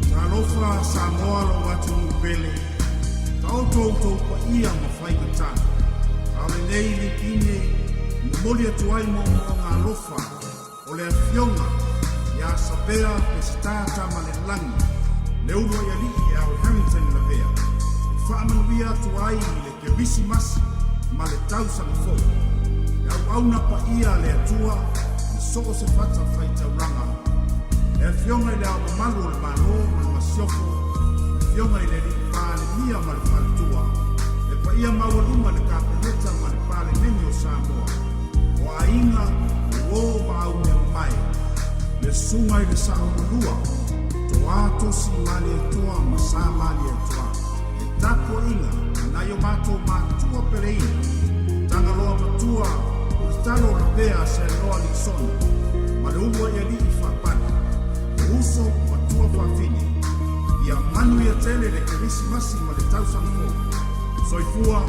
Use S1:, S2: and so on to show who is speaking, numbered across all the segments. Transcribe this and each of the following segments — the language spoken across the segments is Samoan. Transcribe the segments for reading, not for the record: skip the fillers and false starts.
S1: Talofa Samoa lou atunuu pele, taoto outou paia ma faigata. A o lenei lipine e momoli atu ai moomooga alofa o le Afioga ia Sabea Peseta Tamalelagi, le uluai alii Al Harrington Lavea, e faamanuia atu ai i le Kerisimasi ma le tausaga fou. E auauna paia a le Atua i so o se fata faitaulaga, le Afioga i Le Ao Mamalu o le Malo ma le Masiofo, le Afioga i le Alii Palemia ma le Faletua, le paia maualuga i le Kapeneta ma le Palemene o Samoa, o aiga, uo ma aumeamamae, le Susuga i le Saolulua, Toa Tosi Malietoa ma Sa Malietoa, le tapuaiga a nai o matou matua peleina, Tagaloa Matua, Ulutalo Lavea Saeloa Lisona, ma le uluai alii faapale, o uso matua faafine. Ia manuia tele le Kerisimasi ma le tausaga fou. Soifua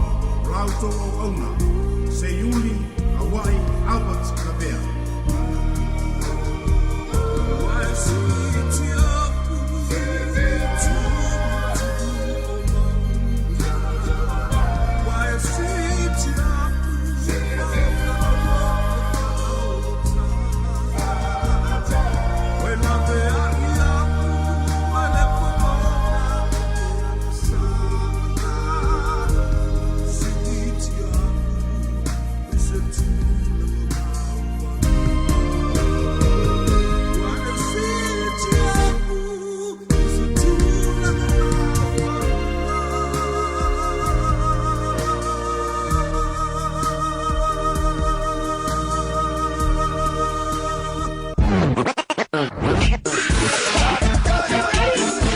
S1: o la outou auauna, Seiuli Auai Albert Lavea.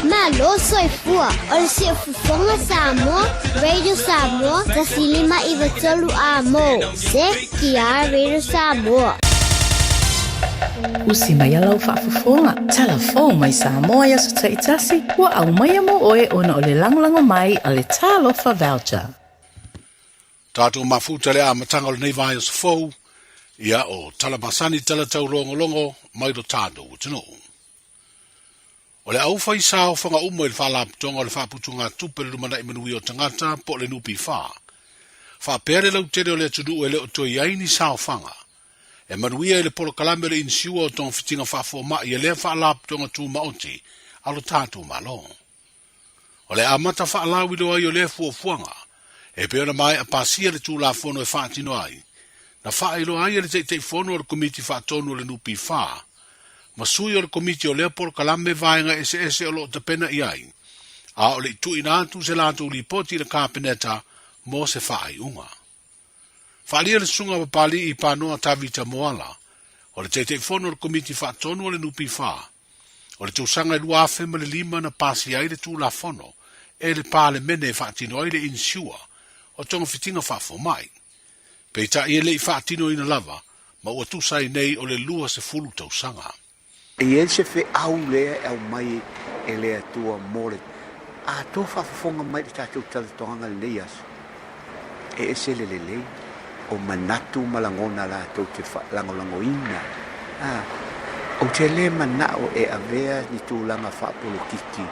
S2: Malo soifua o le Siufofoga Samoa, Radio Samoa, 153 amo. CKR Radio Samoa.
S3: Usi mai a lau faafofoga, tala fou mai Samoa i aso taitasi, ua aumaia mo oe ona o le lagolago mai a le Talofa Voucher.
S4: Tatou mafuta le amataga o lenei vaiaso fou, ia o tala masani tala taulogologo mai lo tatou atunuu. O le aufai saofaga uma i le Faalapotopotoga o le Faaputugatupe o le Lumanai Manuia o Tagata po o le NPF, faapea le lautele o le atunuu e le o toe i ai ni saofaga e manuia i le polokalame o le inisiua o togafitiga faafomai e lea Faalapotopotoga Tumaoti a lo tatou Malo. O le amata faalauiloa ai o lea fuafuaga, e pei ona maea pasia le Tulafono e faatino ai, na faailoa ai e le Taitaifono o le Komiti Faatonu o le NPF ma sui o le Komiti o lea polokalame vaega eseese o lo o tapena i ai, a o le i tuuina atu se latou lipoti i le Kapeneta mo se faaiuga. Faaalia le Susuga Papali'i Panoa Tavita Moala, o le Taitaifono o le Komiti Faatonu o le NPF, O le tausaga e 2005 na pasia ai le Tulafono e le Palemene e faatino ai le inisiua o togafitiga faafomai. Peitai e le i faatinoina lava ma ua tusa ai nei o le 20 tausaga.
S5: E i ai se feau lea e aumai e le Atua mo le atoa faafofoga mai i le tatou talatoaga i lenei aso, e ese le lelei o manatu ma lagona latou te lagolagoina. Ou te le manao e avea ni tulaga faapolokiki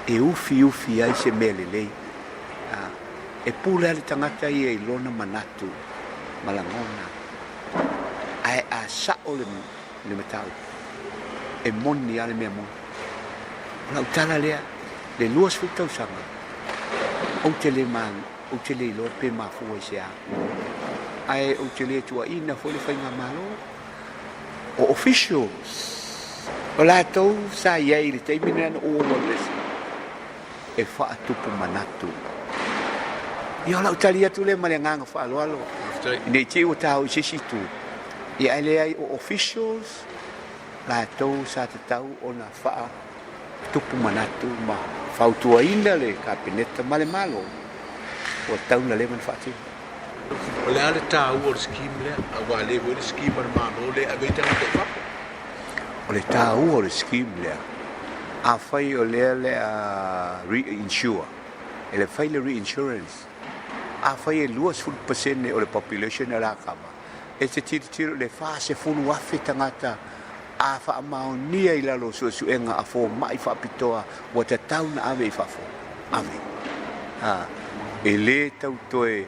S5: e ufiufi ai se mea lelei. E pule lava le tagata ia i lona manatu ma lagona, ae a sao le mataupu, e moni lava le mea moni. O lau tala lea, le 20 tausaga, ou te le ma, ou te le iloa pe mafua i se a. Ae ou te le tuuaiina foi le faigamalo o officials. O latou sa i ai i le taimi lena na ou alu ese e faatupu manatu. Ia o lau tali atu lea ma le agaga faaaloalo. Ne i te i ua taua i se isi itu. Ia ae leai o officials latou sa tatau ona faatupu manatu ma fautuaina le Kapeneta ma le Malo ua tatau ona leva ona faatino.
S4: O le a le taua o le scheme lea? Aua e le foi le scheme a le Malo lea e ave ai tagata i fafo.
S5: O le taua o le scheme lea, afai o lea le a re-insure, e le fai le re-insurance, afai e 20% o le population o le a kava, e te tilotilo i le 40,000 tagata a faamaonia i lalo o suesuega a fomai faapitoa ua tatau na ave i fafo, ave. A, e le tau toe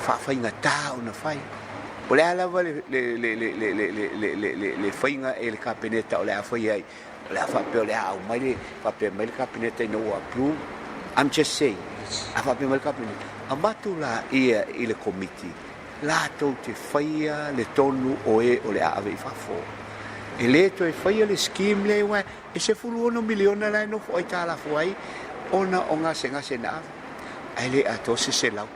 S5: faafaigata ona fai. O le a lava le, le, le, le, le, le, le, le, le, le, le faiga e le Kapeneta o le a fai ai, o le a faapea o le a aumai le, faapea mai le Kapeneta ina ua approve, I'm just saying, a faapea mai le Kapeneta, avatu laia i le Komiti, latou te faia le tonu o e o le a ave i fafo. E le toe faia le scheme lea aua e 16 miliona la e nofo aitalafu ai ona o gasegase na ave, ae le atoa se 100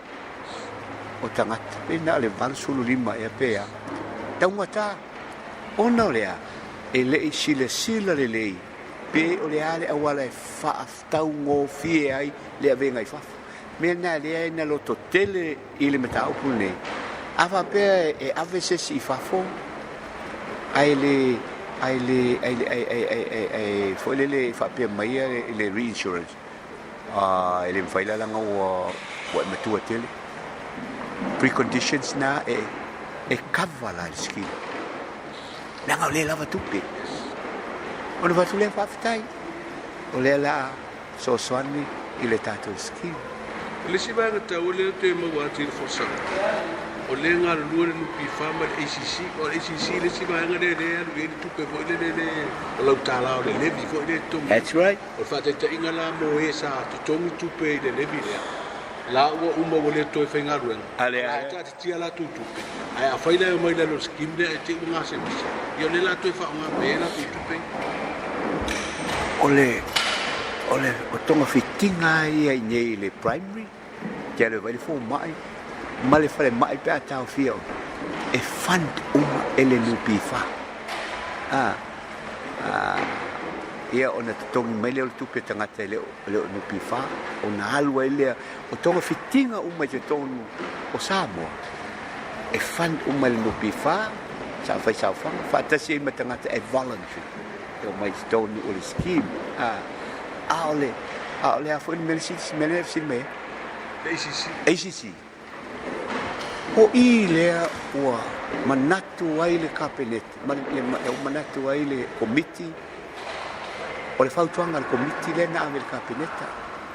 S5: o tagata, pe na o le 85 ea pe a. Taugata, ona o le a? E le i silasila lelei pe o le a le auala e faataugofie ai le avega i fafo. Mea lena lea e na loto tele i le mataupu lenei, a faapea e ave se isi i fafo, ae le, ae le, ae le, ae, ae, ae, ae, ae foi lele e faapea mai ia le reinsurance, a e le mafai la leaga ua, ua e matua tele. Preconditions na e, e cover la le scheme. Leaga o lea e lava tupe. Ona fai atu lea faafetai, o lea la a fesoasoani i le tatou scheme.
S6: O le isi vaega taua lea ou te maua atu i le folasaga, o lea e galulue le NPF ma le ACC. O le ACC le isi vaega lea lea e alu i ai le tupe foi lele le o lau tala o le levy foi lea e totogi.
S5: That's right.
S6: O le faataitaiga la mo e sa totogi tupe i le levy lea, la ua uma ua le toe faigaluega,
S5: A lea
S6: la e taatitia latou tupe, ae afai la e omai i lalo o le scheme lea e te i ua gasegase, ia o lea la toe faaaoga mai ai latou tupe ia.
S5: O le, o le o togafitiga lava ia i inei i le primary, te alu e vaai le fomai ma le falemai pe a taofia oe, e fund uma e le NPF. A, a, ia ona totogi mai lea o le tupe a tagata e le o, e le o NPF, ona alu ai lea o togafitiga uma i totonu o Samoa, e fund uma e le NPF, sa fai saofaga, faatasi ai ma tagata e voluntary, e omai i totonu o le scheme. A, a o le, a o le a foi le mea le sili, mea lea e fesili mai ai?
S6: Le ACC.
S5: ACC. O i lea ua manatu ai le Kapeneta, ma le, ua manatu ai le Komiti, O le fautuaga a le Komiti lea na ave i le Kapeneta,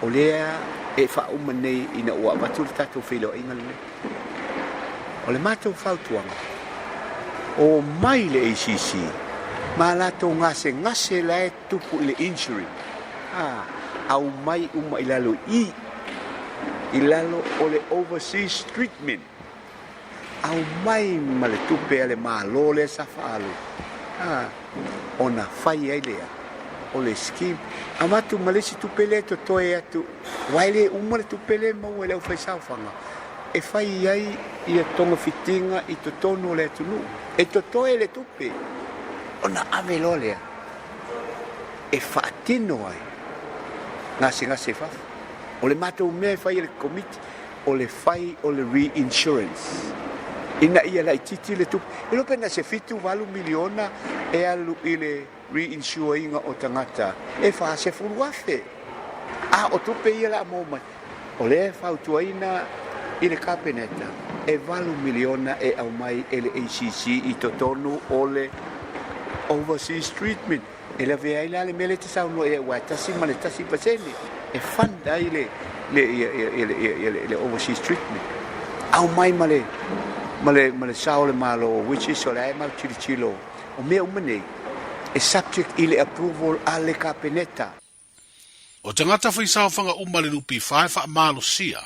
S5: o lea e faauma nei ina ua avatu le tatou feiloaiga lenei. O le matou fautuaga, omai le ACC ma latou gasegase la e tupu i le injury, a, aumai uma i lalo i i, i lalo o le overseas treatment. Aumai ma le tupe a le Malo lea sa faaalu, a, ona fai ai lea o le scheme. Avatu ma le isi tupe lea e totoe atu, aua e le uma le tupe lea e maua e le aufaisaofaga e fai ai ia togafitiga i totonu o le atunuu. E totoe le tupe ona ave loa lea e faatino ai gasegase i fafo. O le matou mea e fai e le Komiti, o le fai o le reinsurance ina ia laitiiti le tupe. E iloa pe na se 7, 8 miliona e alu i le reinsure ina o tagata e 40,000. A o tupe ia la maua mai, o lea e fautuaina i le Kapeneta e 8 miliona e aumai e le ACC i totonu o le overseas treatment. E lavea ai la le mea lea e te saunoa i ai aua e 1.1% e fund ai le le ia ia ia ia le, le overseas treatment. Aumai ma le ma le ma le sao o le Malo which is o la e mau tilotilo o mea uma nei e subject i le approval a le Kapeneta.
S4: O tagata faisaofaga uma le NPF e faamalosia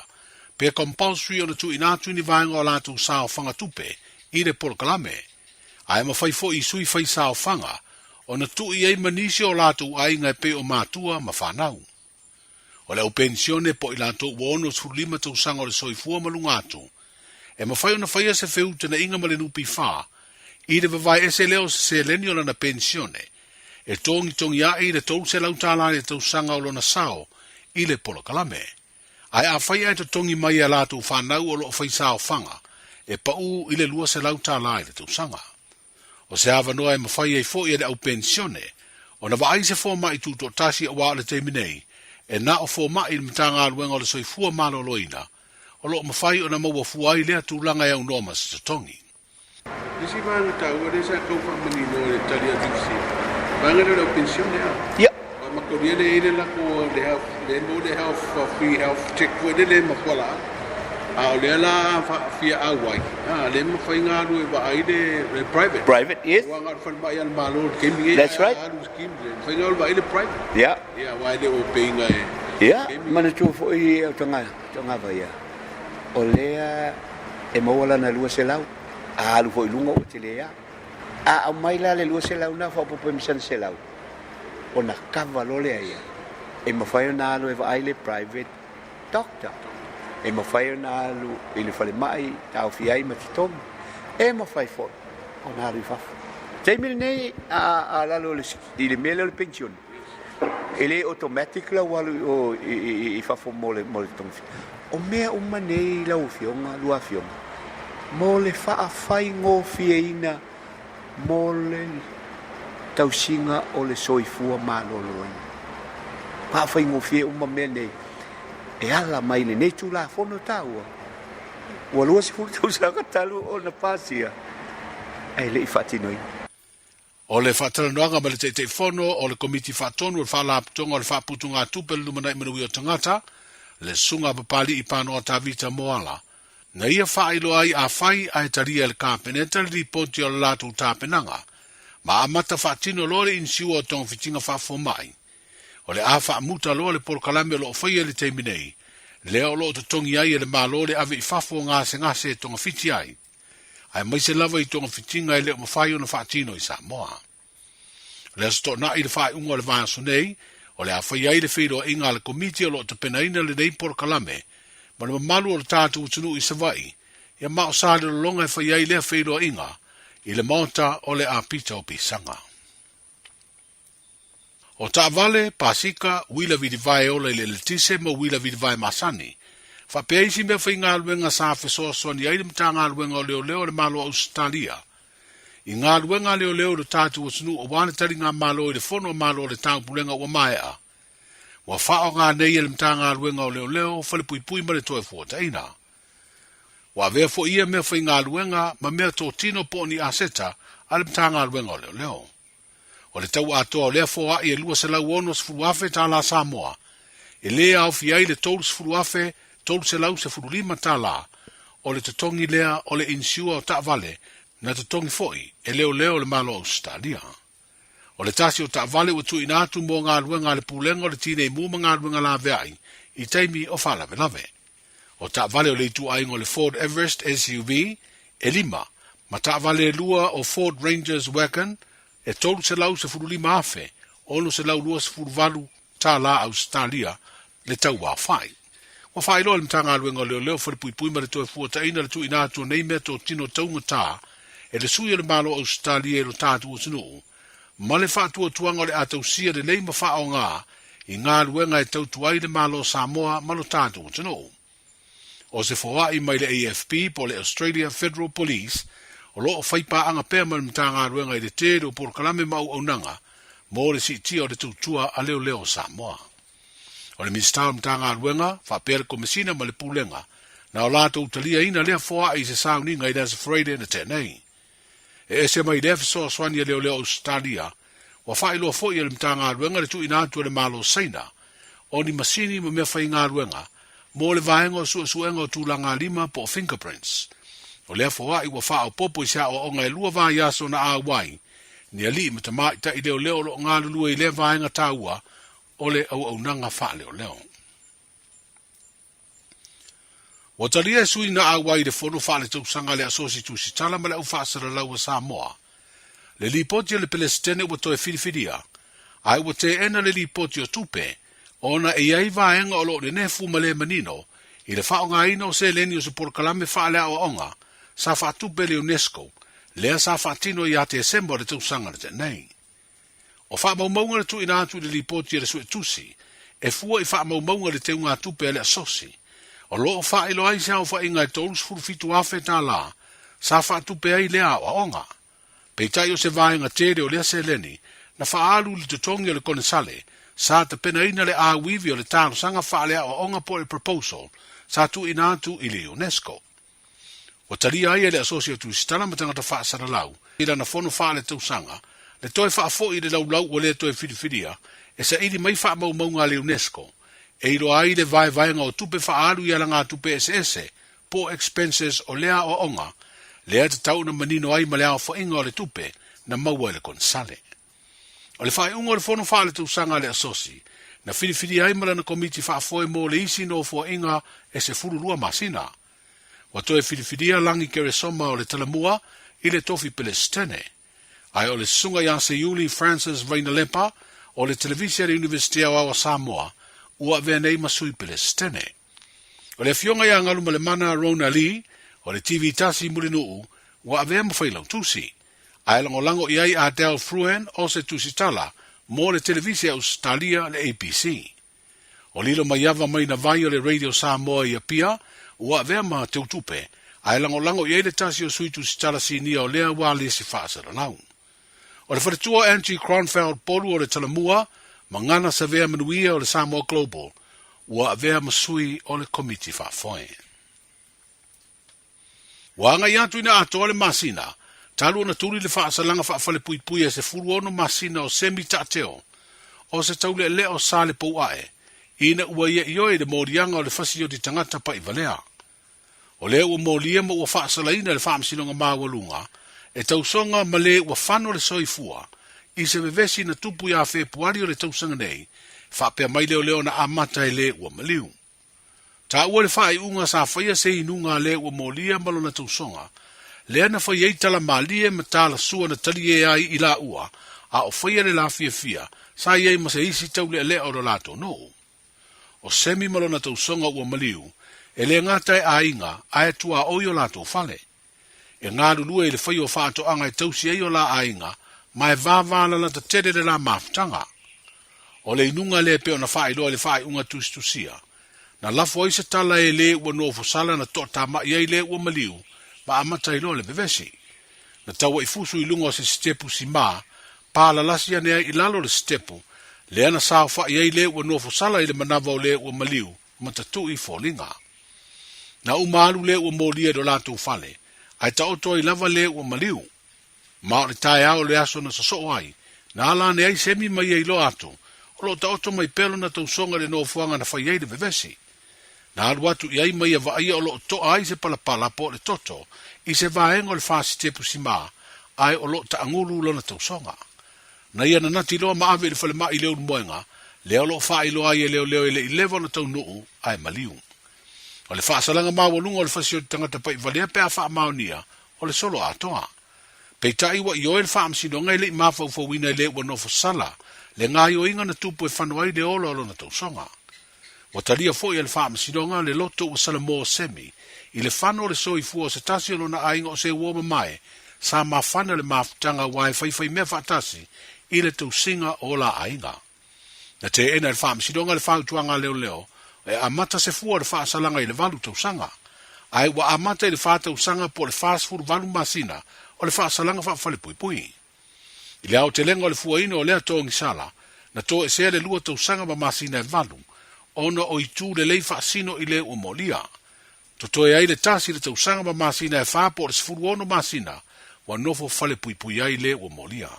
S4: pe compulsory ona tuuina atu ni vaega o latou saofaga tupe i le polokalame, ae mafai foi i sui faisaofaga ona tuu i ai ma nisi o latou aiga e pei o matua ma fanau. O le au penisione po o i latou ua 65 tausaga o le soifua ma luga atu, e mafai ona faia se feutanaiga ma le NPF i le vavae ese lea o se seleni o lana penisione e togitogi aʻe i le $300 i le tausaga o lona sao i le polokalame. Ae afai ae totogi mai e a latou fanau o lo o fai saofaga, e paʻu i le $200 i le tausaga. O se avanoa e mafai ai foi e le au penisione ona vaai se fomai tutoatasi aua o le taimi nei e na o fomai i le Matagaluega o le Soifua Maloloina o lo o mafai ona maua fua ai lea tulaga e aunoa ma se totogi.
S6: Le isi vaega taua lea sa tau faamanino i le tali atu i le fesili, vaega lea o le au penisione a.
S5: Ia.
S6: Aua manatua lea e i ai le latou le health, lea e maua le health, free health check foi lele ma fualaau. A o lea la a fia auai, a, lea e mafai ona alu e vaai le, le private.
S5: Private, yes.
S6: Aua na o le falemai a le Malo i le taimi nei,
S5: That's right.
S6: ae a alu i le scheme, e mafai ona alu e vaai le private.
S5: Yeah.
S6: Ia, aua e le o pay ina e.
S5: Ia, manatua foi au tagata ia, o lea e maua lana 200, a alu foi i luga ua tele lava. A aumai la le 200 lena faaopoopo ai ma sana 100, ona kava loa lea ia, e mafai ona alu e vaai le private doctor, e mafai ona alu i le falemai taofia ai ma totogi, e mafai foi ona alu i fafo. O le taimi lenei a lalo i le mea lea o le penisione, E le automatic lau alu i o i fafo mo le togafiti. O mea uma nei lau Afioga, lua Afioga, mo le faafaigofieina mo le tausiga o le soifua maloloina. Faafaigofie uma mea nei e ala mai lenei Tulafono taua ua 20 tausaga talu ona pasia ae le i faatinoina.
S4: O le faatalanoaga ma le Taitaifono o le Komiti Faatonu o le Faalapotopotoga o le Faaputugatupe o le Lumanai Manuia o Tagata, le Susuga a Papali'i Panoa Tavita Moala, na ia faailoa ai afai ae talia e le Kapeneta le lipoti o le latou tapenaga ma amata faatino loa le inisiua o togafitiga faafomai. O le a faamuta loa le polokalame o lo o faia i le taimi nei, lea o lo o totogi ai e le Malo le ave i fafo o gasegase e togafiti ai. aemaise lava i togafitiga e le o mafai ona faatino i Samoa. O le Aso Toonai i le faaiuga o le vaiaso nei, o le a fai ai le feiloaiga a le Komiti o lo o tapenaina lenei polokalame ma le mamalu o le tatou atunuu i Savaii, ia ma o Salelologa e fai ai lea feiloaiga i le Maota o le Apita o Pisaga. O taavale, pasika, uila vilivae ola i le eletise ma uila vilivae masani. Faapea isi mea faigaluega sa fesoasoani ai le Matagaluega o Leoleo a le Malo o Ausetalia i galuega a leoleo i lo tatou atunuu aua le taligamalo i le Fono a Malo o le Taupulega ua maea. Ua faaaoga nei e le Matagaluega o Leoleo, Falepuipui ma le Toefuataiga. Ua avea foi ia mea faigaluega ma mea totino po o ni aseta a le Matagaluega o Leoleo. O le tau atoa o lea foai e $260,000 tālā Samoa, e lē aofia ai le $30,315 tālā o le totogi lea o le inisiua o taavale na totogi foi e leoleo o le Malo o Ausetalia. O le tasi o taavale ua tuuina atu mo galuega a le Pulega o le Tinei Mu ma Galuega Laveai i taimi o faalavelave. O taavale o le ituaiga o le Ford Everest SUV e lima, ma taavale e lua o Ford Rangers Wagon e $315,628 tālā Ausetalia le tau aofai. Ua faailoa e le Matagaluega o Leoleo, Falepuipui ma le Toefuataiga le tuuina atu o nei mea totino taugata e le sui o le Malo o Ausetalia i lo tatou atunuu ma le faatuatuaga o le a tausia lelei ma faaaoga i galuega e tautua ai le Malo o Samoa ma lo tatou atunuu. O se foai mai le AFP po o le Australia Federal Police o lo o fai paaga pea ma le Matagaluega i le tele o polokalame ma auaunaga mo le siitia o le tautua a leoleo o Samoa. O le Minisita o le Matagaluega, faapea le Komesina ma le Pulega, na o latou taliaina lea foai i se sauniga i le Aso Faraile na tea nei. E ese mai lea fesoasoani a leoleo Ausetalia, ua faailoa foi e le Matagaluega le tuuina atu e le Malo Saina o ni masini ma mea faigaluega mo le vaega o suesuega o tulagalima po o fingerprints. O lea foai ua faaopoopo i se aoaoga e lua vaiaso na auai ni alii ma tamaitai leoleo o lo o galulue i lea vaega taua o le auaunaga faaleoleo. Ua talia e sui na auai i le fono faaletausaga a le Asosi Tusitala ma le Au Faasalalau a Samoa le lipoti a le Pelesitene ua toe filifilia, ae ua teena le lipoti o tupe ona e i ai vaega o lo o nenefu ma le manino i le faaaogaina o seleni o se polokalame faaleaoaoga sa faatupe e le UNESCO lea sa faatino ia Tesema o le tausaga na tea nei. O faamaumauga na tuuina atu i le lipoti a le Suetusi e fua i faamaumauga i le teugatupe a le Asosi, o lo o faailoa ai se aofaiga e $37,000 sa faatupe ai lea aoaoga. Peitai o se vaega tele o lea seleni na faaalu i le totogi o le konesale sa tapenaina le auivi o le talosaga faaleaoaoga po o le proposal sa tuuina atu i le UNESCO. Ua talia ai e le Asosi o Tusitala ma Tagata Faasalalau i lana fono faaletausaga le toe faafoi i le laulau ua le toe filifilia e saili mai faamaumauga a le UNESCO e iloa ai le vaevaega o tupe faaalu i alagatupe eseese po o expenses o lea aoaoga lea e tatau ona manino ai ma le aofaiga o le tupe na maua e le konesale. O le faaiuga o le fono faaletausaga a le Asosi, na filifilia ai ma lana komiti faafoe mo le isi nofoaiga e 12 masina. Ua toe filifilia Lagi Keresoma o le Talamua i le tofi Pelesitene. Ae o le Susuga ia Seiuli Francis Vainalepa o le Televise a le Iunivesite Aoao a Samoa ua avea nei ma Sui Pelesitene. O le Afioga ia Galumalemana Rona Lee o le TV Tasi Mulinuu ua avea ma Failautusi. Ae lagolago i ai a Dale Fruhan o se tusitala mo le Televise a Ausetalia le ABC. O Lilo Maiava Maina Vai o le Radio Samoa i Apia ua avea ma teutupe, ae lagolago i ai le tasi o sui tusitala sinia o lea ua lisi faasalalau. O le faletua Angie Kronfeld Polu o le Talamua ma Gana Savea Manuia o le Samoa Global ua avea ma sui o le Komiti Faafoe. Ua agai atu ina atoa le masina, talu ona tuli le faasalaga faafalepuipui e 16 masina o Semi Taateo, o se taulealea o Salepouae, ina ua ia ioe i le moliaga o le fasioti tagata paʻivalea. O lea ua molia ma ua faasalaina e le Faamasinoga Maualuga e tausoga ma le ua fano le soifua i se vevesi na tupu iā Fepuari o le tausaga nei, faapea mai leoleo na amata e le ua maliu. Taua le faaiuga sa faia se inuga a le ua molia ma lona tausoga, lea na fai ai tala malie ma tala sua na talie ai i laua, a o faia le la fiafia sa i ai ma se isi taulealea o lo latou nuu. O Semi ma lona tausoga ua maliu, e le gata e aiga ae tuaoi o latou fale. E galulue i le fai o faatoaga e tausi ai o la aiga ma e vāvā lalata tele le la mafutaga. O le inuga lea e pei ona faailoa i le faaiuga tusitusia, na lafo ai se tala e le ua nofosala na toatama'i ai le ua maliu ma amata ai loa le vevesi. Na tauaifusu i luga o se sitepu simā, pālalasi ane ai i lalo le sitepu, lea na saofa'i ai le ua nofosala i le manava o le ua maliu ma tatu'i foliga. Na uma alu le ua molia i lo latou fale, ae taoto ai lava le ua maliu. Ma o le taeao o le aso na sosoo ai, na ala ane ai Semi ma ia iloa atu, o lo o taoto mai pea lona tausoga i le nofoaga na fai ai le vevesi. Na alu atu i ai ma ia vaaia o lo o toa ai se palapala po o le toto i se vaega o le fasitepu simā, ae o lo o taagulu lona tausoga. Na ia nanati loa ma ave i le falemai i Leulumoega, lea o lo o faailoa ai e leoleo e le i leva ona taunuu ae maliu. O le faasalaga maualuga o le fasioti tagata paʻivalea pe a faamaonia, o le solo atoa. Peitai ua ioe le faamasinoga e le i mafaufauina e le ua nofo sala le gaoioiga na tupu e fano ai le ola o lona tausoga. Ua talia foi e le faamasinoga le loto ua salamo Semi i le fano o le soifua o se tasi o lona aiga o se uo mamae sa mafana le mafutaga aua e faifaimea faatasi i le tausiga o la aiga. Na teena e le faamasinoga le fautuaga a leoleo e amata se fua o le faasalaga i le valu tausaga, ae ua amata i le fa tausaga po o le 48 masina o le faasalaga faafalepuipui. I le aotelega o le fuaina o lea togisala, na toesea le lua tausaga ma masina e valu, ona o itu lelei faasino i le ua molia. Totoe ai le tasi le tausaga ma masina e fa po o le 16 masina ua nofo falepuipui ai le ua molia.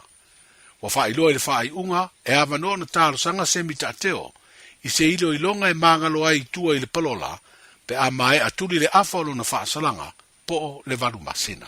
S4: Ua faailoa i le faaiuga e avanoa ona talosaga Semi Taateo i se iloiloga e magalo ai i tua i le palola pe a maea tuli le afa o lona faasalaga po o le valu masina.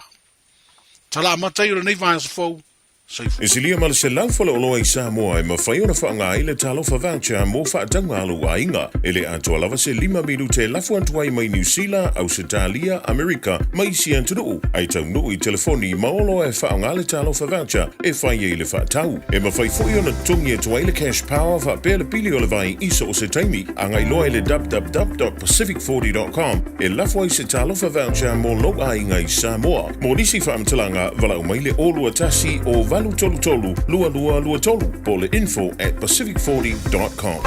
S4: Tala amata ai o lenei vaiaso fou, soifua.
S7: E silia ma le 100 faleoloa i Samoa e mafai ona faaaoga ai le Talofa Voucher mo faatauga a lou aiga. E le atoa lava se lima minute e lafo atu ai mai Niu Sila, Ausetalia, Amerika ma isi atunuu, ae taunuu i telefoni ma oloa e faaaoga le Talofa Voucher e fai ai le faatau. E mafai foi ona totogi atu ai le Cash Power faapea le pili o le vai i so o se taimi. Agai loa i le www.pacific40.com e lafo ai se Talofa Voucher mo lou aiga i Samoa. Mo nisi faamatalaga, valaau mai le 0 2 1 0 8 833 2223 po o le info at pacific40.com.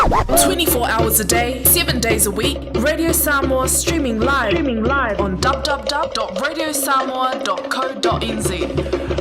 S8: 24 hours a day, 7 days a week, Radio Samoa streaming live, streaming live on www.radiosamoa.co.nz.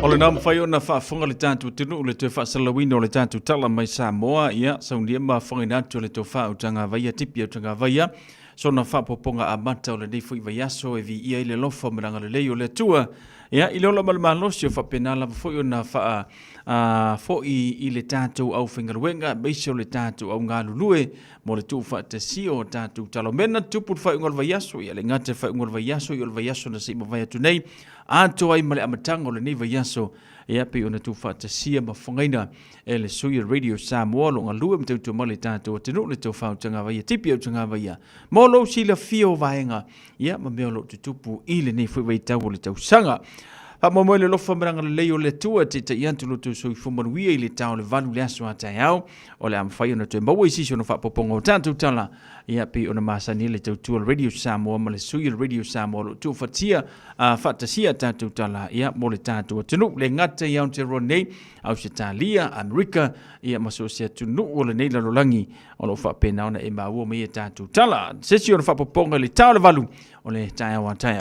S9: O lena mafai ona faafofoga le tatou atunuu le toe faasalalauina o le tatou tala mai Samoa, ia saunia ma afofogaina atu le tofa Utagavaia Tipi Utagavaia sona faapopoga amata o lenei foi vaiaso e viia ai le alofa ma le agalelei o le Atua. Ia, i le ola ma le malosi o faapena lava foi ona faa a, foi i le tatou aufaigaluega aemaise o le tatou augalulue mo le tuufaatasia o tatou talomena tupu le faaiuga o le vaiaso, ia le gata le faaiuga o le vaiaso, ia o le vaiaso na se i mavae atu nei, atoa ai ma le amataga o lenei vaiaso, ia pei ona tuufaatasia ma fofogaina e le sui o Radio Samoa o lo o galue ma tautua mai le tatou atunuu le tofa o Tagavaia Tipi o Tagavaia mo lou silafia o vaega ia ma mea o lo o tutupu i lenei foi vaitau o le tausaga. Faamoemoe le alofa ma le agalelei o le Atua e taitai atu lo outou soifua manuia i le tao le valu le aso a taeao o le a mafai ona toe maua i sisi ona faapopoga o tatou tala ia pei ona masani ai le tautua o le Radio Samoa ma le sui o le Radio Samoa o lo o tuufatia faatasia tatou tala ia mo le tatou atunuu le gata i Aotearoa nei Ausetalia, Amerika ia ma so o se atunuu o lenei lalolagi o lo o faapena ona e maua mai e tatou tala. Se isi o le faapopoga i le tao le valu o le taeao a taeao.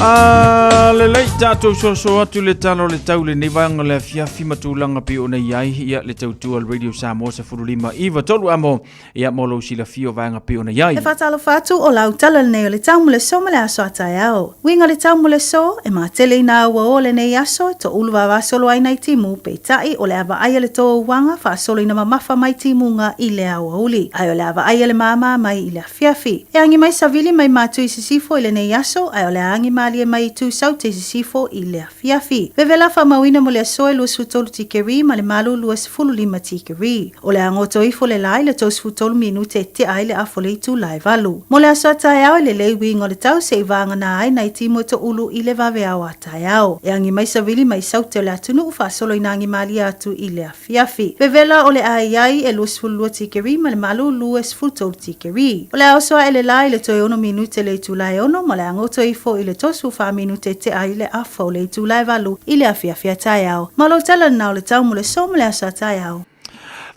S9: A lelei tatou soso atu le tala o le tau lenei vaega o le afiafi ma tulaga pei ona i ai ia le tautua le Radio Samoa 15 iva tolu amo ia mo lou silafia o vaega pei ona i ai.
S10: E faatalofa atu o lau tala lenei o le tau mo le so ma le aso a taeao. Uiga le tau mo le so, e matele ina aua o lenei aso e toʻulu vavasolo ai nai timu, peitai o le a vaaia le touaga faasolo ina mamafa mai timuga i le aoauli, ae o le a vaaia le māmā mai i le afiafi. E agi mai savili mai Matu i sisifo i lenei aso, ae o le a agi malie mai i Tusaute i sisifo i le afiafi. Vevela faamauina mo le aso e 23 tikeri ma le malu 25 tikeri. O le a goto ifo le la i le 33 minute e tea ai le afa o le itula e valu. Mo le aso a taeao e lelei uiga o le tau seʻi vagana ai nai timu e toʻulu i le vaveao a taeao. E agi mai savili mai saute o le atunuu faasolo ina agi malie atu i le afiafi. Vevela o le a i ai e 22 tikeri ma le malu 23 tikeri. O le a oso aʻe le la i le toe ono minute le itula e ono ma le a goto ifo i le 34 minute e tea ai le afa o le itula e valu i le afiafi a taeao. Ma lou tala lena o le tau mo le so ma le aso a taeao.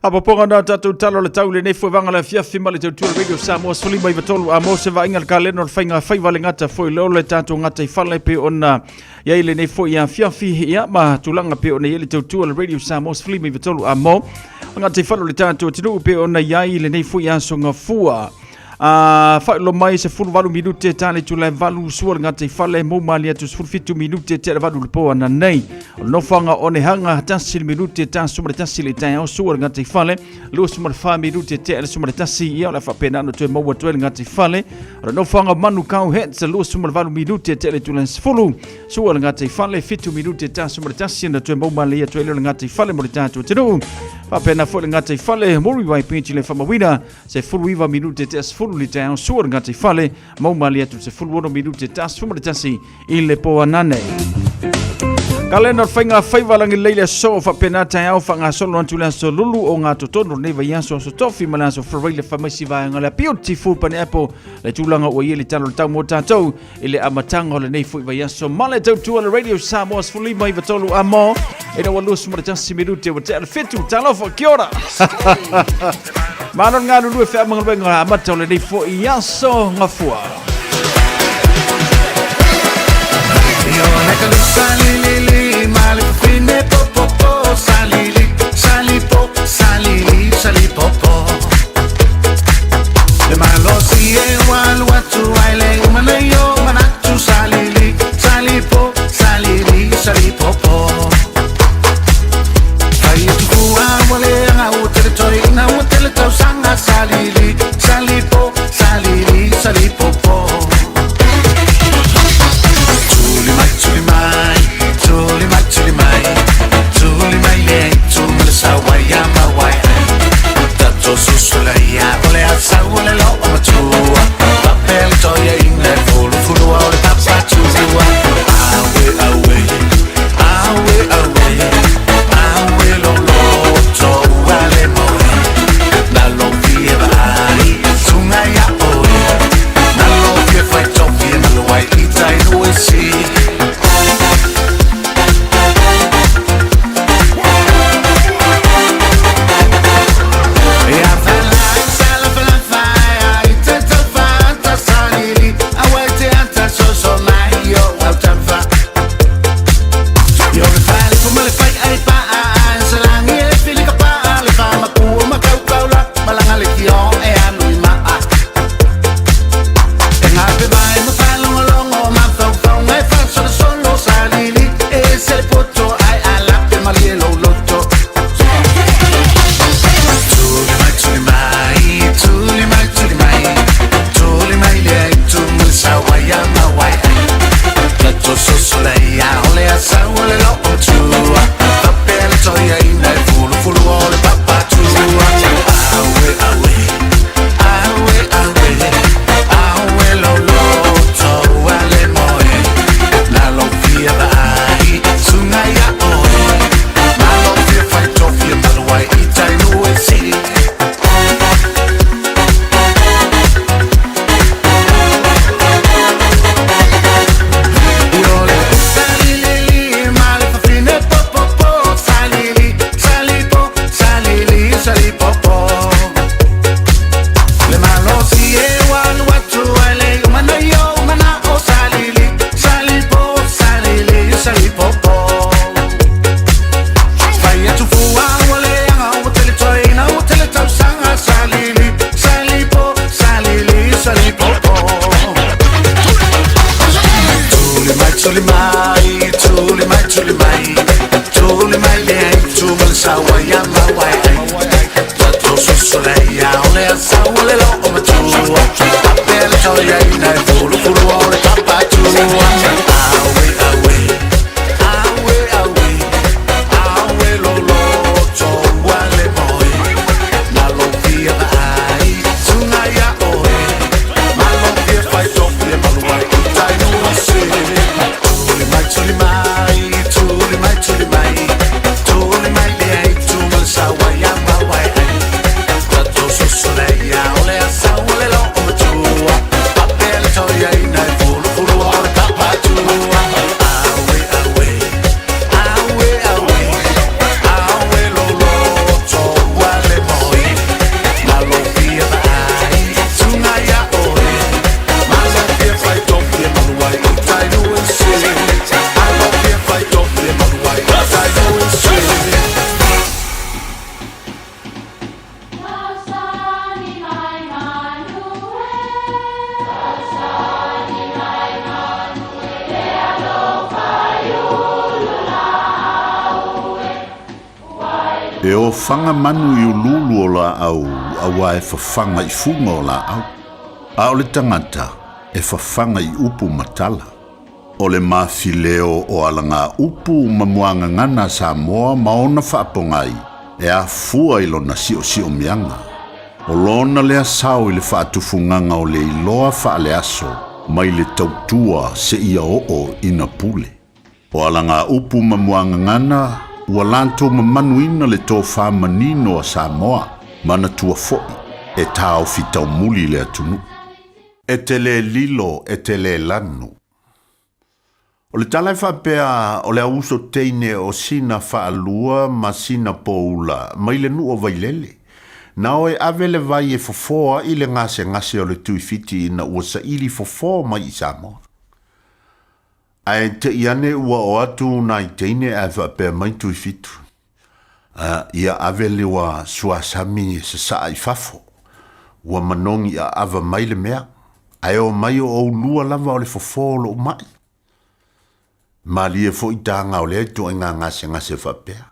S9: Faapopoga na tatou tala o le tau lenei foevaga le afiafi ma le tautua le Radio Samoa 153 a mo se vaaiga le kalena o le faiga faiva le gata foi leo le tatou gata i fale pe ona i ai lenei foi afiafi ia ma tulaga pe ona i ai le tautua le Radio Samoa 153 a mo gata i fale o le tatou atunuu pe ona i ai lenei foi aso gafua. A faailoa mai 18 minute ta le itula e valu sua le gata i fale mou malie atu 17 minute te le valu le po ana nei. O le nofoaga o Onehanga tasi le minute ta suma le tasi le taeao sua le gata i fale lua suma le wha minute te le suma le tasi ia o le faapena ona toe maua atu ai le gata i fale. O le nofoaga o Manukau Heads lua suma le valu minute te le itula e 10 sua le gata i fale 7 minute ta suma le tasi ona toe maua malie atu ai le gata i fale mo le tatou atunuu. Faapena foi le gata i fale Muriwai Beach le faamauina 19 minute te 10 le taeao sua le gata i fale, mau malie atu 16 minute te 11 i le po anane. Kalena o le faiga faiva langi lei le aso faapena taeao faagasolo atu le aso lulu o ngā totonu nei vaiaso aso tofi ma le aso fawai le whamaisi vaega le beautiful pineapple le tulaga ua ia le talo le tau mō tātou i le amataga o lenei foi vaiaso ma le tautua le Radio Samoa 153 a mo e na ua 21 minute ua tea le fetu talofa kia ora Malo le galulue feamagaluega amata o lenei foi aso gafua.
S11: tuli mai, tuli mai, tuli mai, tuli mai le aitu ma le saua ia mauai ai. Tatou susulei a o le asau o le loo matua. Ape le toiaina e fulufulu o le papatua. Aue, aue, aue, aue, aue lolo toua le moe. Malo fia vaai, tuna ia oe. Malo fia fai tofi e malu ai i tai nua se. Tuli mai, tuli mai, tuli mai, tuli mai, tuli mai le aitu ma le saua ia mauai ai. Tatou susulei a o le asau o le loo matua. Ape le toiaina e fulufulu o le papatua. Aue, aue, aue, aue, aue lolo toua le moe. Malo fia vaai, tuna ia oe. Malo fia fai tofi e malu ai i tai nua se. Malo fia fai tofi e malu ai i tai nua se.
S12: E ofaga manu i uluulu o laau auā e fafaga i fuga o laau, a o le tagata e fafaga i upu ma tala. O le mafileo o alagaupu ma muagagana a Samoa ma ona faapogai e afua i lona siosiomiaga. O lona lea sao i le faatufugaga o le iloa faaleaso mai le tautua seia oo ina pule. O alagaupu ma muagagana ua latou mamanuina le tofa manino a Samoa, manatua foi e taofi taumuli le atunuu. E te le lilo, e te le lanu. O le tala e faapea o le auuso teine o sina faalua ma sina poula mai le nuu o Vailele. Na o e ave le vai e fofo ai le gasegase o le Tuifiti ina ua saili fofo mai i Samoa. Ae te i ane ua o atu nai teine ae faapea mai Tuifitu, Ia ave le ua suasami e sasaa i fafo, ua manogi aava mai le mea, ae o mai o oulua lava o le fofo o lou mai. Malie foi taga o lea ituaiga gasegase faapea.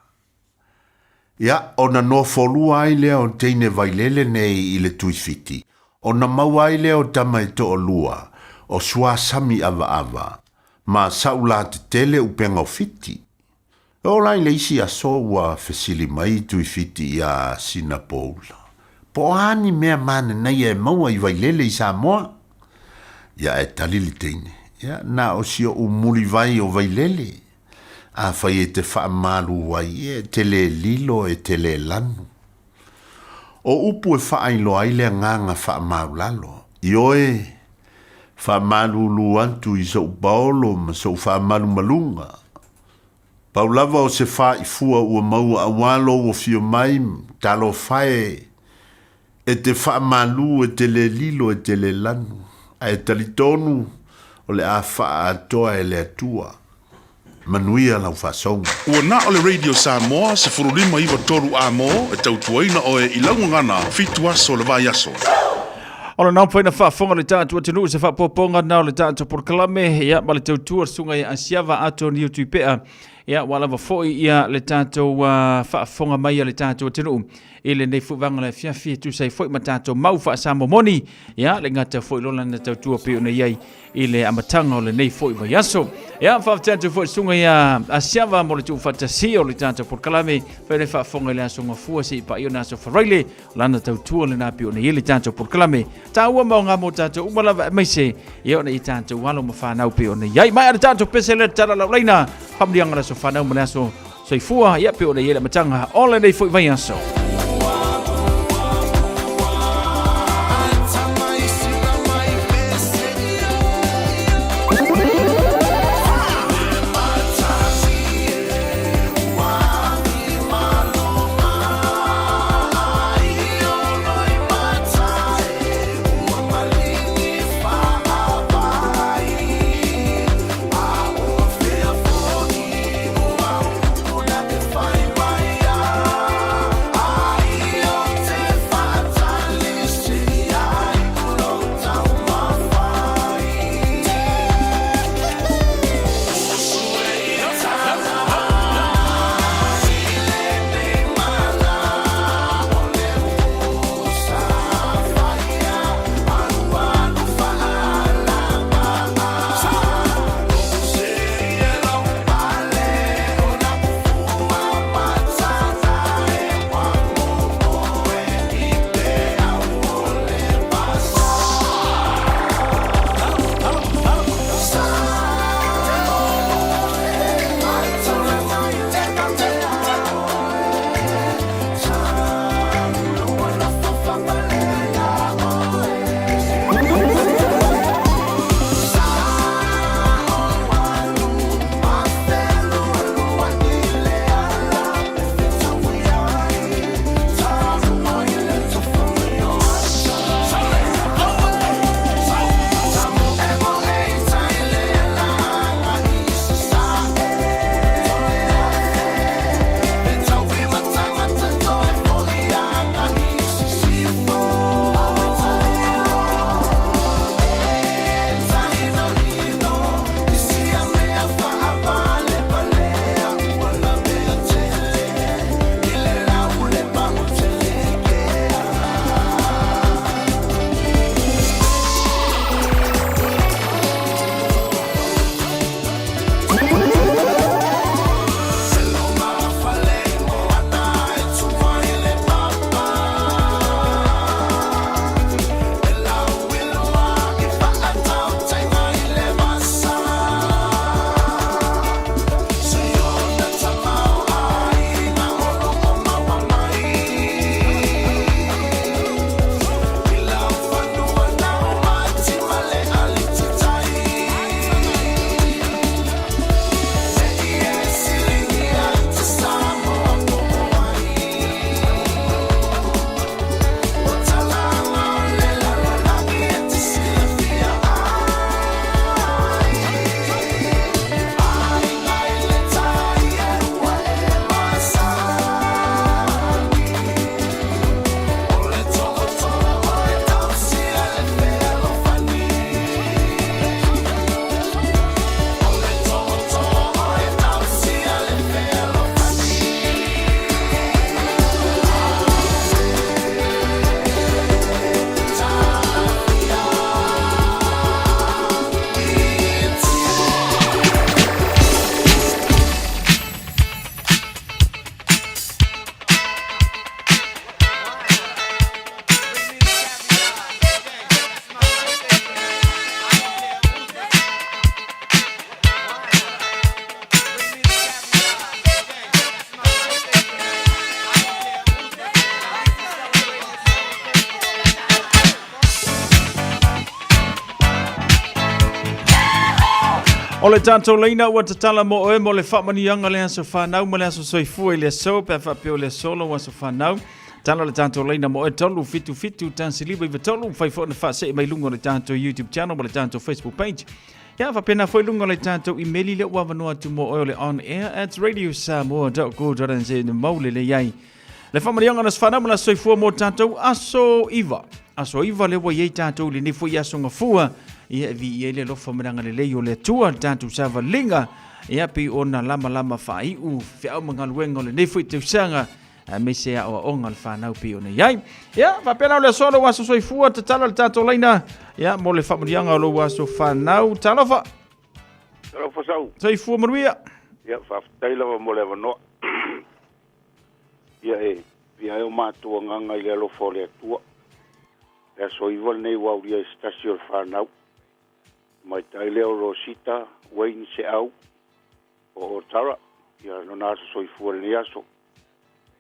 S12: Ia, ona nofolua ai lea o teine Vailele nei i le Tuifiti, ona maua ai lea o tama e toalua, o suasami avaava, ma Saulatetele upega o Fiti. E ola i le isi aso ua fesili mai Tuifiti iā Sina Poula, Po o a ni mea mananaia e maua i Vailele i Samoa? Ia ae tali le teine, Ia, na o si oʻu mulivai o Vailele. Afai e te faamalu ai, e te le lilo, e te le lanu. O upu e faailoa ai le agaga faamaulalo, Ioe, faamalulu atu i sou paolo ma sou faamalumaluga. Pau lava o se faaifua ua maua auā lou afio mai, talofa e, e te faamalu, e te le lilo, e te le lanu, ae talitonu o le a faaatoa e le Atua. Manuia lau faasouga.
S7: Ua na o le Radio Samoa 15 93 amo e tautuaina oe i lau gagana fitu aso o le vaiaso.
S9: O le naumafai na faafofoga le tatou atunuu se faapopoga na o le tatou polokalame ia ma le tautua le susuga ia Asiava Ato Niu Tuipea ia ua lava foi ia le tatou uh, faafofoga mai a le tatou atunuu i lenei fuvaga le afiafi e tusa ai foi ma tatou mau faasamomoni ia le gata foi lola na tautua pei ona i ai i le amataga o lenei foi vaiaso. Ia, faafetai atu foi susuga ia Asiava mo le tuufaatasia o le tatou polokalame, fai le faafofoga i le aso Gafua seia paia o le aso Faraile, lana tautua lena pei ona i ai le tatou polokalame. Taua ma aoga mo tatou uma lava aemaise ia ona i tatou alo ma fanau pei ona i ai. Maea le tatou pese le tala laulaina, faamanuiaga le aso fanau ma le aso soifua, ia pei ona i ai le amataga o lenei foi vaiaso. O le tatou laina ua tatala mo oe mo le faamanuiaga le aso fanau ma le aso soifua i le aso pe a faapea o le aso lou aso fanau. Tala le tatou laina mo oe 3 7 7 1 5 9 3 fai foi na faasee mai luga o le tatou YouTube channel ma le tatou Facebook page. Ia faapena foi luga o le tatou imeli lea ua avanoa atu mo oe o le on air at radiosamoa.co.nz mau lelei ai. Le faamanuiaga o le aso fanau ma le aso soifua mo tatou aso iva. Aso iva lea ua i ai tatou i lenei foi aso gafua. Ia e viia ai le alofa ma le agalelei o le Atua le tatou savaliga. Ia pei ona lamalama faaiu feau ma galuega o lenei foi tausaga aemaise aoaoga o le fanau pei ona i ai. Ia, faapena o le aso lou aso soifua, tatala le tatou laina, ia, mo le faamanuiaga o lou aso fanau. Talofa!
S13: Talofa sau.
S9: Soifua manuia.
S13: Ia, faafetai lava mo le avanoa. Ia e fia ai o matou agaga i le alofa o le Atua. Le aso iva lenei ua aulia ai se tasi o le fanau. Tamaitai lea o Rosita Wayne Seau o Otara. Ia lona aso soifua lenei aso.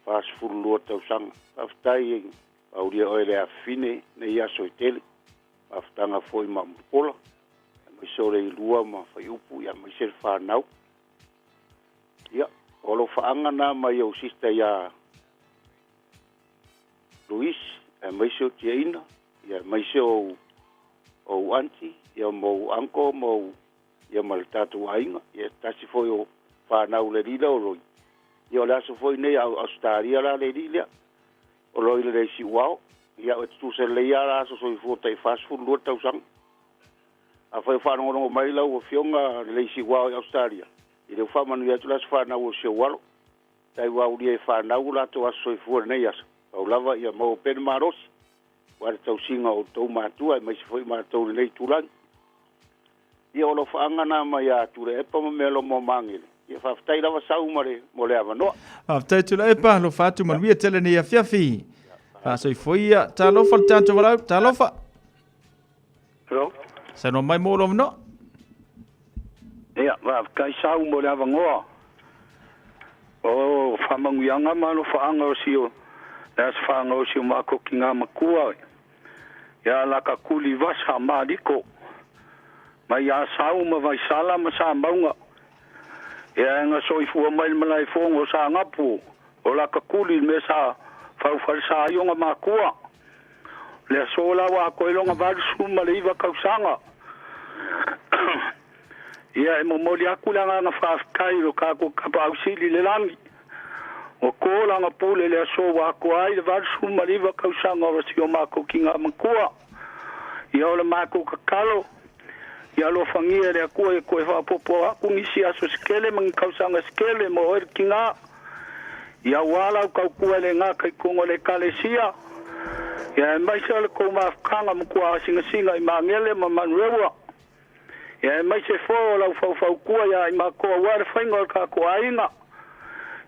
S13: 42 tausaga. Faafetai e aulia oe le afifine nei aso e tele. Mafutaga foi ma Mulipola. Aemaise o le ilua ma Faiupu, ia aemaise le fanau. Ia, o alofaaga na mai ou sister ia Luis, aemaise o tiaina, ia aemaise o ou aunty, ia ma ou uncle ma ou ia ma le tatou aiga, ia tasi foi o fanau le alii lea o Roy. Ia o le aso foi nei a Ausetalia la le alii lea. O Roy le Siuao, ia e tutusa lelei lava la aso soifua tai 42 tausaga. Afai o faalogologo mai lau Afioga lelei Siuao i Ausetalia, i leu faamanuia atu le aso fanau o si ou alo. Tai ua aulia e fanau o latou aso soifua i lenei aso. Pau lava ia maua pea le malosi, aua le tausiga o outou matua aemaise foi matou i lenei itulagi. Ia o alofaaga na mai ia Tuilaepa ma Mealoma o Magele. Ia faafetai lava Sau ma le, mo le avanoa.
S9: Faafetai Tuilaepa, alofa atu manuia tele nei afiafi. Faasoifua ia, talofa le tatou valaau, talofa.
S14: Hello.
S9: Saunoa mai mo lou avanoa.
S14: Ia, faafetai Sau mo le avanoa. O faamanuiaga ma alofaaga o si o le aso fanau o si o matou tina matua ia Lakatuli Vasa Maliko mai Asau ma Vaisala ma Samauga. Ia e na soifua mai le malaefono o Saanapu o Lakatuli le mea sa faufalesa ai ona makua. Le aso la ua atoa ai lona 89 tausaga. Ia e momoli atu le agaga faafetai i lo tatou Tapaau Sili i le lagi, ua to lana pule i le aso ua atoa ai le 89 tausaga o si o matou tina matua. Ia o le matou tatalo, ia alofagia e le Atua ia toe faaopoopo atu nisi aso se tele ma ni tausaga se tele mo oe le tina. Ia aua lau tautua e le gata i totonu o le Ekalesia, ia aemaise o le tou mafutaga matua asinasina i Magele ma Manurewa. Ia aemaise foi o lau faufautua ia i matou aua le faiga o le tatou aiga.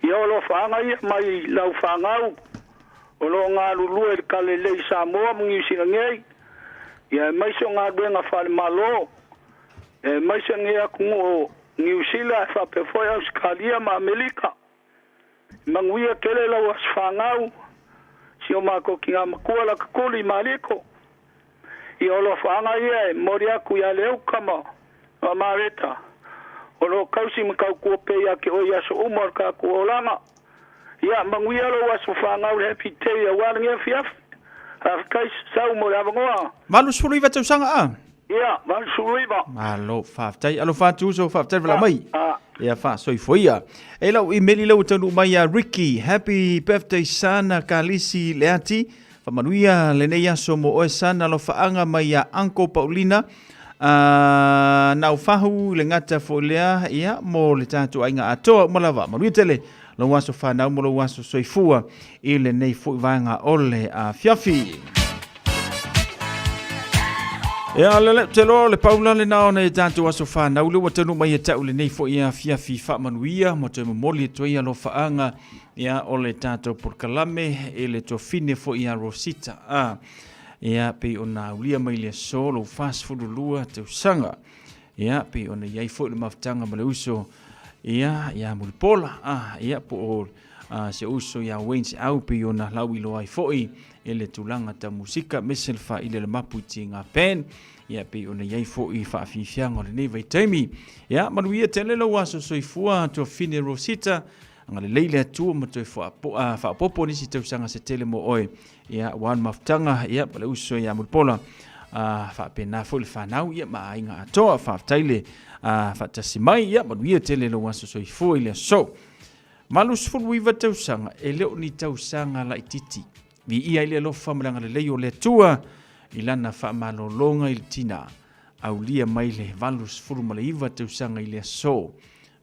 S14: Ia o alofaaga ia mai lau fanau o lo o galulue i le Talalelei i Samoa ma Niu Sila nei, ia aemaise o galuega faale-Malo, ia aemaise nei atunuu o Niu Sila e faapea foi Ausetalia ma Amerika. Manuia tele lau aso fanau, si o matou tina matua Lakatuli Maliko. Ia o alofaaga ia e momoli atu ia Leuka ma Mareta, o lo o tausi ma tautua pea ia te oe i aso uma o le tatou olaga. Ia, manuia lou aso fanau le Happy Day aua lenei afiafi. Faafetai Sau mo le avanoa.
S9: 89 tausaga a?
S14: Ia, 89.
S9: Malo, faafetai. Alofa atu uso, faafetai le valaau mai. Ia faasoifua ia. E lau imeli lea ua taunuu mai ia Ricky. Happy birthday son Kalisi Leati. Faamanuia lenei aso mo oe son alofaaga mai ia Uncle Paulina. Uh, Naufahu le gata foi lea ia mo le tatou aiga atoa uma lava. Manuia tele lou aso fanau mo lou aso soifua i lenei foi vaega o le afiafi. Ia, le le te loa le paula le nao nei tatou aso whanau le ua taunuu mai e tau lenei foi afiafi faamanuia mo toe momoli atu ai alofaaga ia o le tatou polokalame i le tofine foi ia Rosita a ia pei ona aulia mai le aso lou 42 tausaga ia pei ona i ai foi le mafutaga ma le uso ia ia Mulipola a ia po o se uso ia Wayne Seau pei ona lauiloa ai foi i le tulaga tau musika aemaise le faaili a le mapu i tiga band. Ia, pei ona i ai foi faafiafiaga o lenei vaitaimi. Ia, manuia tele lou aso soifua, tuafafine Rosita, agalelei le Atua ma toe faaopoopo nisi tausaga se tele mo oe. Ia, aua le mafutaga, ia, ma le uso ia Mulipola, faapena foi le fanau, ia, ma aiga atoa. Faafetai le faatasi mai, ia, manuia tele lou aso soifua i le aso. 89 tausaga, e le o ni tausaga laitiiti. Viia ai le alofa ma le agalelei o le Atua i lana faamalologa i le tina, aulia mai le 89 tausaga i le aso.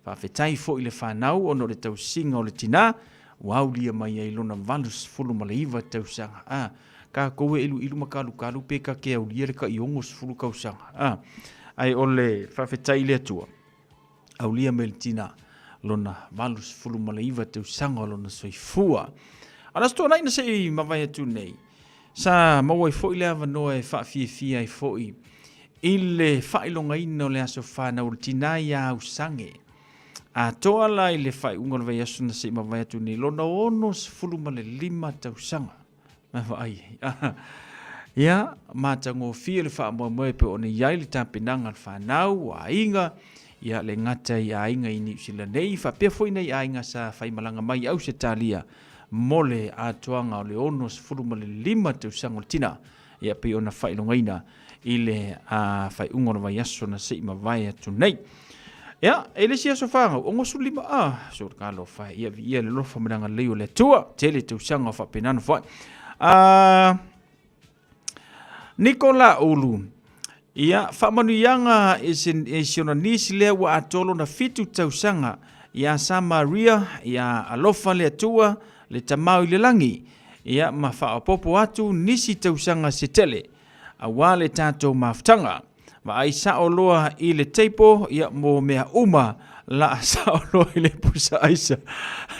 S9: Faafetai foi i le fanau ona o le tausiga o le tina ua aulia mai ai lona 89 tausaga. A, tatou e iluilu ma kalukalu pe ta te aulia le tai 60 tausaga. A, ae o le faafetai i le Atua, aulia mai le tina lona 89 tausaga o lona soifua. A o le Aso Toonai na se i mavae atu nei, sa maua ai foi le avanoa e faafiafia ai foi i le faailogaina o le aso fanau o le tina ia Ausage. Atoa la i le faaiuga o le vaiaso na se i mavae atu nei lona 65 tausaga. Ma vaai ai. Ia, matagofie le faamoemoe pe ona i ai le tapenaga a le fanau, aiga, ia le gata i aiga i Niu Sila nei, faapea foi nai aiga sa faimalaga mai i Ausetalia mo le atoaga o le 65 tausaga o le tina, ia pei ona faailogaina i le faaiuga o le vaiaso na se i mavae atu nei. Ia, e le isi aso fanau, 65, ah, so ka alofa, ia viia le alofa ma le agalelei o le Atua, tele tausaga o faapena ona foai. Nikola Ulu, ia, faamanuiaga e si ona nisi lea ua atoa lona 7 tausaga, ia Sa Maria, ia alofa le Atua, le Tamao i le lagi, ia ma faaopoopo atu nisi tausaga se tele, aua le tatou mafutaga. Vaai sao loa i le table, ia mo mea uma, laa sao loa i le pusa aisa.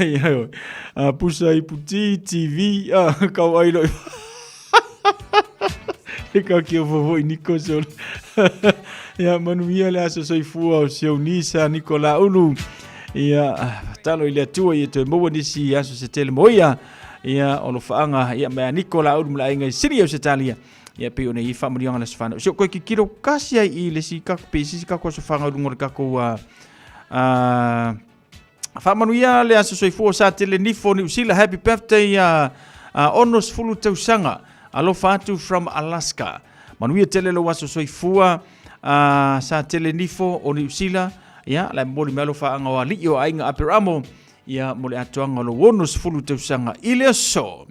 S9: Ia, a pusa ipu ti, TV, a kau ai loi. E ka ki o fofo i Niko so. Ia manuia le aso soifua o si au nisa Niko Laulu. Ia talo i le Atua ia toe maua nisi aso se tele mo ia. Ia o lofaaga ia mea Niko Laulu ma le aiga i Sini Ausetalia. Ia pei ona i ai faamanuiaga o le aso fanau. Si o koe kikilo kasi ai i le si kako pe sisi kako aso fanau lunga o le kako faamanuia le aso soifua sa tele nifo Niu Sila. Happy birthday 60 tausaga. Alofa atu from Alaska. Manuia tele lou aso soifua sa tele nifo o Niu Sila. Ia, la e momoli mai alofaaga o alii o aiga Aperamo. Ia, mo le atoaga o lou 60 tausaga i le aso.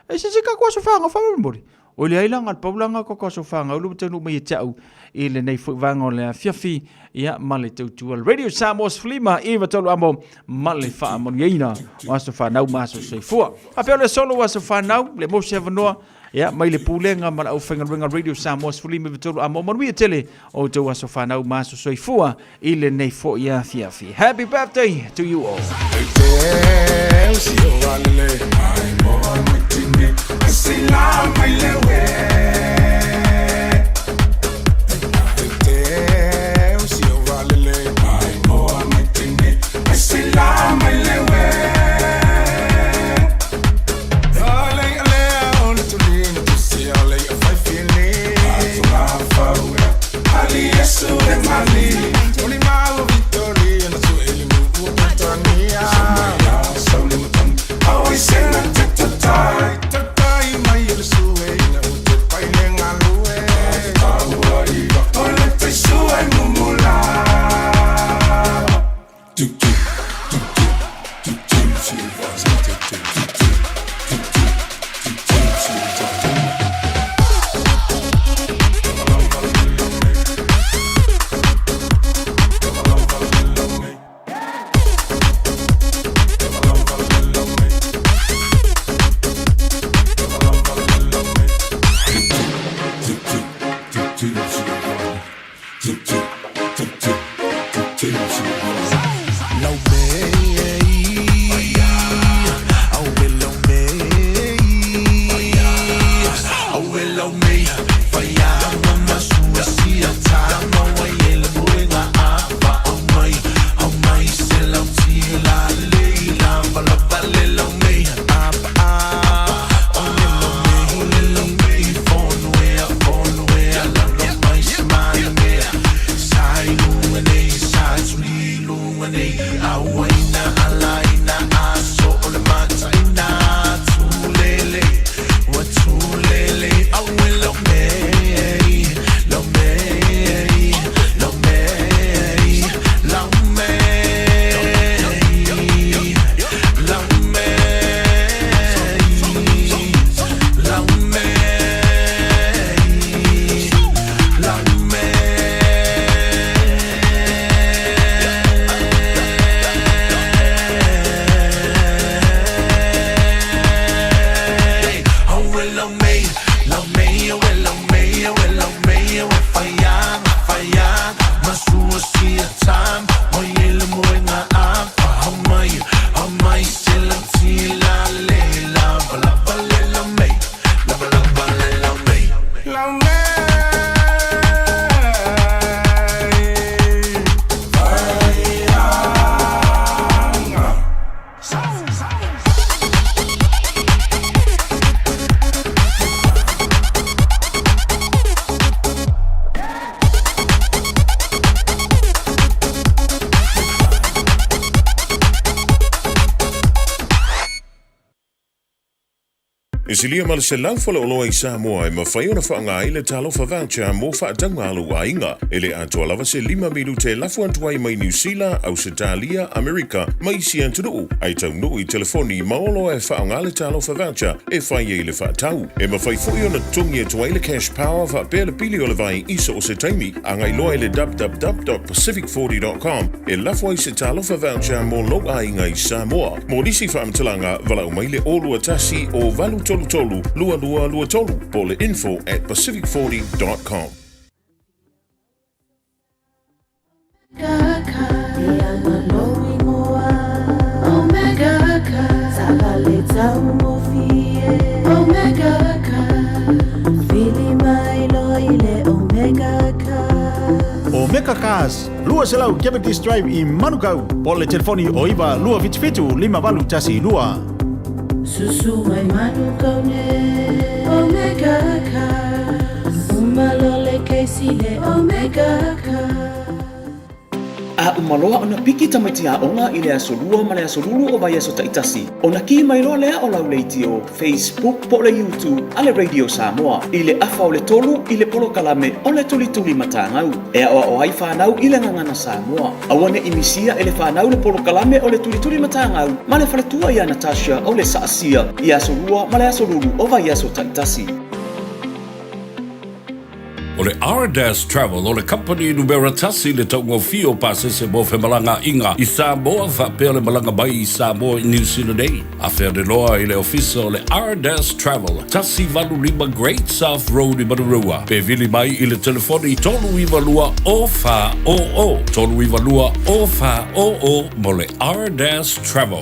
S9: E se se kako aso whanga whamamori. O le aila ngal paulanga kako aso whanga ulu taunuu mai e te au i lenei foi vaega o le afiafi ia ma le tautua Radio Samoa 15 93 amo ma le faamanuiaina o aso fanau ma aso soifua. Faapea o le solo o aso fanau le mo se avanoa ia mai le pulega ma le aufaigaluega Radio Samoa 15 amo manuia tele o outou aso fanau ma aso soifua i lenei foi afiafi. Happy birthday to you all.
S11: Auaina alaina aso o le mataina Tulele, ua tulele Aue lau mei, lau mei, lau mei, lau mei, lau mei, lau mei, lau mei.
S7: E silia ma le 100 faleoloa i Samoa e mafai ona faaaoga ai le Talofa Voucher mo faatauga a lou aiga. E le atoa lava se lima minute e lafo atu ai mai Niu Sila, Ausetalia, Amerika ma isi atunuu, ae taunuu i telefoni ma oloa e faaaoga le Talofa Voucher e fai ai le faatau. E mafai foi ona totogi atu ai le Cash Power faapea le pili o le vai i so o se taimi. Agai loa i le www.pacific40.com e lafo ai se Talofa Voucher mo lou aiga i Samoa. Mo nisi faamatalaga, valaau mai le 021 o 833 2223 po o le info at pacific40.com.
S15: Omega Cars, 200 Cavendish Drive i Manukau, po o le telefoni o 9 277 5812.
S16: Susu mai Manukau ne Omega Cars Uma lo le keisi le Omega Cars.
S17: A uma loa ona piki tamaiti aoga i le aso Lua ma le aso Lulu o vaiaso taitasi, ona kī mai loa lea o lau leitio, Facebook po o le YouTube a le Radio Samoa i le afa o le tolu i le polokalame o le Tulituli Matagau e aoao ai fanau i le gagana Samoa. Aua ne i misia e le fanau le polokalame o le Tulituli Matagau ma le faletua ia Natasha o le Saasia i aso Lua ma le aso Lulu o vaiaso taitasi.
S4: O le Ardas Travel o le kamupani numera tasi i le taugofie o pasese mo femalagaaiga i Samoa faapea le malaga mai i Samoa i Niu Sila nei. Afea ane loa i le ofisa o le Ardas Travel, 185 Great South Road i Manurewa, pe vili mai i le telefoni 392 0400, 392 0400 mo le Ardas Travel.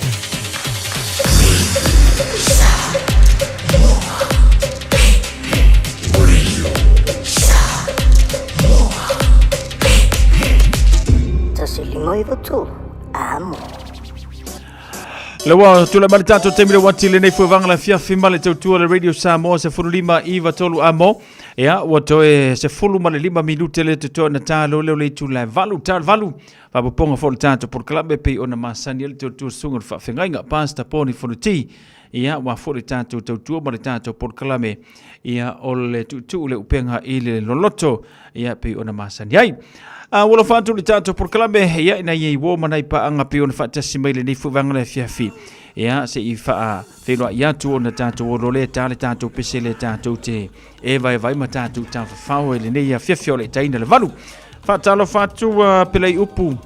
S9: Le ua tulai mai le tatou taimi le uati lenei fuevaga le afiafi ma le tautua le Radio Samoa 15 iva tolu a mo. Ia, ua toe 15 minute le totoe na tā lo leo le itu le valu, tā le valu. Faapopoga foi le tatou polokalame pei ona masani ai le tautua susuga o le faafeagaiga, Pastor Poni Fonoti. Ia, ua foi le tatou tautua ma le tatou polokalame, ia, o le tuutuu le upega i le loloto, ia, pei ona masani ai. A ua alofa atu le tatou polokalame, ia, ina ia i uo ma nai paaga pei ona faatasi mai lenei foi vaega le afiafi. Ia, se i faafeiloai atu ona tatou olo lea ta le tatou pese lea tatou te e vaevae ma tatou tafafao i lenei afiafi o le taina le valu. Faatalofa atu pelei upu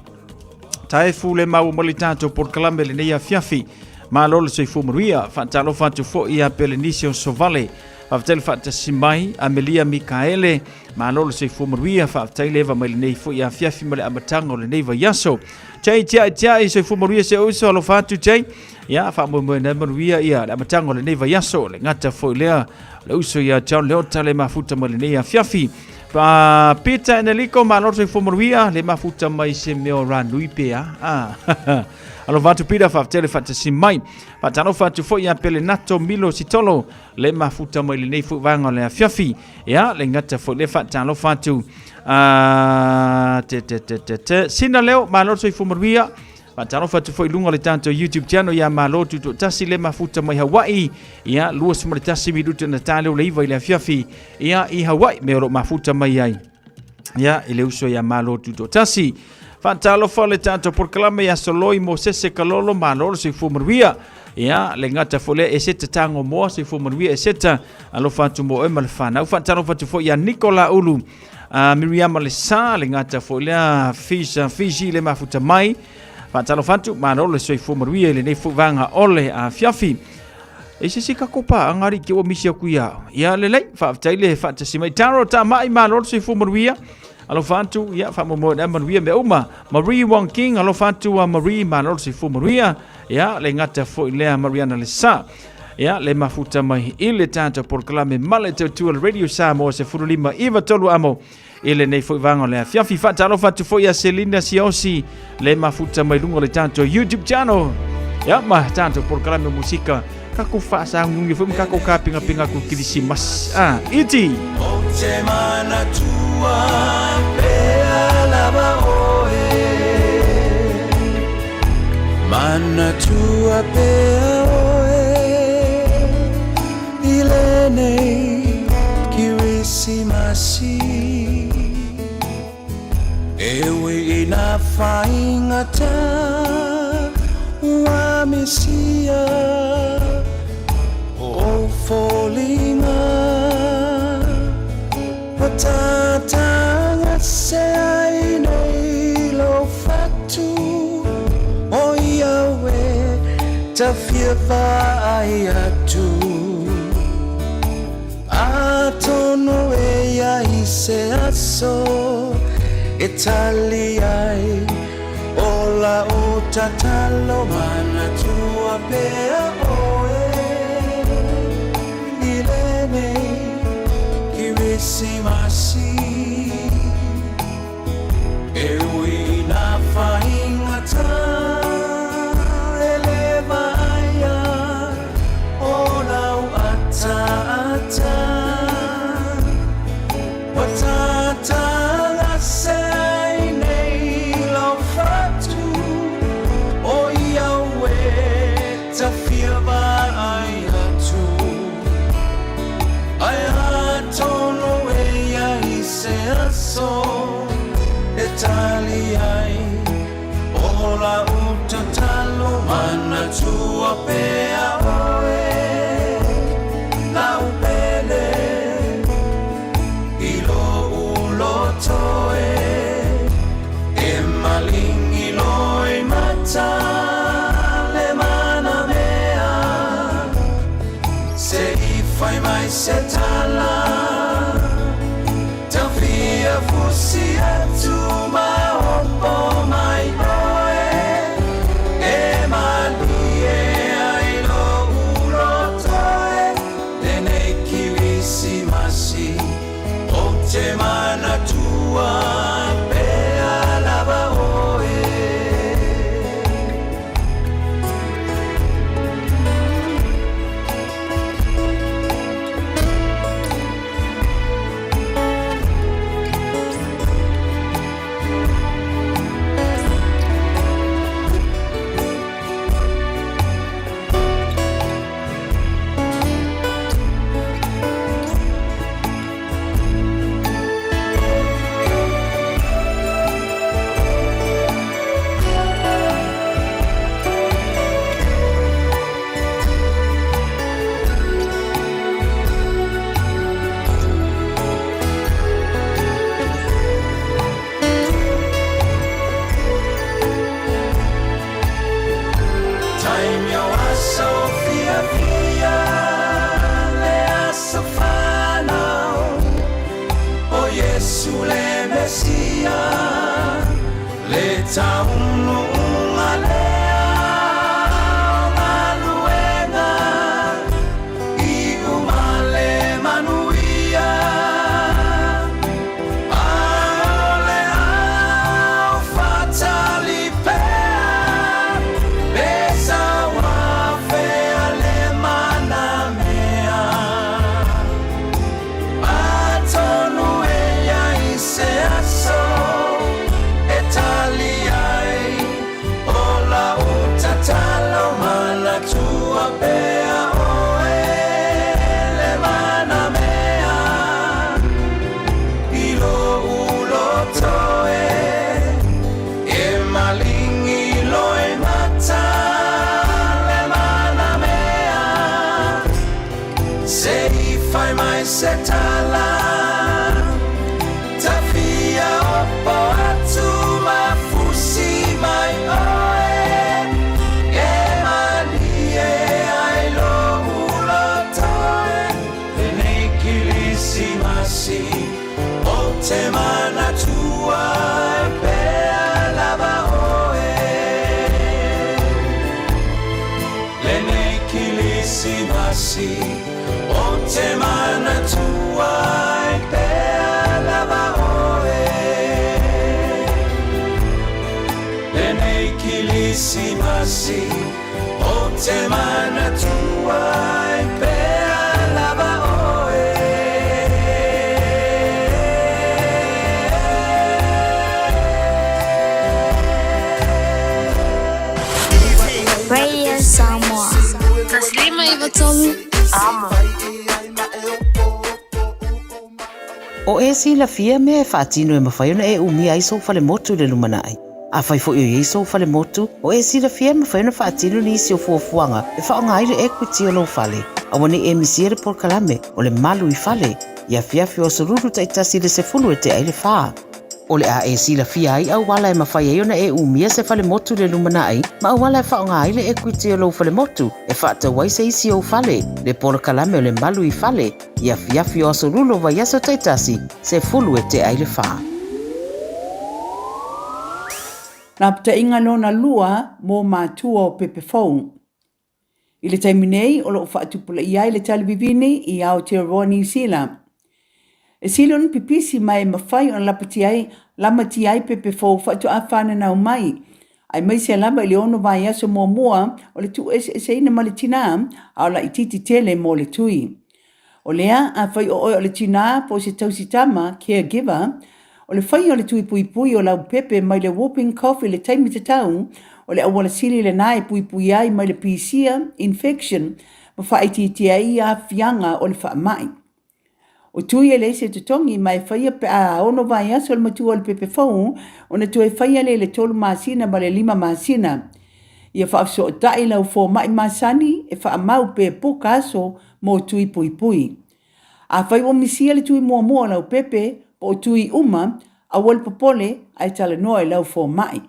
S9: Taefu le maua mai le tatou polokalame lenei afiafi. Malo le soifua manuia. Faatalofa atu foi ia Pelenise o Sovale. Faafetai le faatasi mai Amelia Mikaele. Malo le soifua manuia. Faafetai le eva mai lenei foi afiafi ma le amataga o lenei vaiaso. Jay tiai tiai soifua manuia se uso alofa atu Jay. Ia faamoemoe nai manuia ia le amataga o lenei vaiaso. Le gata foi lea le uso ia John Leota le mafuta mai lenei afiafi. Pa Peter Eneliko, malo le soifua manuia, le mafuta mai se mea o Ranui pea. Ah. Alofa atu Peter, faafetai le faatasi mai. Faatalofa atu foi ia Pelenato Milo Sitolo, le mafuta mai lenei foi vaega o le afiafi. Ia, le gata foi le faatalofa atu. Ah, te te te te te. Sina leo, malo le soifua manuia. Faatalofa atu foi i luga o le tatou YouTube channel ia Malo Tutoatasi le mafuta mai Hawaii. Ia 21 minute na tale o le 9 i le afiafi ia i Hawaii me o lo mafuta mai ai. Ia i le uso ia Malo Tutoatasi. Faatalofa le tatou polokalame ia Soloi Mosese Kalolo malo le soifua manuia. Ia le gata foi lea Eseta Tago Moa soifua manuia Eseta alofa atu mo oe ma le fanau. Faatalofa atu foi ia Nikola Ulu Miriama le sa le gata foi lea Fisa Fiji le mafuta mai. Faatalofa atu malo le soifua manuia i lenei foi vaega o le afiafi. E se se kako pa angari ke ua misi aku ia. Ia lelei, faafetai le faatasi mai. Taro Tamai malo le soifua manuia. Alofa atu, ia faamoemoe na manuia mea uma. Marie Wong King, alofa atu a Marie malo le soifua manuia. Ia le gata foi lea Mariana le sa. Ia le mafuta mai i le tatou polokalame ma le tautua le Radio Samoa 15 93 amo i lenei foi vaega o le afiafi. Faatalofa atu foi ia Selina Siosi le mafuta mai luga o le tatou YouTube channel. Ia ma tatou polokalame musika kako faasagiugi foi ma kako kapingapinga ku Kirisimasi. Ah, iti!
S11: O te manatua pea lava oe Manatua pea oe I lenei Kirisimasi E ui ina faigata ua misia o foliga Ua tatagase ai nei lou fatu O ia e ta fia vaai atu Atonu e i ai se aso e tali ai o lau tatalo Manatua pea oe i lenei Kirisimasi E ui ina faigata e le vaaia o lau ataata Ua tatagase ai nei lau fatu O ia e ta fia vaai atu Ae atonu e i ai se aso e tali ai o lau tatalo Manatua pea oe lau pele i lou loto e E malingi loimata le manamea Se i fai mai se tala Tau fia fusi atu ma opo mai oe E malie ai lou loto e Lenei Kirisimasi Ou te manatua pea lava oe. Taimi o aso fiafia le aso fanau o Iesu le Mesia le taunuuga lea o galuega i uma le manuia A o le au faatali pea pe sau afea le manamea Atonu e i ai se aso e tali ai Kirisimasi O te manatu ai pea lava oe Lenei Kirisimasi O te manatu ai pea lava oe
S2: Radio Samoa. 153 Amo.
S18: O e silafia mea e faatino e mafai ona e umia ai sou falemotu i le lumanai. Afai foi o i ai sou falemotu, o e silafia e mafai ona faatino nisi o fuafuaga e faaaoga ai le equity o lou fale. Aua ne i e misia le polokalame o le Malu i Fale i afiafi o Aso Lulu taitasi i le 10 e tea ai le fa. O le a e silafia ai auala e mafai ai ona e umia se falemotu i le lumanai ma auala e faaaoga ai le equity o lou falemotu e faatau ai se isi ou fale, le polokalame o le Malu i Fale i afiafi o Aso Lulu o vaiaso taitasi, 10 e tea ai le fa.
S19: Lapataiga lona lua mo matua o pepe fou. I le taimi nei, o lo o faatupulaia ai le talivivini i Aotearoa Niu Sila. E sili ona pipisi ma e mafai ona lapatia ai, lamatia ai pepe fou faatoa fananau mai, aemaise lava i le ono vaiaso muamua o le tuueseeseina ma le tinā, a o laitiiti tele mo le tui. O lea, afai o oe o le tinā po o se tausi tama, caregiver, o le faia o le tui puipui o lau pepe mai le whooping cough i le taimi tatau, o le auala sili lenā e puipui ai mai le pisia, infection, ma faaitiitia ai aafiaga o le faamai. O tui e leai se totogi ma e faia pe a ono vaiaso le matua o le pepe fou ona toe faia lea i le tolu masina ma le lima masina. Ia faafesootai lau fomai masani e faamau pe puka aso mo tui puipui. Afai ua misia le tui muamua o lau pepe po o tui uma, aua le popole ae talanoa i lau fomai.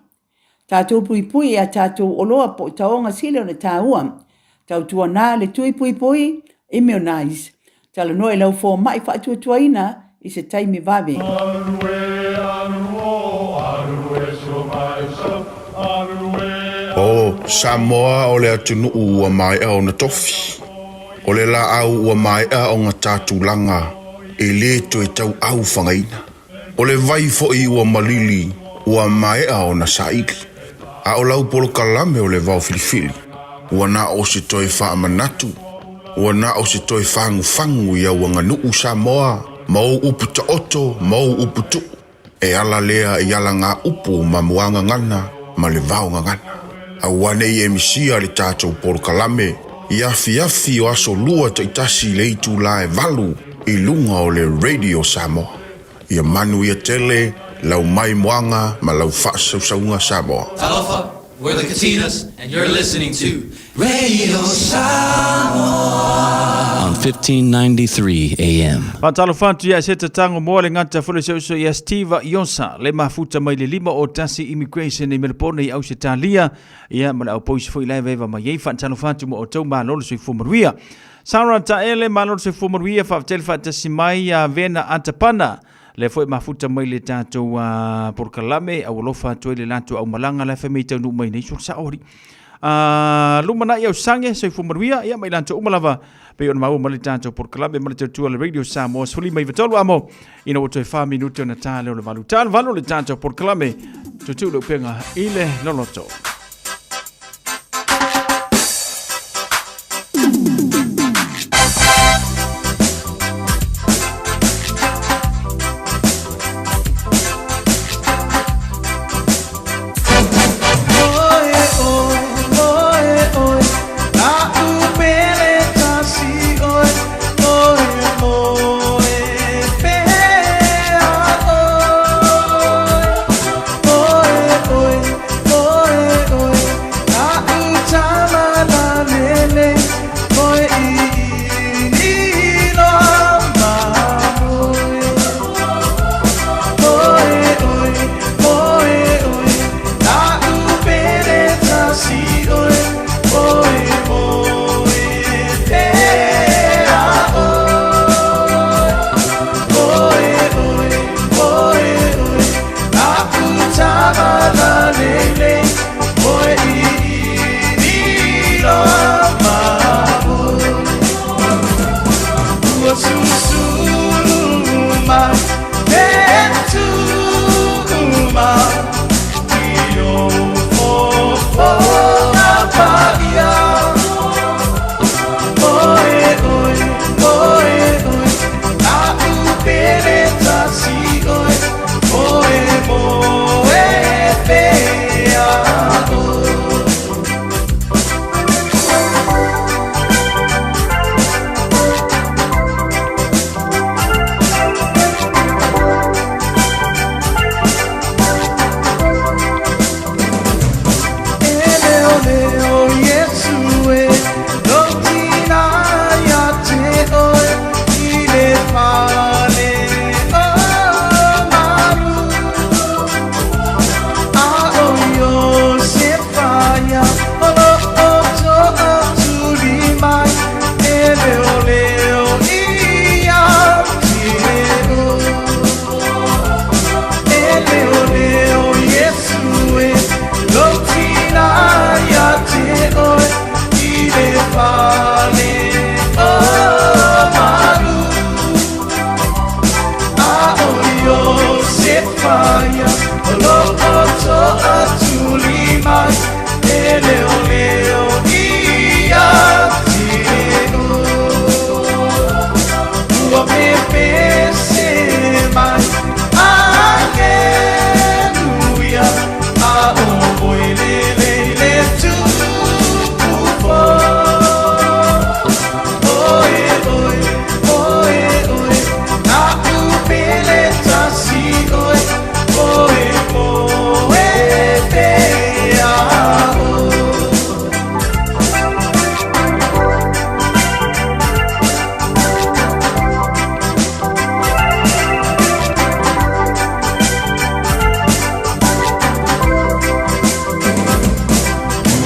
S19: Tatou puipui i a tatou oloa po o taoga sili ona taua. Tautuana le tui puipui, immunize. Talanoa i lau fomai faatuatuaina i se taimi vave.
S7: O Samoa o le atunuu ua maea ona tofi. O le laau ua maea ona ta tulaga e le toe tauau fagaina. O le vai foi ua malili ua maea ona saili. A o lau polokalame o le vao filifili, ua na o se toe faamanatu, ua na o se toe fagufagu i au aganuu Samoa ma ou upu taoto ma ou upu tuu, e ala lea i alagaupu ma muagagana ma le vaogagana. Aua ne i e misia le tatou polokalame i afiafi o aso lua taitasi i le itula e valu i luga o le Radio Samoa. Ia manuia tele lau maimoaga ma lau faasausauga Samoa.
S20: Talofa, we're the Katinas and you're listening to Radio Samoa on 1593 AM.
S9: Faatalofa atu ia se tatango moa le gata foi le seuso ia Steve Iosa le mafuta mai le lima o tasi immigration i Melbourne i Ausetalia ia ma le au poisi foi la veva mai ei faatalofa atu mo outou malo le soifua manuia. Sarah Taele malo le soifua manuia faafetai le faatasi mai ia Vena Atapana le foi mafuta mai le tatou polokalame au alofa atu ai le latou aumalaga la fai mai taunuu mai nei so saori. Lumanai au sange soifua manuia ia mai latou uma lava pei ona maua mai le tatou polokalame ma le tautua le Radio Samoa 13 amo ina ua toe 4 minute ona ta lea o le valu. Ta le valu le tatou polokalame tutu le upega i le loloto.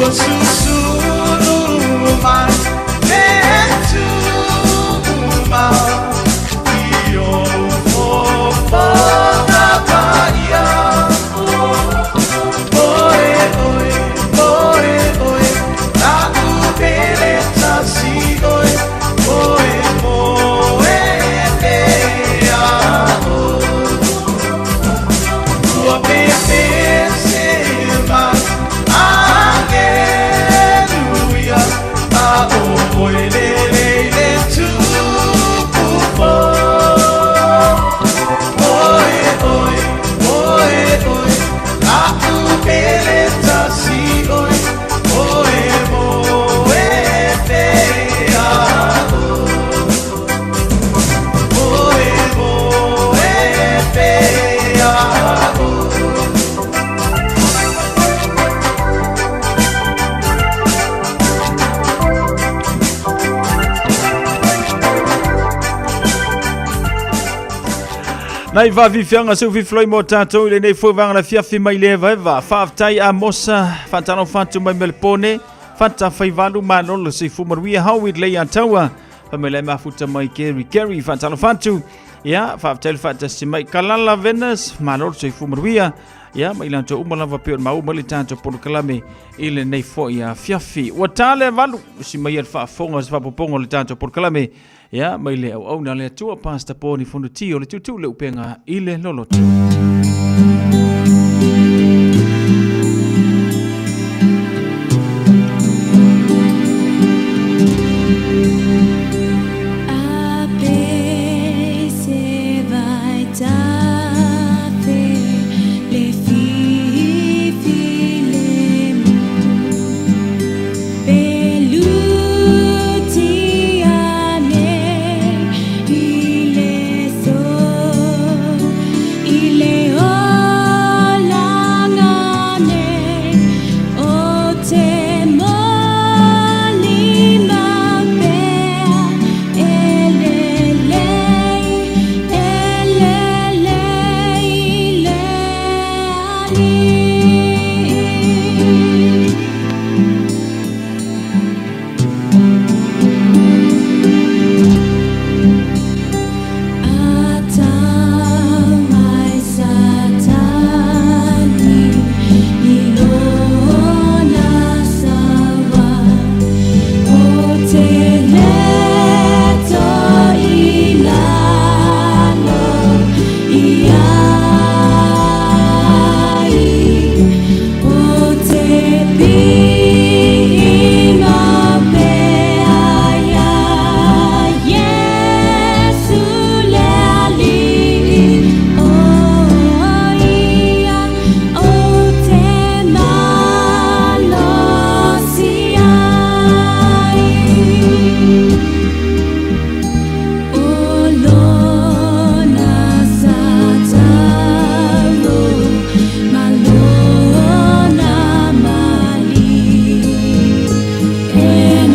S11: Ua susulu mai le tumau i ou fofoga paia. Oe, oe, oe, oe, la'u pele tasi oe, oe moe pea oe. Ua pepese mai Aleluia, a o oe lelei le tupu fou. Oe, oe, oe, oe, la'u pele tasi oe, oe moe pea oe. Oe moe pea oe.
S9: Nai vaafiafiaga seu fifiloi mo tatou i lenei foi vaega le afiafi mai le evaeva. Faafetai Amosa, faatalofa atu mai Melepone, Fata Faivalu, malo le soifua manuia, Howard Leiataua, faamai mafuta mai Gary Gary, faatalofa atu. Ia, faafetai le faatasi mai Kalala Venus, malo le soifua manuia. Ia, ma i latou uma lava pei ona maua mai le tatou polokalame i lenei foi afiafi. Ua ta le 8, usi mai le faafofoga se faapopoga o le tatou polokalame. Ia, mai le auauna a le Atua, Pastor Poni Fonuti o le tuutuu le upega i le loloto.
S16: A pe se vai tafe le fifi le mu pe luti ane i le so i le olaga nei o te molimau pea e lelei e lelei le Alii. A tau mai Satani i lona saua, o te leto i lalo i ai, o te piʻi mau pea iā Iesu le Alii, o ia ou te malosi ai. O lona satalo ma lona mali e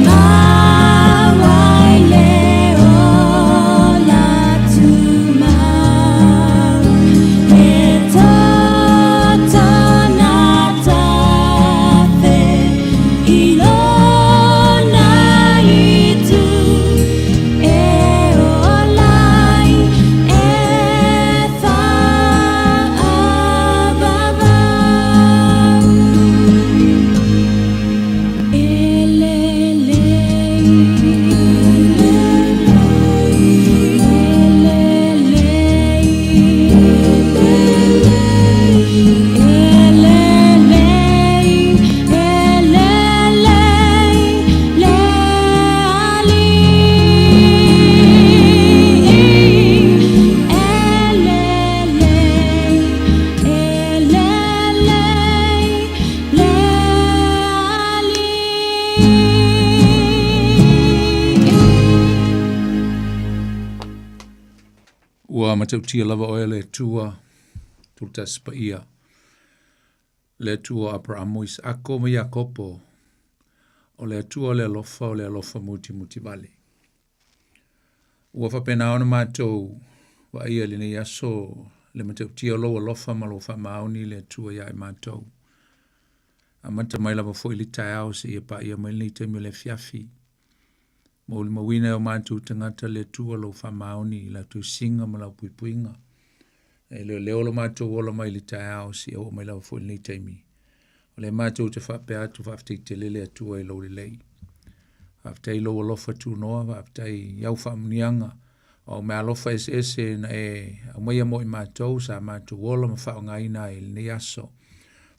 S16: mau ai le ola tumau le toto na tafe i lona itu e ola ai e faavavau. E lelei, e lelei, e lelei, e lelei le Alii. E lelei, e lelei le Alii.
S21: Ua matautia lava oe le Atua, Tulutasi Paia, le Atua o Aperamo, Isaako ma Iakopo, o le Atua o le alofa, o le alofa mutimutivale. Ua faapena ona matou vaaia i lenei aso le matautia o lou alofa ma lou faamaoni le Atua ia i matou. Amata mai lava foi i le taeao seia paia mai lenei taimi o le afiafi. Molimauina e o matou tagata le Atua lou faamaoni i lau tausiga ma lau puipuiga. E leoleo lo matou ola mai le taeao seia oo mai lava foi i lenei taimi. O lea matou te faapea atu faafetai tele le Atua i lou lelei. Faafetai i lou alofa tunoa, faafetai i au faamuniaga, o au meaalofa eseese na e aumaia mo i matou sa matou ola ma faaaogaina ai i lenei aso.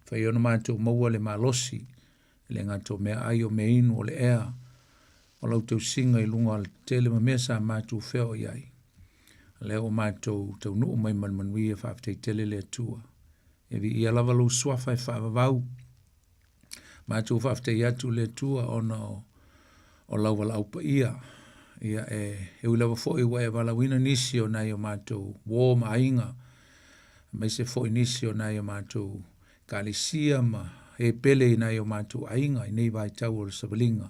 S21: Fai ona matou maua le malosi, e le gata o meaai o meainu o le ea, o lau tausiga i luga o le tele ma mea sa matou feoai ai. O lea ua matou taunuu mai ma le manuia, faafetai tele le Atua. E viia lava lou suafa e faavavau. Matou faafetai atu le Atua ona o, o lau valaau paia. Ia e, e ui lava foi ua e valaauina nisi o nai o matou uō ma aiga, aemaise foi nisi o nai o matou ekalesia ma e pele i nai o matou aiga i nei vaitau o le savaliga.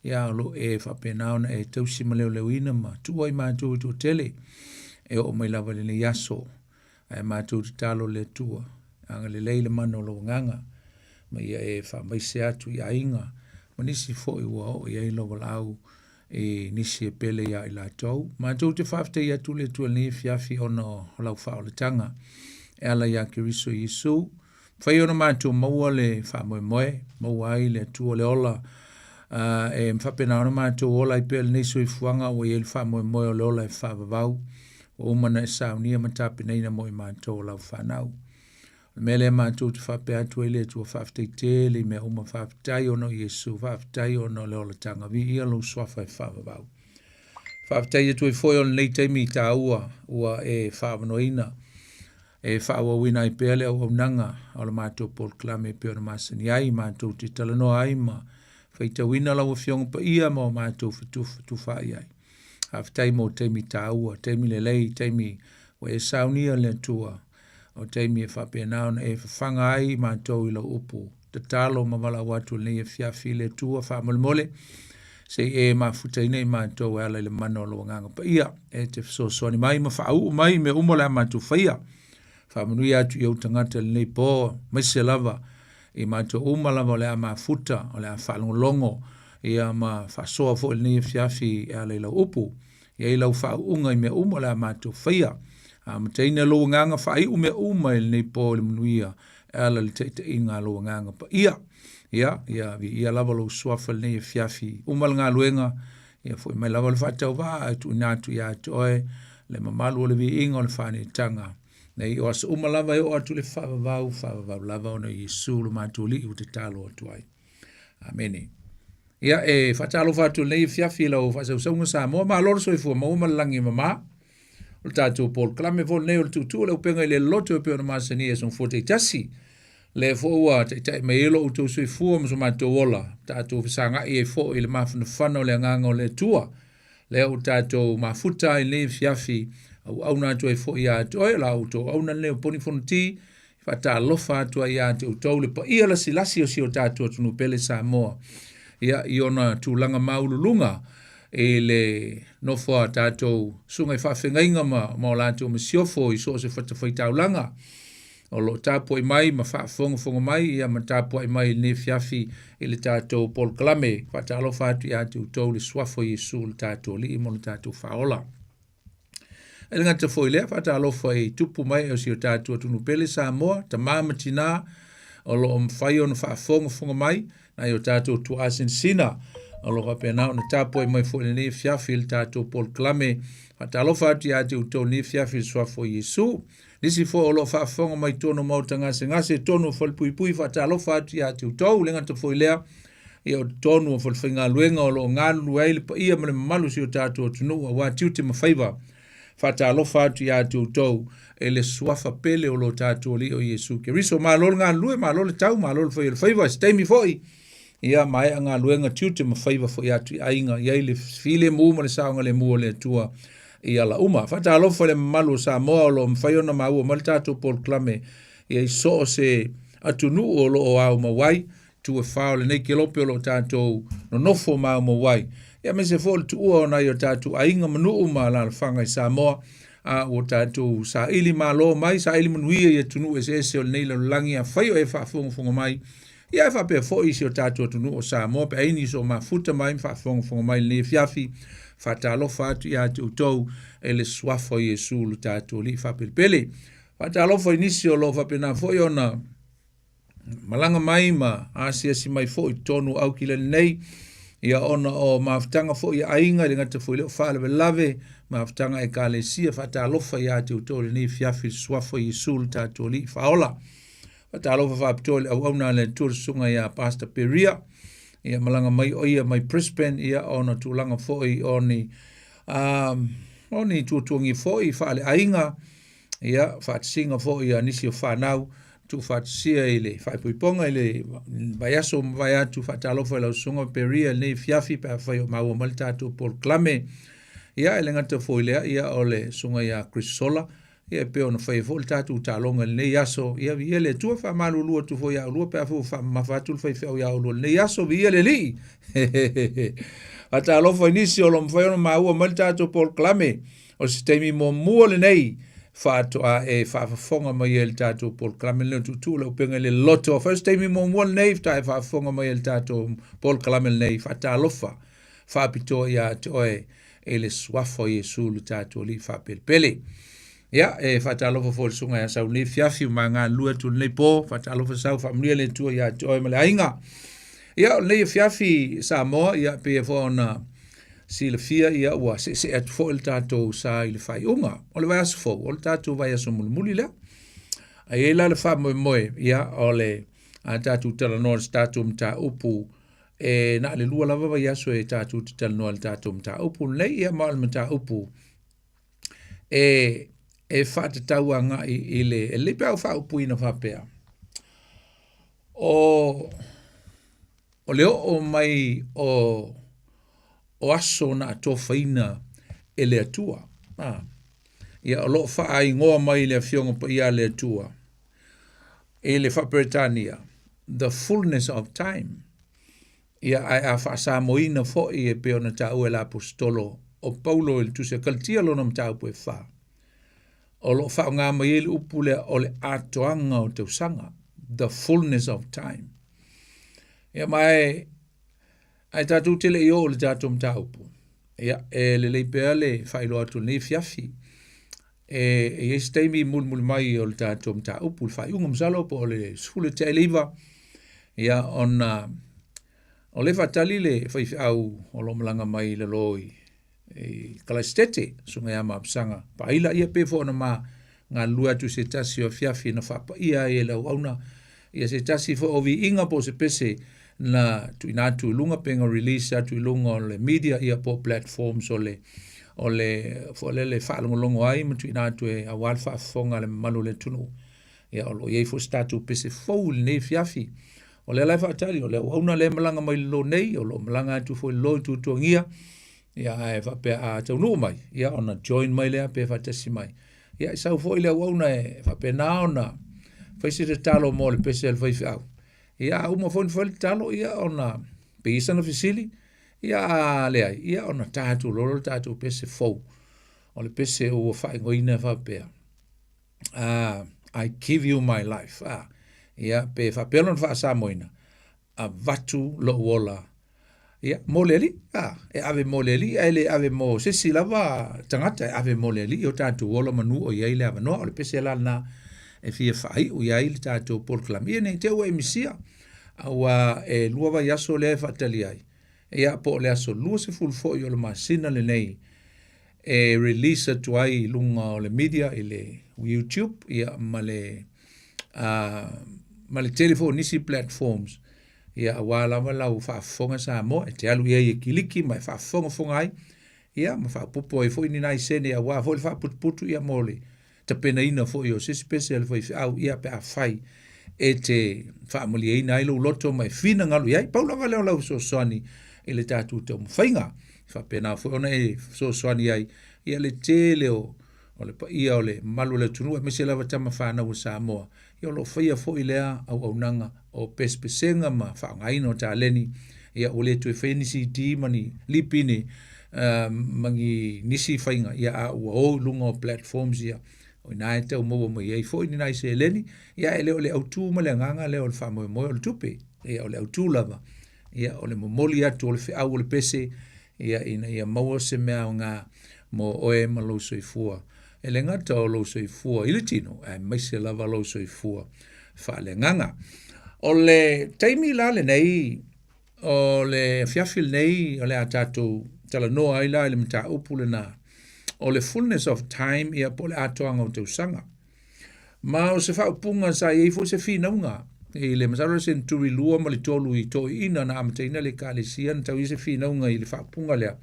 S21: Ia o lo o e faapena ona e tausi ma leoleoina ma tuua i matou e toatele e oo mai lava i lenei aso. Ae matou tatalo le Atua, agalelei le mana o lou agaga, ma ia e faamaise atu i aiga ma nisi foi ua oo i ai lou valaau i nisi e pele iā i latou. Matou te faafetai atu le Atua i lenei afiafi ona o lau faaolataga e ala iā Keriso Iesu. Mafai ona matou maua le faamoemoe, maua ai le Atua le ola, e faapena ona matou ola ai pea lenei soifuaga ua i ai le faamoemoe o le ola e faavavau, ua uma ona e saunia ma tapenaina mo i matou o lau fanau. O le mea lea matou te faapea atu ai le Atua faafetai tele i mea uma, faafetai ona o Iesu, faafetai ona o le olataga, viia lou suafa e faavavau. Faafetai atu ai foi o lenei taimi taua ua e faaavanoaina e faaauauina ai pea le auaunaga o le matou polokalame e pei ona masani ai, matou te talanoa ai ma faitauina lau Afioga Paia ma o matou fetufaai ai. Faafetai mo taimi taua, taimi lelei, taimi ua e saunia le Atua, o taimi e faapena ona e fafaga ai matou i lau upu. Tatalo ma valaau atu lenei afiafi i le Atua faamolemole, se i e mafutaina i matou e ala i le mana o lou Agaga Paia, e te fesoasoani mai ma faauu mai i mea uma o le a matou faia. Faamanuia atu i ou tagata i lenei po, aemaise lava i matou uma lava o le a mafuta, o le a faalogologo, ia ma faasoa foi i lenei afiafi e ala i lau upu. I ai lau faauuga i mea uma o le a matou faia. Amataina lou agaga faaiu mea uma i lenei po i le manuia e ala i le taitaiga a lou Agaga Paia. Ia, ia viia lava lou suafa i lenei afiafi. Uma le galuega, ia foi mai lava le faatauvaa ae tuuina atu ia te oe le mamalu o le viiga o le faaneetaga. Nei o aso uma lava e oo atu le faavavau, faavavau lava ona o Iesu lo matou Alii ua tatalo atu ai. Amene. Ia, e faatalofa atu i lenei afiafi i lau faasausauga Samoa. Malo le soifua maua ma le lagi e mama. O le tatou polokalame foi lenei o le tuutuu o le upega i le loto e pei ona masani e aso Gafua taitasi. Lea foi ua taitai mai ai lo outou soifua ma so matou ola, tatou fesagai ai foi i le mafanafana o le agaga o le Atua. Lea ua tatou mafuta ai lenei afiafi, auauna atu ai foi ia te oe, la outou auauna lenei o Poni Fonoti, faatalofa atu ai ia te outou le paia lasilasi o si o tatou atunuu pele Samoa. Ia, i ona tulaga maualuluga i le nofo a tatou susuga i faafeagaiga ma, ma o latou masiofo i so o se fatafaitaulaga o lo o tapuai mai ma faafogafoga mai ia ma tapuai mai i lenei afiafi i le tatou polokalame. Faatalofa atu ia te outou le suafa o Iesu le tatou Alii ma lo tatou Faaola. E le gata foi i lea, faatalofa i tupu mai o si o tatou atunuu pele Samoa, tama ma tinā o lo o mafai ona faafogafoga mai nai o tatou tuaa sinasina o lo o faapena ona tapuai mai foi i lenei afiafi i le tatou polokalame. Faatalofa atu ia te outou i lenei afiafi i le suafa o Iesu. Nisi foi o lo o faafofoga mai totonu o maota gasegase, totonu o falepuipui, faatalofa atu ia te outou. Le gata foi i lea, ia o totonu o falefaigaluega o lo o galulue ai le paia ma le mamalu o si o tatou atunuu aua tiute ma faiva. Faatalofa atu ia te outou e le suafa pele o lo tatou Alii o Iesu Keriso. Malo le galulue, malo le tau, malo le fai o le faiva. I se taimi foi, ia maea galuega tiute ma faiva foi atu i aiga, i ai le filemu ma le saogalemu o le Atua i ala uma. Faatalofa i le mamalu o Samoa o lo o mafai ona maua mai le tatou polokalame ia i so o se atunuu o lo o aumau ai, itu e fa o lenei kelope o lo o tatou nonofo ma aumau ai. Ia aemaise foi o le tuua o nai o tatou aiga ma nuu ma alaalafaga i Samoa, a ua tatou saili malo mai, saili manuia i atunuu eseese o lenei lalolagi, afai o e faafogafoga mai, Ia e faapea foi i si o tatou atunuu o Samoa pe a i ai nisi o mafuta mai ma faafogafoga mai i lenei afiafi, faatalofa atu ia te outou e le Suafa o Iesu lo tatou Alii faapelepele. Faatalofa i nisi o lo o faapena foi ona malaga mai ma asiasi mai foi i totonu o Aukilani nei, ia ona o mafutaga foi a aiga, e le gata foi i lea o faalavelave, mafutaga a ekalesia, faatalofa ia te outou i lenei afiafi i le Suafa o Iesu lo tatou Alii faaola. Faatalofa faapitoa i le auauna a le Atua le susuga ia Pastor Peria, ia malaga mai o ia mai Brisbane, ia ona tulaga foi o ni, o ni tuatuangi foi faaleaiga, ia faatasiga foi a nisi o fanau, tuufaatasia i le faaipoipoga i le vaiaso ma vae atu. Faatalofa i lau susuga Peria i lenei afiafi pe afai o maua mai le tatou polokalame. Ia e le gata foi i lea, ia o le susuga ia Chris Sola, Ia e pei ona faia foi le tatou taaloga i lenei aso. Ia viia le Atua, faamalulu atu foi ia oulua pe afai ua faamamafa atu le faifeau ia oulua i lenei aso. Viia le Alii! Faatalofa i nisi o lo o mafai ona maua mai le tatou polokalame. O se taimi muamua lenei faatoa e faafofoga mai ai le tatou polokalame lenei o Tuutuu le Upega i le Loto. First taimi muamua lenei faatoa e faafofoga mai ai le tatou polokalame lenei. Faatalofa faapitoa ia te oe e le suafa o Iesu lo tatou Alii faapelepele. Ia, e faatalofa foi i le susuga ia Sau lenei afiafi ua ma galulue atu lenei po. Faatalofa Sau, faamanuia le Atua ia te oe ma le aiga. Ia, o lenei afiafi Samoa, ia, pei foi ona silafia, ia, ua seesee atu foi le tatou sa i le faaiuga o le vaiaso fou, o le tatou vaiaso mulimuli lea. Ae i ai la le faamoemoe, ia, o le a tatou talanoa i se tatou mataupu E na o le lua lava vaiaso e tatou te talanoa i le tatou mataupu lenei, ia ma o le mataupu e, e faatatau agai i le, e lelei pe a ou faaupuina faapea, o, o le oo mai o, o aso na atofaina e le Atua. A, ia, o lo o faaigoa mai le Afioga Paia a le Atua i le faa-Peretania, the fullness of time. Ia, ae a faasamoina foi e pei ona taua e le Aposetolo o Paulo i le Tusi a Kalatia lona mataupu e fa, o lo o faaaoga mai ai le upu lea o le atoaga o tausaga, the fullness of time. Ia, ma e, ae tatou te le i oo i le tatou mataupu, ia, e lelei pea le faailoa atu i lenei afiafi, E, e i ai se taimi mulimuli mai o le tatou mataupu, le faaiuga masalo po o le 19, ia ona o lea e faatali le faifeau o lo o malaga mai i lalo i, i Kalaisitete, Susuga ia Mapusaga Paaila, ia pei foi ona ma galulue atu i se tasi o afiafi na faapaia ai e le auauna ia se tasi foi o viiga po o se pese na tuuina atu i luga pe na release atu i luga o le media ia po o platforms o le o le foi lele faalogologo ai ma tuuina atu e aua le faafofoga a le mamalu o le atunuu. Ia o lo o i ai foi se tatou pese fou i lenei afiafi. O lea la e faatali, o le auauna lea e malaga mai lalo nei, o lo o malaga atu foi i lalo i Tuatuagia, ia ae faapea a taunuu mai, ia ona join mai lea pe faatasi mai. Ia e sau foi le auauna e faapena ona fai se tatalo mo le pese a le faifeau. Ia a uma foi ona fai le tatalo, ia ona pe i ai sana fesili, ia a leai, ia ona ta atu loa le tatou pese fou. O le pese ua faaigoaina e faapea, I give you my life. Ia pe faapea lona faasamoina, avatu lou ola ia mo le Alii, a, e ave mo le Alii ae le ave mo se isi lava tagata, e ave mo le Alii o tatou ola manu o i ai le avanoa. O le pese la lena e fia faaiu i ai le tatou polokalame. Ia ne i te i ua e misia, aua e lua vaiaso lea e faatali ai, ia po o le aso 20 foi o le masina lenei e release atu ai i luga o le media i le YouTube ia ma le ma le tele foi o nisi platforms ia aua lava lau faafofoga Samoa e te alu i ai e kiliki ma e faafofogafoga ai ia ma faaopoopo ai foi ni nai sene aua foi le faaputuputu ia mo le tapenaina foi o se isi pese a le faifeau ia pe afai e te faamalieina ai lou loto ma e finagalo i ai. Pau lava lea o lau fesoasoani i le tatou taumafaiga. E faapena foi ona e fesoasoani ai ia le tele o o le paia o le mamalu o le atunuu aemaise lava tama fanau a Samoa. Ia o lo o faia foi lea auaunaga o pesepesega ma faaaogaina o taleni. Ia ua le toe faia ni CD ma ni lipine ma ni nisi faiga, ia a ua o i luga o platforms ia, o i ina e tau maua mai ai foi ni nai seleni, ia e le o le autu ma le agaga lea o le faamoemoe o le tupe. Ia, o le autū lava, ia, o le momoli atu o le feau o le pese, ia, ina ia maua se mea aoga mo oe ma lou soifua. E le gata o lou soifua i le tino, aemaise lava lou soifua faaleagaga. O le taimi la lenei, o le afiafi lenei, o le a tatou talanoa ai la i le mataupu lena, o le fullness of time, ia po o le atoaga o tausaga. Ma o se faaupuga sa i ai foi se finauga i le masalo le seneturi 2 ma le 3 i toeaiina na amataina le ekalesia na tau i ai se finauga i le faaupuga lea.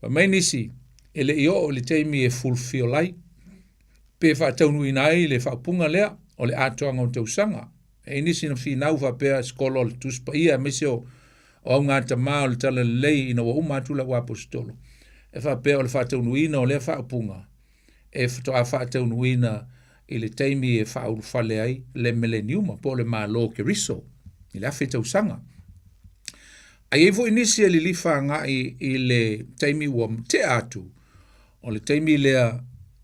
S21: Fai mai nisi, e le i oo i le taimi e fulfill ai pe faataunuuina ai le faaupuga lea o le atoaga o tausaga. E i ai nisi na finau faapea sikolo o le Tusi Paia aemaise o o augatama o le Talalelei ina ua uma atu le auaposeitolo e faapea o le faataunuuina o lea faaupuga e faatoa faataunuuina i le taimi e faaulufale ai le Mileniuma po o le Malo o Keriso i le 1000 tausaga. A i ai foi nisi e lilifa agai i le taimi ua tea atu, o le taimi lea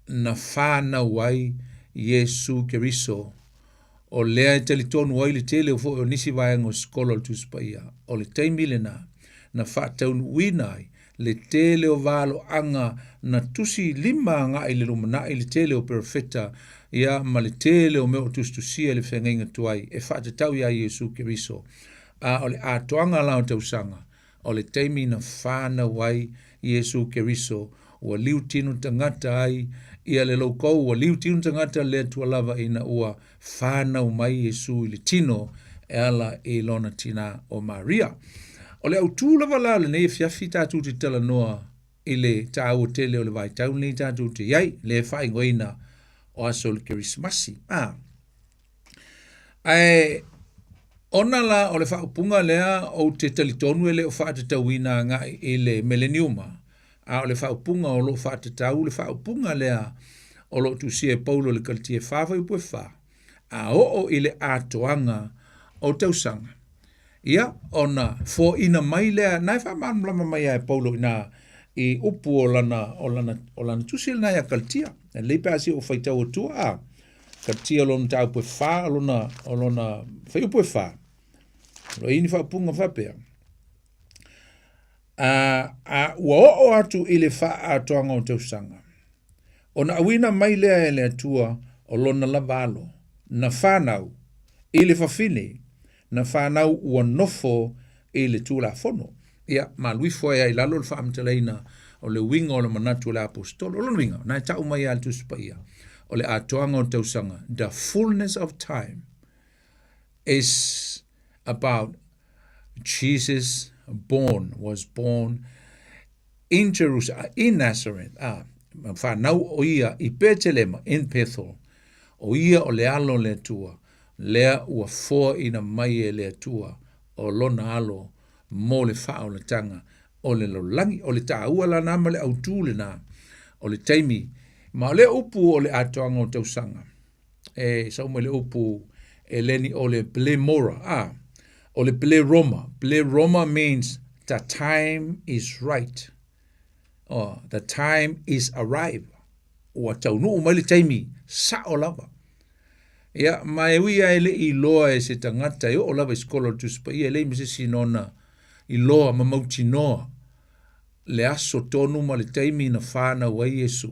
S21: na fanau ai Iesu Keriso O lea e talitonu ai le tele foi o nisi vaega o Sikolo o le Tusi Paia, o le taimi lena na faataunuuina ai le tele o valoaga na tusi lima agai i le lumanai le tele o perofeta ia ma le tele o mea o tusitusia i le feagaiga tuai e faatatau iā Iesu Keriso. A o le atoaga la o tausaga, O le taimi na fanau ai Iesu Keriso, ua liutino tagata ai ia le loukou, ua liutino tagata le Atua lava ina ua fanau mai Iesu i le tino e ala i lona tina o Maria. O le autū lava la o lenei afiafi tatou te talanoa i le tāua tele o le vaitau lenei tatou te i ai, le faaigoaina o aso o le Kerisimasi. Ah. Ae ona la o le faaupuga lea ou te talitonu e le o faatatauina agai i le meleniuma, a o le faaupuga o lo o faatatau le faaupuga lea o lo o tusia e Paulo i le Kalatia e 4 fuaiupu e 4, a oo i le atoaga o tausaga, Ia, ona foaina mai lea, na e faamalamalama mai lava e Paulo i nā i upu o lana, o lana, o lana tusi lena ia Kalatia. E lelei pe a se i ou faitau atua, a, Kalatia o lona mataupu e whā, o lona, o lona whaiupu e whā. O lo i ni whaupunga whapea. A, a ua oo atu i le whaatoanga o tausaga. Ona auina mai lea e le Atua o lona lava alo, na whanau, i le fafine, na whanau ua nofo i le Tulafono. Ia, malu ifo ai i lalo le faamatalaina o le uiga o le manatu o le Aposetolo. O lona uiga, na e tau mai lava le Tusi Paia, o le atoaga o tausaga, the fullness of time is about Jesus born, was born in Jerusalem, in Nazareth, a, whanau o ia i Petelema, in Bethel, o ia o le alo o le Atua, lea ua foaina mai e le Atua o lona alo mo le faaolataga o le lalolagi. O le taua lana ma le autū lena o le taimi. Ma o lea upu o le atoaga o tausaga, e sau mai le upu e leni o le pleroma, a, o le pleroma. Pleroma means the time is right. Oh, the time is arrived. Ua taunuu mai le taimi, sao lava. Ia, ma e ui lava e le i iloa e se tagata e oo lava i sikolo o le Tusi Paia, e leai ma se isi nona iloa ma mautinoa le aso tonu ma le taimi na fanau ai Iesu.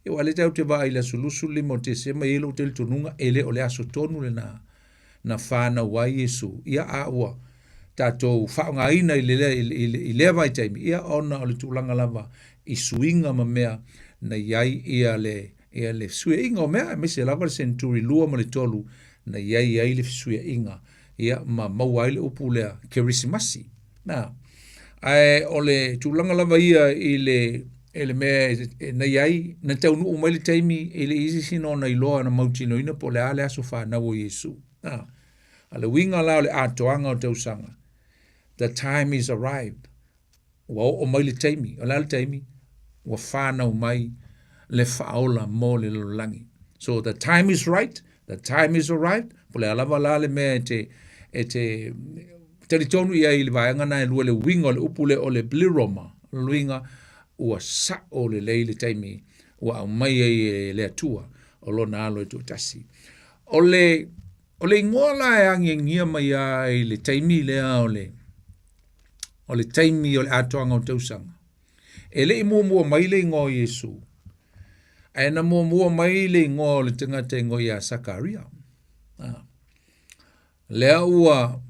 S21: Ia, aua o lea tatou te vaai i le aso 25 o Tesema, e i ai lou talitonuga e le o le aso tonu lena na fanau ai Iesu. Ia, a ua tatou faaaogaina i le, i le, i lea vaitaimi, ia, ona o le tulaga lava i suiga ma mea na i ai ia le Ia le fesuiaiga o mea, aemaise lava le seneturi 2 ma le 3 na i ai ai le fesuiaiga, ia ma maua ai le upu lea Kerisimasi. Na. Ae o le tulaga lava ia i le e le mea e, na i ai, na taunuu mai le taimi e le i se isi na ona iloa na mautinoina po o le a le aso fanau o Iesu. Na. A le uiga la o le atoaga o tausaga, the time is arrived. Ua oo mai le taimi, o le a le taimi? Ua whanau mai le faaola mo le lalolagi. So the time is right, the time is arrived, po le a lava la le mea e te, e te talitonu i ai i le vaega na e lua le uiga o le upu lea o le pleroma, o le uiga ua sao lelei le taimi ua aumai ai e le Atua o lona alo e toatasi. O le. O le igoa la e agiagia mai a i le taimi lea o le o le taimi o le atoaga o tausaga. E le i muamua mai le igoa o Iesu, ae na muamua mai le igoa o le tagata igoa ia Sakaria. Ah. Lea ua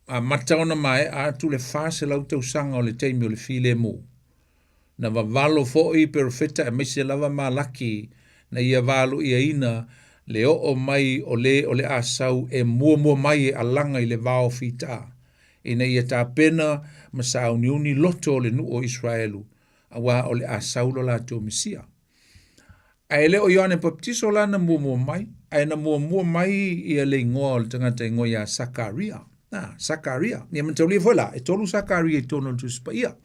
S21: amata ona maea atu le 400 tausaga o le taimi o le filemu. Na vavalo foi perofeta aemaise lava Malaki na ia valoiaina le oo mai o le o le a sau e muamua mai e alaga i le vao fitaā, ina ia tapena ma sauniuni loto o le nuu o Israelu, auā o le a sau lo latou Mesia. Ae le o Ioane Papatiso la na muamua mai, ae na muamua mai ia le igoa o le tagata igoa ia Sakaria. Ah, Sakaria. Ia manataulia foi la, e tolu Sakaria i totonu o le Tusi Paia.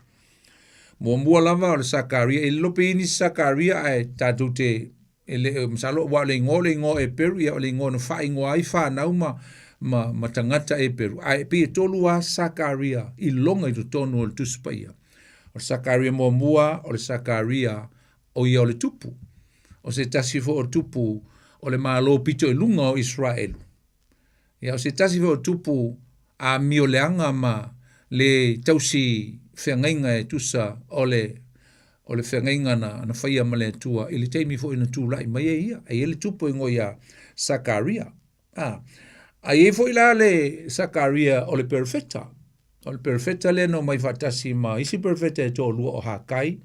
S21: Muamua lava o le Sakaria, e le iloa pe i ai nisi Sakaria ae tatou te e le masalo aua o le igoa o le igoa Eperu, ia o le igoa na faaigoa ai fanau ma ma, ma tagata Eperu. Ae pei e tolu lava Sakaria i loga i totonu o le Tusi Paia. O le Sakaria muamua, o le Sakaria o ia o le tupu. O se tasi foi o tupu o le Malo pito i luga o Iseraelu. Ia, o se tasi foi o tupu amioleaga ma le tausi feagaiga e tusa o le o le feagaiga na, na faia ma le Atua i le taimi foi na tulai mai ai ia. E i ai le tupu e igoa ia Sakaria. A, a i ai foi la le Sakaria o le perofeta. O le perofeta lea na omai faatasi ma isi perofeta e toalua o Hakai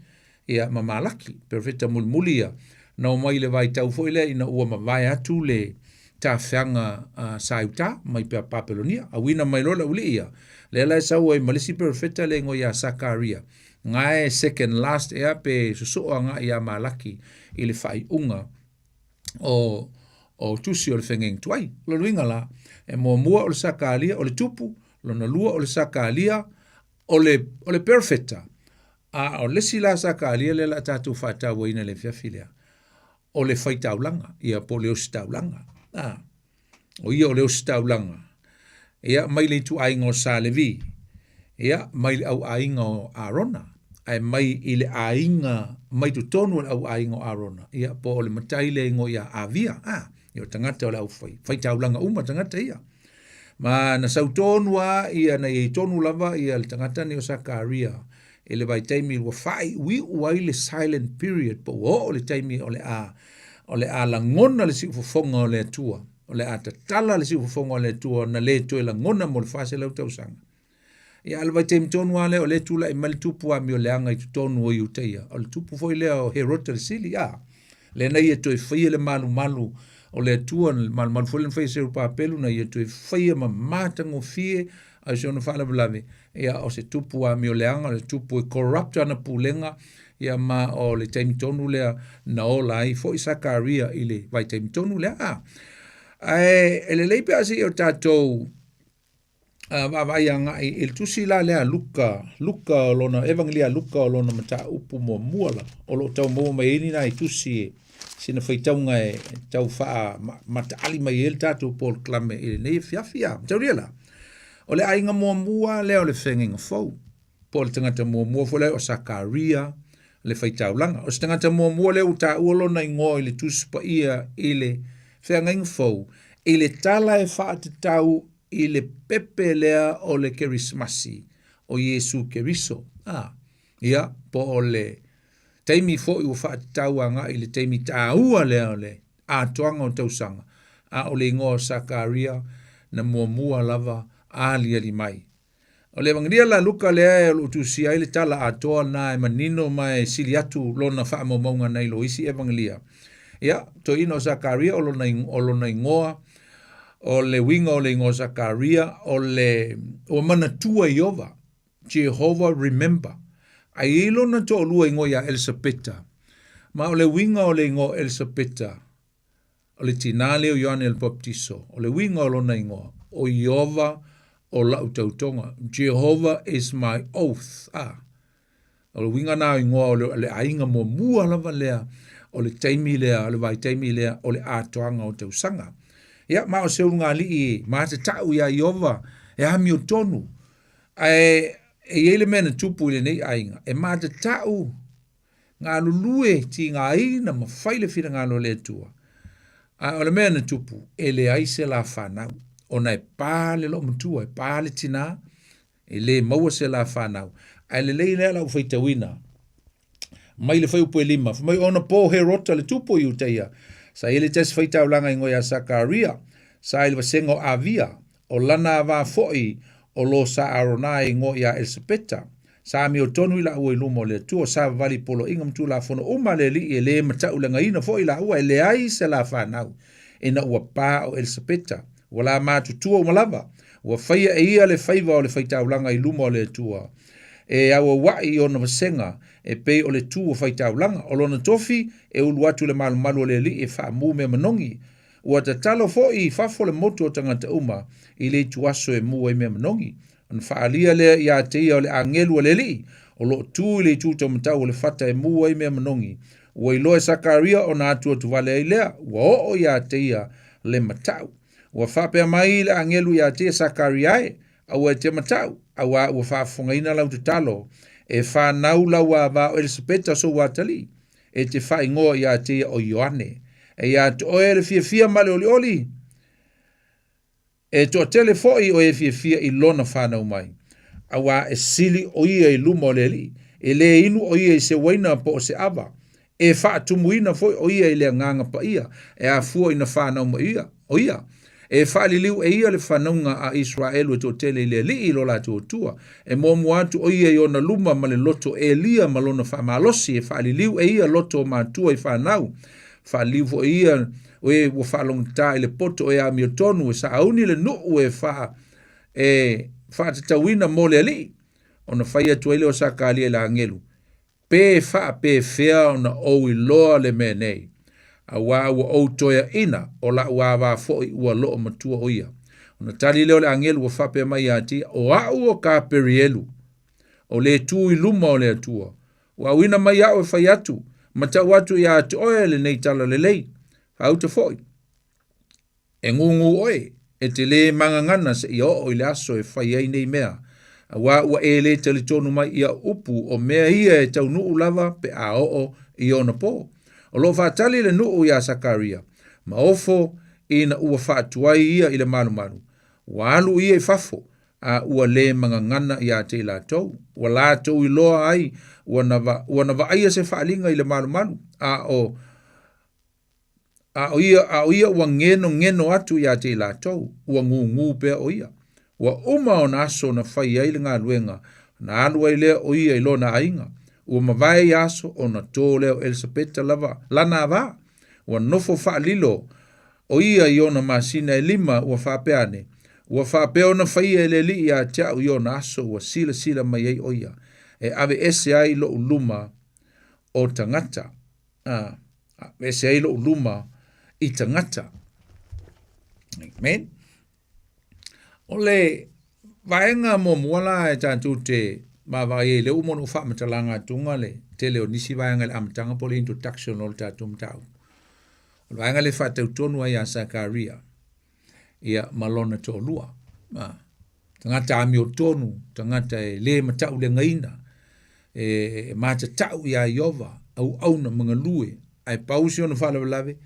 S21: ia, ma Malaki, perofeta mulimuli ia, na omai i le vaitau foi lea ina ua mavae atu le tafeaga a sa i uta mai pea Papelonia. Auina mai loa le aualii ia, lea la e sau ai ma le isi perofeta lea e igoa ia Sakaria, gae second last ea pe sosoo agai ia Malaki i le faaiuga o o tusi o le feagaiga tuai. O lona uiga la, e muamua o le Sakalia, o le tupu, lona lua o le Sakalia, o le, o le perofeta, a o le isi la Sakalia lea la tatou faatauaina i le afiafi lea, o le faitaulaga, ia po o le ositaulaga. A, o ia o le ositaulaga, ia, mai le ituaiga o Sa Levi, ia, mai le auaiga o Arona, ae mai i le aiga, mai totonu o le auaiga o Arona, ia, po o le matai lea igoa ia Avia, a, ia o tagata o le aufai, faitaulaga uma tagata ia. Ma na sau tonu lava ia, na i ai tonu lava ia le tagata nei o Sakaria i le vaitaimi ua faaiuiu ai le silent period po ua oo le taimi o le a o le a lagona le siufofoga o le Atua, o le a tatala le siufofoga o le Atua na le toe lagona mo le 400 tausaga. Ia, a le vaitaimi tonu lava lea o lea e tulai mai le tupu amioleaga i totonu o Iutaia, o le tupu foi lea o Herota le Sili, a, lea na ia toe faia le malumalu o le Atua, le malumalu foi lea na faia e Serupapelu, na ia toe faia ma matagofie, a o si ona faalavelave, ia, o se tupu amioleaga, o le tupu e corrupt ana pulega, ia, ma o le taimi tonu lea na ola ai foi Sakaria i le vaitaimi tonu lea. A, ae e lelei pe a se i o tatou vaavaai agai i le tusi la lea a Luka, Luka o lona Evangelia a Luka o lona mataupu muamua lava, o lo o tau maua mai ai ni nai tusi e sina faitauga e tau faa mataali mai ai le tatou polokalame i lenei afiafi. A mataulia la, o le aiga muamua lea o le feagaiga fou, po o le tagata muamua foi lea o Sakaria le faitaulaga. O se tagata muamua lea ua taua lona igoa i le Tusi Paia i le feagaiga fou, i le tala e faatatau i le pepe lea o le Kerisimasi o Iesu Keriso. A, ia, po o le taimi foi ua faatatau agai i le taimi taua lea o le atoaga o tausaga, a o le igoa o Sakaria na muamua lava aliali mai. O le Evangelia la Luka lea o lo o tusia ai le tala atoa lena e manino ma e sili atu lona faamaumauga nai lo isi Evangelia. Ia, toeaina o Sakaria o lona, o lona igoa, o le uiga o le igoa o Sakaria, o le, ua manatua Ieova, Jehovah remember. Ae i ai lona toalua igoa ia Elisapeta. Ma o le uiga o le igoa o Elisapeta, O le tinā lea o Ioane le Papatiso, o le uiga o lona igoa, o Ieova o la'u tautoga, Jehovah is my oath. A, o le uiga na o igoa o le, le aiga muamua lava lea o le taimi lea, o le vaitaimi lea o le atoaga o tausaga. Ia, ma o se ulugalii matata'u iā Ieova e amiotonu. Ae e i ai le mea na tupu i lenei aiga, e matata'u galulue tigaina ma fai le finagalo o le Atua. A o le mea na tupu, e leai se la fanau, ona e pa le loomatua, e pa le tinā, e lē maua se la fanau. Ae lelei lea lau faitauina mai le fuaiupu e lima, fai mai ona po Herota le tupu o Iutaia, sa i ai le tasi faitaulaga igoa ia Sakaria, sa i le vasega o Avia, o lana avā foi o lo sa Arona e igoa ia Elisapeta. Sa amiotonu i laua i luma o le Atua, sa vavali i poloaiga ma tulafono uma a le Alii e lē mataulegaina foi laua, e leai se la fanau ina ua pa o Elisapeta. Ua la matutua uma lava, ua faia e ia le faiva o le faitaulaga i luma o le Atua, e auaua'i i ona vasega e pei o le tu o faitaulaga. O lona tofi e ulu atu i le malumalu o le Alii e faamu mea manogi. Ua tatalo foi i fafo le motu o tagata uma i le ituaso e mu ai mea manogi. Ona faaalia lea ia te ia o le agelu a le Alii, o lo o tu i le itu taumatau o le fata e mu ai mea manogi. Ua iloa e Sakaria ona atuatuvale ai lea, ua oo ia te ia le matau. Ua faapea mai le agelu ia te ia Sakaria e, Aua e te matau, auā ua faafofogaina lau tatalo, e fanau lau avā o Elisapeta sou atalii, e te faaigoa ia te ia o Ioane. E ia te oe le fiafia ma le olioli, e toatele foi o e fiafia i lona fanau mai, auā e sili o ia i luma o le Alii, e lē inu o ia i se uaina po o se ava, E faatumuina foi o ia i le Agaga Paia e afua ina fanau mai ia, o ia. E faaliliu e ia le fanauga a Iseraelu e toatele i le Alii i lo latou Atua. E muamua atu o ia i ona luma ma le loto Elia ma lona faamalosi, e faaliliu e ia loto o matua i fanau. Faaliliu foi e ia o e ua faalogotā i le poto e amiotonu, e saauni le nuu e faa e faatatauina mo le Alii. Ona fai atu ai lea o Sakaria i le agelu, Pe faapefea ona ou iloa le mea nei, auā ua ou toeaina, o la'u avā foi ua loo matua o ia. Ona tali lea o le agelu ua faapea mai ia te ia, O a'u o Kaperielu, o le tu i luma o le Atua. Ua auina mai a'u e fai atu, ma tau atu ia te oe lenei tala lelei. Faauta foi. E gūgū oe, e te lē magagana seia oo i le aso e fai ai nei mea, auā ua e lē talitonu mai i au upu o mea ia e taunuu lava pe a oo i ona pō. O lo o faatali le nuu iā Sakaria, ma ofo ina ua faatuai ia i le malumalu. Ua alu ia i fafo, a ua lē magagana iā te i latou. Ua latou iloa ai ua na, ua na vaaia se faaaliga i le malumalu, a o A o ia, a o ia ua genogeno atu iā te i latou, ua gūgū pea o ia. Ua uma ona aso na fai ai le galuega, ona alu ai lea o ia i lona aiga. Ua mavae ia aso, ona tō lea o Elisapeta lava lana avā. Ua nofo faalilo o ia i ona masina e lima, ua faapea ane, Ua faapea ona faia e le Alii ia te au i ona aso ua silasila mai ai o ia, e aveese ai loʻu luma o tagata. A, ese ai loʻu luma i tagata. Amen. O le vaega muamua la e tatou te vaavaai ai, lea ua uma ona ou faamatalaga atuga le tele o nisi vaega i le amataga po o le introduction o le tatou mataupu. O le vaega lea e faatautonu ai ia Sakaria ia ma lona toalua. A, tagata amiotonu, tagata e lē mataulegaina, e matatau iā Ieova, auauna ma galue, ae pau si ona faalavelave,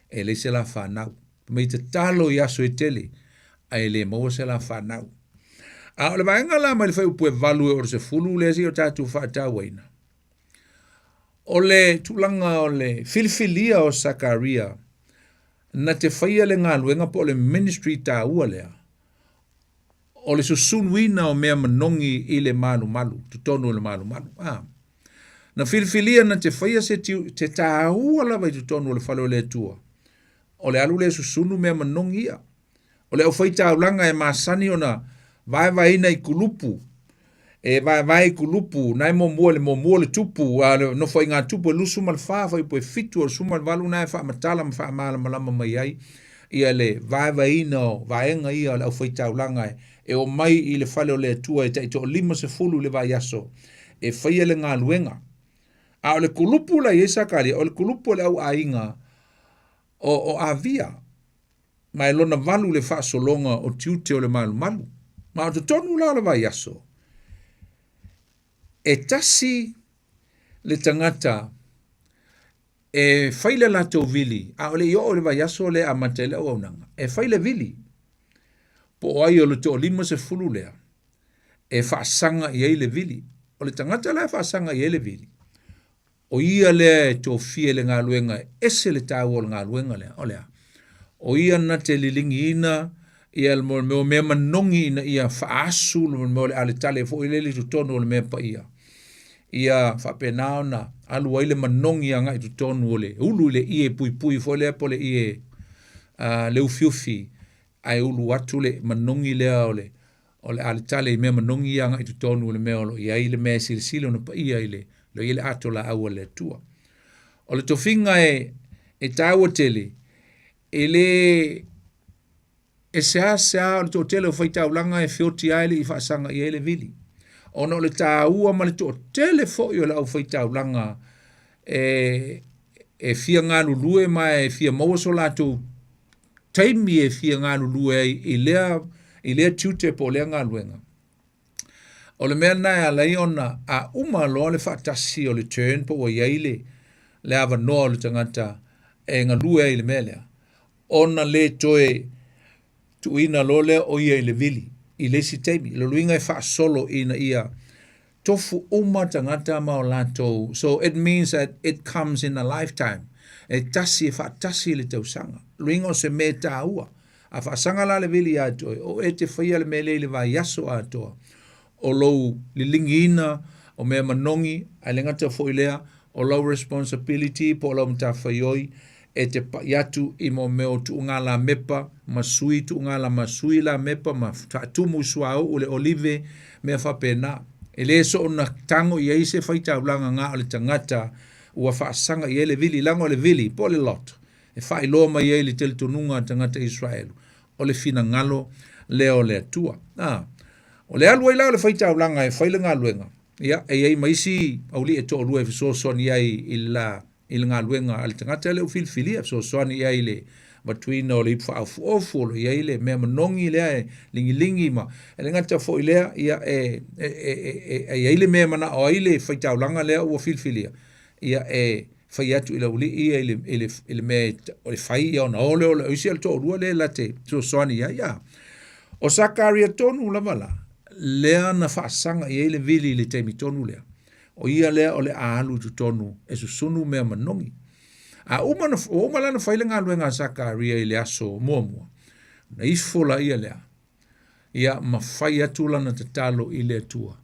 S21: e leai se la fanau. Fai mai tatalo i aso e tele, ae le maua se la fanau. A o le vaega la mai le fuaiupu e 8 e oo i le 10 lea seia o tatou faatauaina, o le tulaga o le filifilia o Sakaria na te faia le galuega po o le ministry taua lea, o le susunuina o mea manogi i le malumalu, totonu o le malumalu. A. Na filifilia na te faia se, tiu, te tāua lava i totonu o le fale o le Atua, o le alu lea susunu mea manogi ia. O le aufaitaulaga e masani ona vaevaeina i kulupu, e vaevae i kulupu, na e muamua le muamua le tupu, a le nofoaiga tupu e 24, fuaiupu e 7, o le 18 na e faamatala ma faamalamalama mai ai ia le vaevaeina o vaega ia o le aufaitaulaga e omai i le fale o le Atua e taitoa-50 i le vaiaso e faia le galuega. A o le kulupu la i ai Sakaria, o le kulupu o le auaiga o Avia, ma e lona valu le faasologa o tiute o le malumalu. Ma o totonu la o le vaiaso, e tasi le tagata E fai le latou vili, a o le i oo i le vaiaso lea e amata ai le auaunaga, e fai le vili, po o ai o le toalima sefulu lea e faasaga i ai le vili. O le tagata la e faasaga i ai le vili, o ia lea e tofia i le galuega e ese le taua o le galuega lea, o le a? O ia na te liligiina ia le mea o mea manogi ina ia faaasu le mea o le aletale foi lele i totonu o le mea paia. Ia faapena ona alu ai le manogi agai i totonu o le ulu i le ie puipui foi lea po o le ie le ufiufi ae ulu atu le manogi lea o le o le aletale i mea manogi ia agai i totonu o le mea o lo o i ai le mea e silasila ona paia i le lo i ai le ato laau a le Atua. O le tofiga e e taua tele e le E seasea o le toatele o faitaulaga e feoti ai le i faasaga i ai le vili, ona o le taua ma le toatele foi o le aufaitaulaga e, e fia galulue ma e fia maua so latou taimi e fia galulue ai i lea, i lea tiute po o lea galuega. O le mea lena e ala ai ona a uma loa le faatasi o le turn po ua i ai le, le avanoa o le tagata e galue ai i le mea lea, ona le toe tuuina loa lea o ia i le vili i le isi taimi. O le uiga e faasolo ina ia tofu uma tagata ma o latou. So it means that it comes in a lifetime. E tasi e faatasi i le tausaga. O le uiga o se mea taua. A faasaga la le vili ia te oe, o e te faia le mea lea i le vaiaso atoa o lou liligiina o mea manogi, ae le gata foi lea, o lau responsibility po o lau matafaioi e te pai atu i mo mea o tuuga lamepa ma sui tuuga la ma sui lamepa ma faatumu i suauu le olive, mea faapena. E le soona tago i ai se faitaulaga ga o le tagata ua faasaga i ai le vili, leaga o le vili po o le lot e faailoa mai ai le talitonuga a tagata Israelu o le finagalo lea o le Atua. A, o le alu ai la o le faitaulaga e fai le galuega, ia, e i ai ma isi aualii e toalua e fesoasoani ai i le la, i le galuega a le tagata lea ua filifilia, e fesoasoani i ai i le avatuina o le ipu faaofuofu, o lo o i ai le mea manogi lea e ligilingi ma, e le gata foi i lea, ia, e, e, e, e, e i ai le mea e manao ai le faitaulaga lea ua filifilia, ia, e fai atu i le aualii ia i le, i le, i le mea e fai ia ona o lea o le, o isi o le toalua lea la te fesoasoani i ai, ia. O Sakaria tonu lava la, lea na faasaga i ai le vili i le taimi tonu lea, o ia lea o le a alu i totonu e susunu mea manogi. A uma na, ua uma la ona fai le galuega a Sakaria i le aso muamua, ona ifo laia lea, ia ma fai atu lana tatalo i le Atua,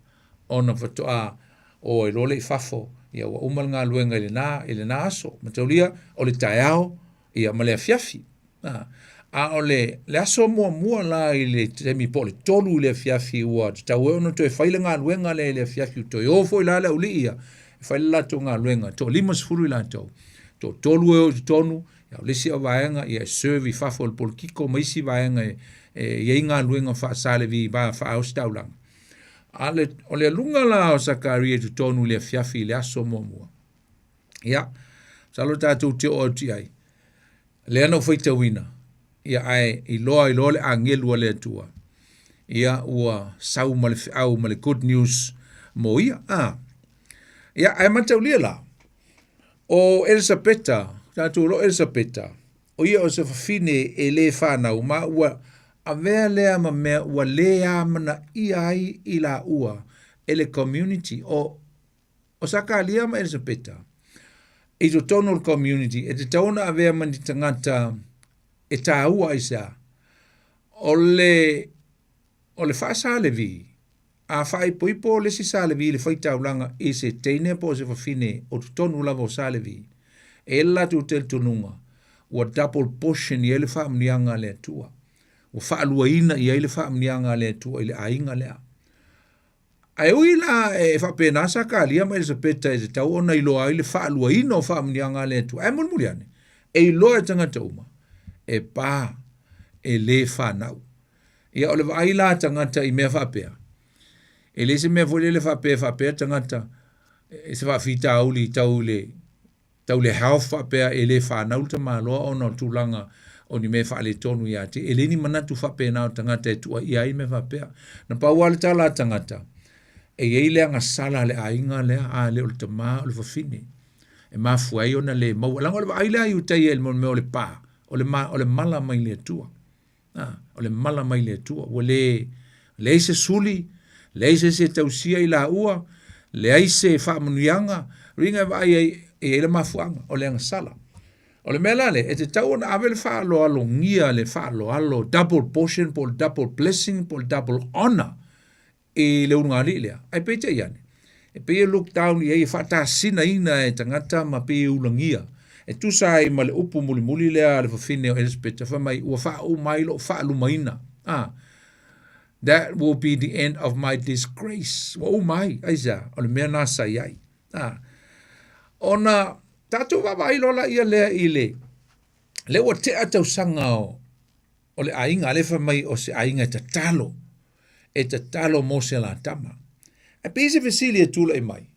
S21: ona faatoa o ai loa lea i fafo, ia ua uma le galuega i lena, i lena aso. Mataulia, o le taeao, ia ma le afiafi. A, a o le, le aso muamua la i le taimi po o le tolu i le afiafi ua tatau ai ona toe fai le galuega lea i le afiafi, ua toe o foi la le aualii ia e fai le latou galuega, toa-50 i latou, toatolu e o i totonu, ia o le isi vaega ia e serve i fafo o le polokiko ma isi vaega e, e i ai galuega faa-Salevi va faa-ositaulaga. A le, o le aluga la o Sakaria i totonu i le afiafi i le aso muamua, Ia, masalo tatou te oo atu i ai. Lea na ou faitauina, ia ae iloa ai loa le agelu a le Atua, ia ua sau ma le feau ma le good news mo ia. Ah. Ia, ae mataulia la, o Elisapeta, tatou iloa Elisapeta, o ia o se fafine e le fanau, ma ua avea lea ma mea ua le amanaia ai i laua e le community. O O Sakaria ma Elisapeta, i totonu o le community, e tatau ona avea ma ni tagata e taua aisea? O le, o le faa-Sa Levi, a faaipoipo le isi Sa Levi i le faitaulaga i se teine po o se fafine o totonu lava o Sa Levi, e i ai le latou talitonuga, ua double portion i ai le faamanuiaga a le Atua. Ua faaluaina i ai le faamanuiaga a le Atua i le aiga lea. Ae ui la e faapena Sakaria ma Elisapeta e tatau ona iloa ai le faaluaina o faamanuiaga a le Atua, ae mulimuli ane, e iloa e tagata uma, e pa, e le fanau. Ia o le vaai la a tagata i mea faapea, e le se mea foi lele faapea faapea tagata e se faafitauli tau i le tau le health faapea e le fanau le tamaloa ona o tulaga o ni mea faaletonu ia te. E leai ni manatu faapena o tagata e tuuaia ai mea faapea. Na pau lava le tala a tagata, e i ai le agasala a le aiga lea, a le o le tama o le fafine. e mafua ai ona le maua. Leaga o le vaai lea a Iutaia i le mea o le pa, o le, ma, o le mala mai le Atua. A, o le mala mai le Atua. Ua le, leai se suli, leai se isi e tausia i laua, leai se faamanuiaga, uiga e vaai ai, e i ai le mafuaaga, o le agasala. O le mea la lea, e tatau ona ave le faaaloalogia, le faaaloalo, double portion po o le double blessing po o le double honor i le ulugalii lea. Ae peitai ane, e pei e look down i ai, e faatasinaina e tagata ma pei e ulagia. E tusa ai ma le upu mulimuli lea a le fafine o Elisapeta, fai mai, ua faauma ai lou faalumaina. Ah, that will be the end of my disgrace. Ua uma ai, aisea, o le mea na sa i ai. Ah, ona tatou vaavaai loa laia lea i le, lea ua tea tausaga o, o le aiga, a lea fai mai o se aiga e tatalo, e tatalo mo se la tama. Ae pei se fesili e tulai mai,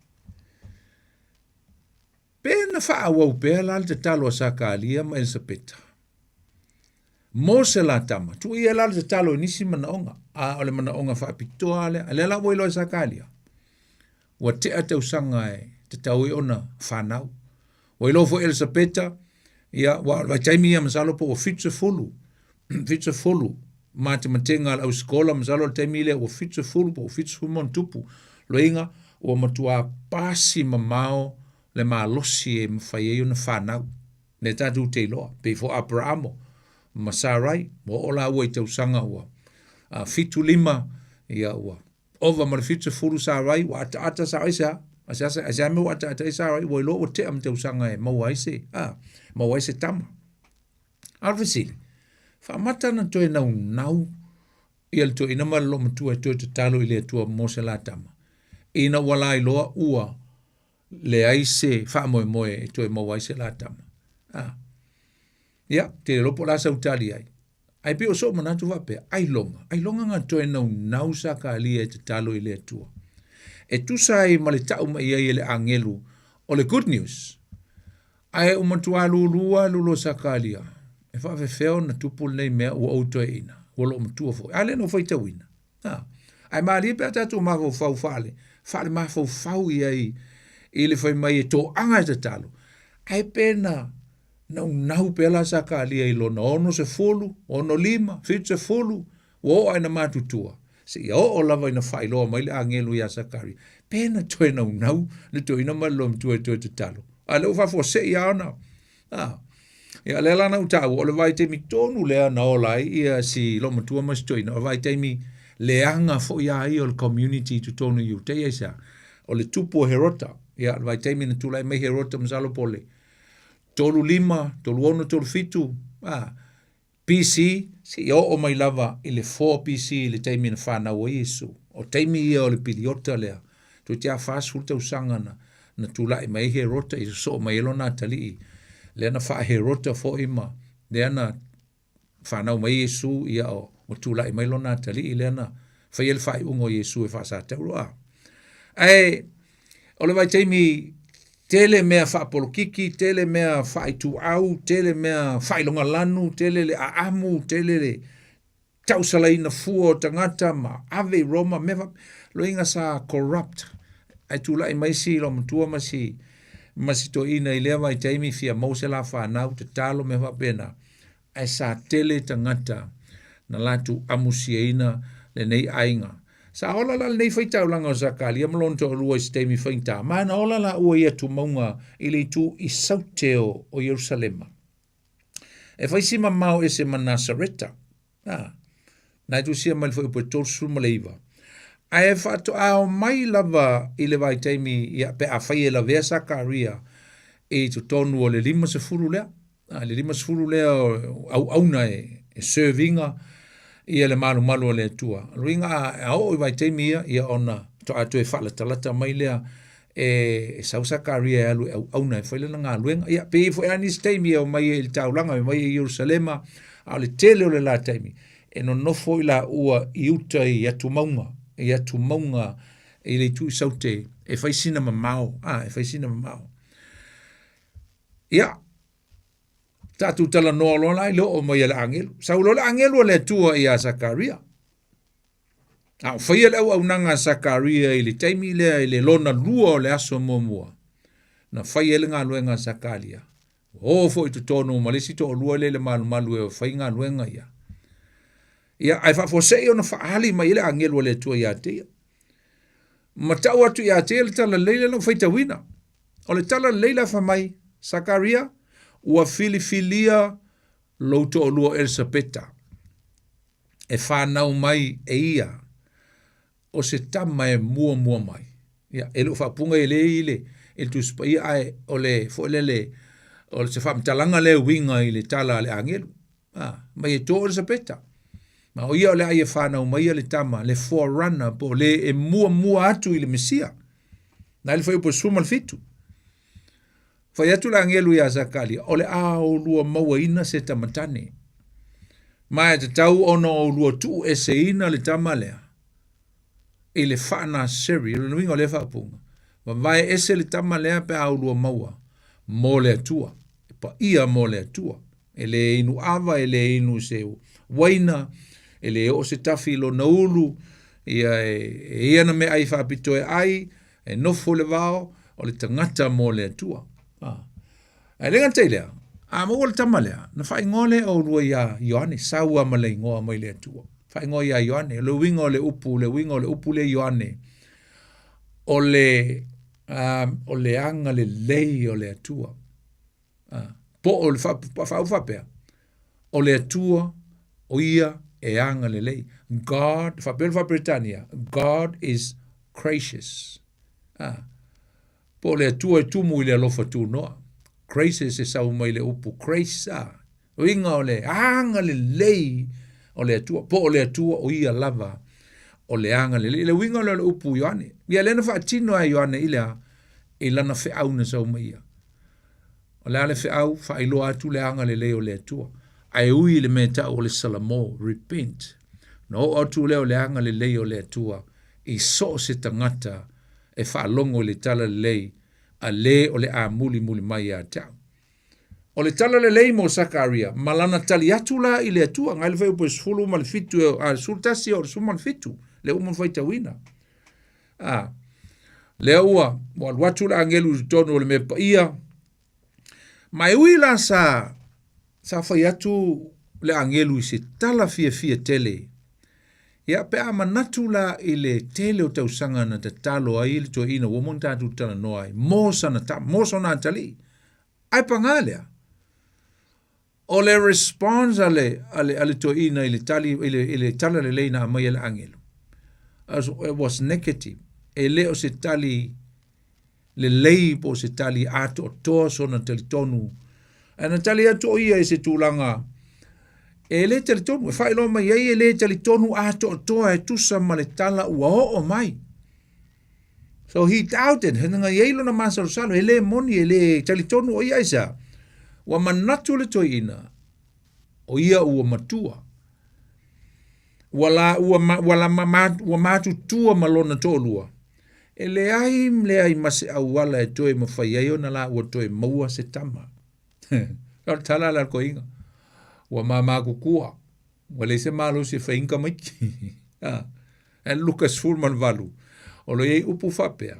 S21: pe na faaauau pea la le tatalo a Sakaria ma Elisapeta mo se la tama? Tuuia la le tatalo i nisi manaoga, a o le manaoga faapitoa lea, a lea la ua iloa e Sakaria, ua tea tausaga e tatau ai ona fanau. Ua iloa foi Elisapeta, ia, ua o le vaitaimi ia masalo po ua 70, 70 matematega a le ausikola, masalo o le taimi lea ua 70 po ua 70 ma ona tupu. Loiga, ua matua pasi mamao le malosi e mafai ai ona fanau. Lea tatou te iloa, pei foi Aperamo ma Sarai, ua oo laua i tausaga ua 75, ia ua Ova ma le 70 Sarai, ua ataata Sarai, aisea? Aisea, aisea mea ua ataata ai Sarai, ua iloa ua tea ma tausaga e maua ai se, a, maua ai se tama. A o le fesili, faamata na toe naunau ia le toeaina ma le loomatua e toe tatalo i le Atua mo se la tama, ina ua lailoa ua leai se faamoemoe e toe maua ai se la tama. A. Ia, te le iloa po o le a sau tali ai. Ae pei o so'u manatu faapea, ailoga, ailoga na toe naunau Sakaria e tatalo i le Atua. E tusa ai ma le ta'u mai ai e le agelu o le good news. Ae ua matuā lūlū lava le lulu o Sakaria, e faafefea ona tupu lenei mea ua ou toeaina, ua loomatua foi. A lea na ou faitauina. A. Ae malie pe a tatou mafaufau faale, faale mafaufau i ai i le fai mai e toaga e tatalo. Ae pe na naunau pea la Sakaria i lona 60, 65, 70, ua oo lava ina matutua, seia oo lava ina faailoa mai le agelu ia Sakaria, pe na toe naunau le toeaina ma le loomatua e toe tatalo. A lea ua faafuasei lava ona, a. Ia, lea la na ou taua, o le vaitaimi tonu lea na ola ai ia si loomatua ma si toeaina, o le vaitaimi leaga foi a ia o le community i totonu i Iuteia aisea? O le tupu o Herota. Ia, le vaitaimi na tulai mai Herota masalo po o le 35, 36, 37, a, BC, seia oo mai lava i le 4 BC i le taimi na fanau ai Iesu. O taimi ia o le piliota lea, toeitiiti lava 40 tausaga na, na tulai mai ai Herota i sosoo mai ai lona atalii, lea na faa-Herota foi ma lea na fanau mai Iesu, ia o, ua tulai mai lona atalii lea na faia le faaiuga o Iesu e faasatauro. A. Ae o le vaitaimi tele mea faapolokiki, tele mea faaituau, tele mea faailogalanu, tele le aamu, tele le tausalaina fua o tagata ma ave i Roma, mea faapea, loiga sa corrupt. Ae tulai mai si loomatua ma si ma si toeaina i lea vaitaimi fia maua se la fanau, tatalo mea faapena. Ae sa tele tagata na latou amusiaina lenei aiga. Sa ola la lenei faitaulaga o Sakaria ma lona toalua i se taimi faigata, ma na ola laua i atumauga i le itu i saute o Ierusalema. E fai si mamao ese ma Nasareta. A, na e tusia mai le fuaiupu e 39. Ae faatoa omai lava i le vaitaimi ia, pe afai e lavea Sakaria i totonu o le 50 lea, a, le 50 lea o auauna e, e serve ina ia le malumalu o le Atua. O lona uiga a, a oo i vaitaimi ia, ia ona faatoa toe faalatalata mai lea e, e sau Sakaria e alu e auauna e fai lana galuega. Ia, pe i ai foi lava nisi taimi e omai ai i le taulaga, e omai ai i Ierusalema, a o le tele o le la taimi, e nonofo i laua i uta i atumauga, i atumauga i le itu i Saute, e fai sina mamao, a, e fai sina mamao. Ia, tatou talanoa loa la i le oo mai a le agelu. Sau loa le agelu a le Atua ia Sakaria. A o faia le auaunaga a Sakaria i le taimi lea i le lona lua o le aso muamua. Na fai ai le galuega a Sakaria. Ua oo foi i totonu ma le isi toalua lea i le malumalu e fai galuega ia. Ia, ae faafuasei ona faaali mai ai le agelu a le Atua ia te ia. Ma tau atu ia te ia le tala lelei lea na ou faitauina. O le tala lelei la fai mai, Sakaria, ua filifilia lou toalua o Elisapeta e fanau mai e ia o se tama e muamua mai. Ia, e le o faapuga e le i le, i le Tusi Paia, ae o le foi lele, o se faamatalaga lea e uiga i le tala a le agelu. A, mai e tō Elisapeta. Ma o ia o le a ia fanau mai ia le tama, le forerunner, po o le e muamua atu i le Mesia. Na le fuaiupu e 17. Fai atu le agelu iā Sakaria, o le a oulua mauaina se tamatane. Ma e tatau ona oulua tuueseina le tama lea i le faanaseri, o le uiga o lea faaupuga, vavae ese le tama lea pe a oulua maua mo le Atua, e paia mo le Atua. E le inu ava, e le inu se uaina, e le oo se tafi i lona ulu, ia e, e ia na meaai faapitoa e ai, e nofo i le vao, o le tagata mo le Atua. Ah. Ae le gata i lea, a maua le tama lea, na faaigoa lea o oulua iā Ioane, sau lava ma le igoa mai le Atua. Faaigoa iā Ioane, o le uiga o le upu, le uiga o le upu lea Ioane, o le, um, o le agalelei o le Atua. Ah, po o le faaupu faapea, o le Atua o ia e agalelei. God, faapea le faa-Peretania, God is gracious. Ah, po o le Atua e tumu i le alofa tunoa. Gracious e sau mai le upu grace, ah. Uiga o le agalelei o le Atua, po o le Atua o ia lava o le agalelei. Le uiga o le upu Ioane. Ia lea na faatino e Ioane i le a, i lana feau na sau mai ia. O le a le feau, faailoa atu le agalelei o le Atua. Ae ui i le mea e tau o le salamo, repent. Na oo atu lea o le agalelei o le Atua i so o se tagata e faalogo i le tala lelei a le o le a mulimuli mai ia te au. O le tala lelei mo Sakaria, ma lana tali atu la i le Atua, ngai le fuaiupu e 17, a 11 o le 17, le uma faitauina. A, lea ua, ua alu atu le agelu i totonu o le mea paia, ma e ui la sa, sa fai atu le agelu i se tala fiafia tele, ia pe a manatu la i le tele o tausaga na tatalo ai le toeaina ua uma ona tatou talanoa ai, mo sana tama, mo sona atalii. Ae pagā lea, O le response a le, a le, a le toeaina i le tali, i le, i le tala lelei na aumai e le agelu, it was negative. E le o se tali lelei po o se tali atoatoa sona talitonu. Ae na tali atu o ia i se tulaga e le talitonu, e faailoa mai ai e le talitonu atoatoa e tusa ma le tala ua oo mai. So he doubted, he nga iai lona masalosalo, e le moni, e le talitonu o ia aisea. Ua manatu le toeaina, o ia ua matua. Ua la, ua, ma, ua, la, ma, ma, ua matutua ma lona toalua. E leai leai ma se auala e toe mafai ai ona la ua toe maua se tama. O le tala la le toeaina. Ua mamakutua. Ua leai se malosi e fai ai ni tamaiti. Ah. Ae Luka 18, o lo o i ai upu faapea,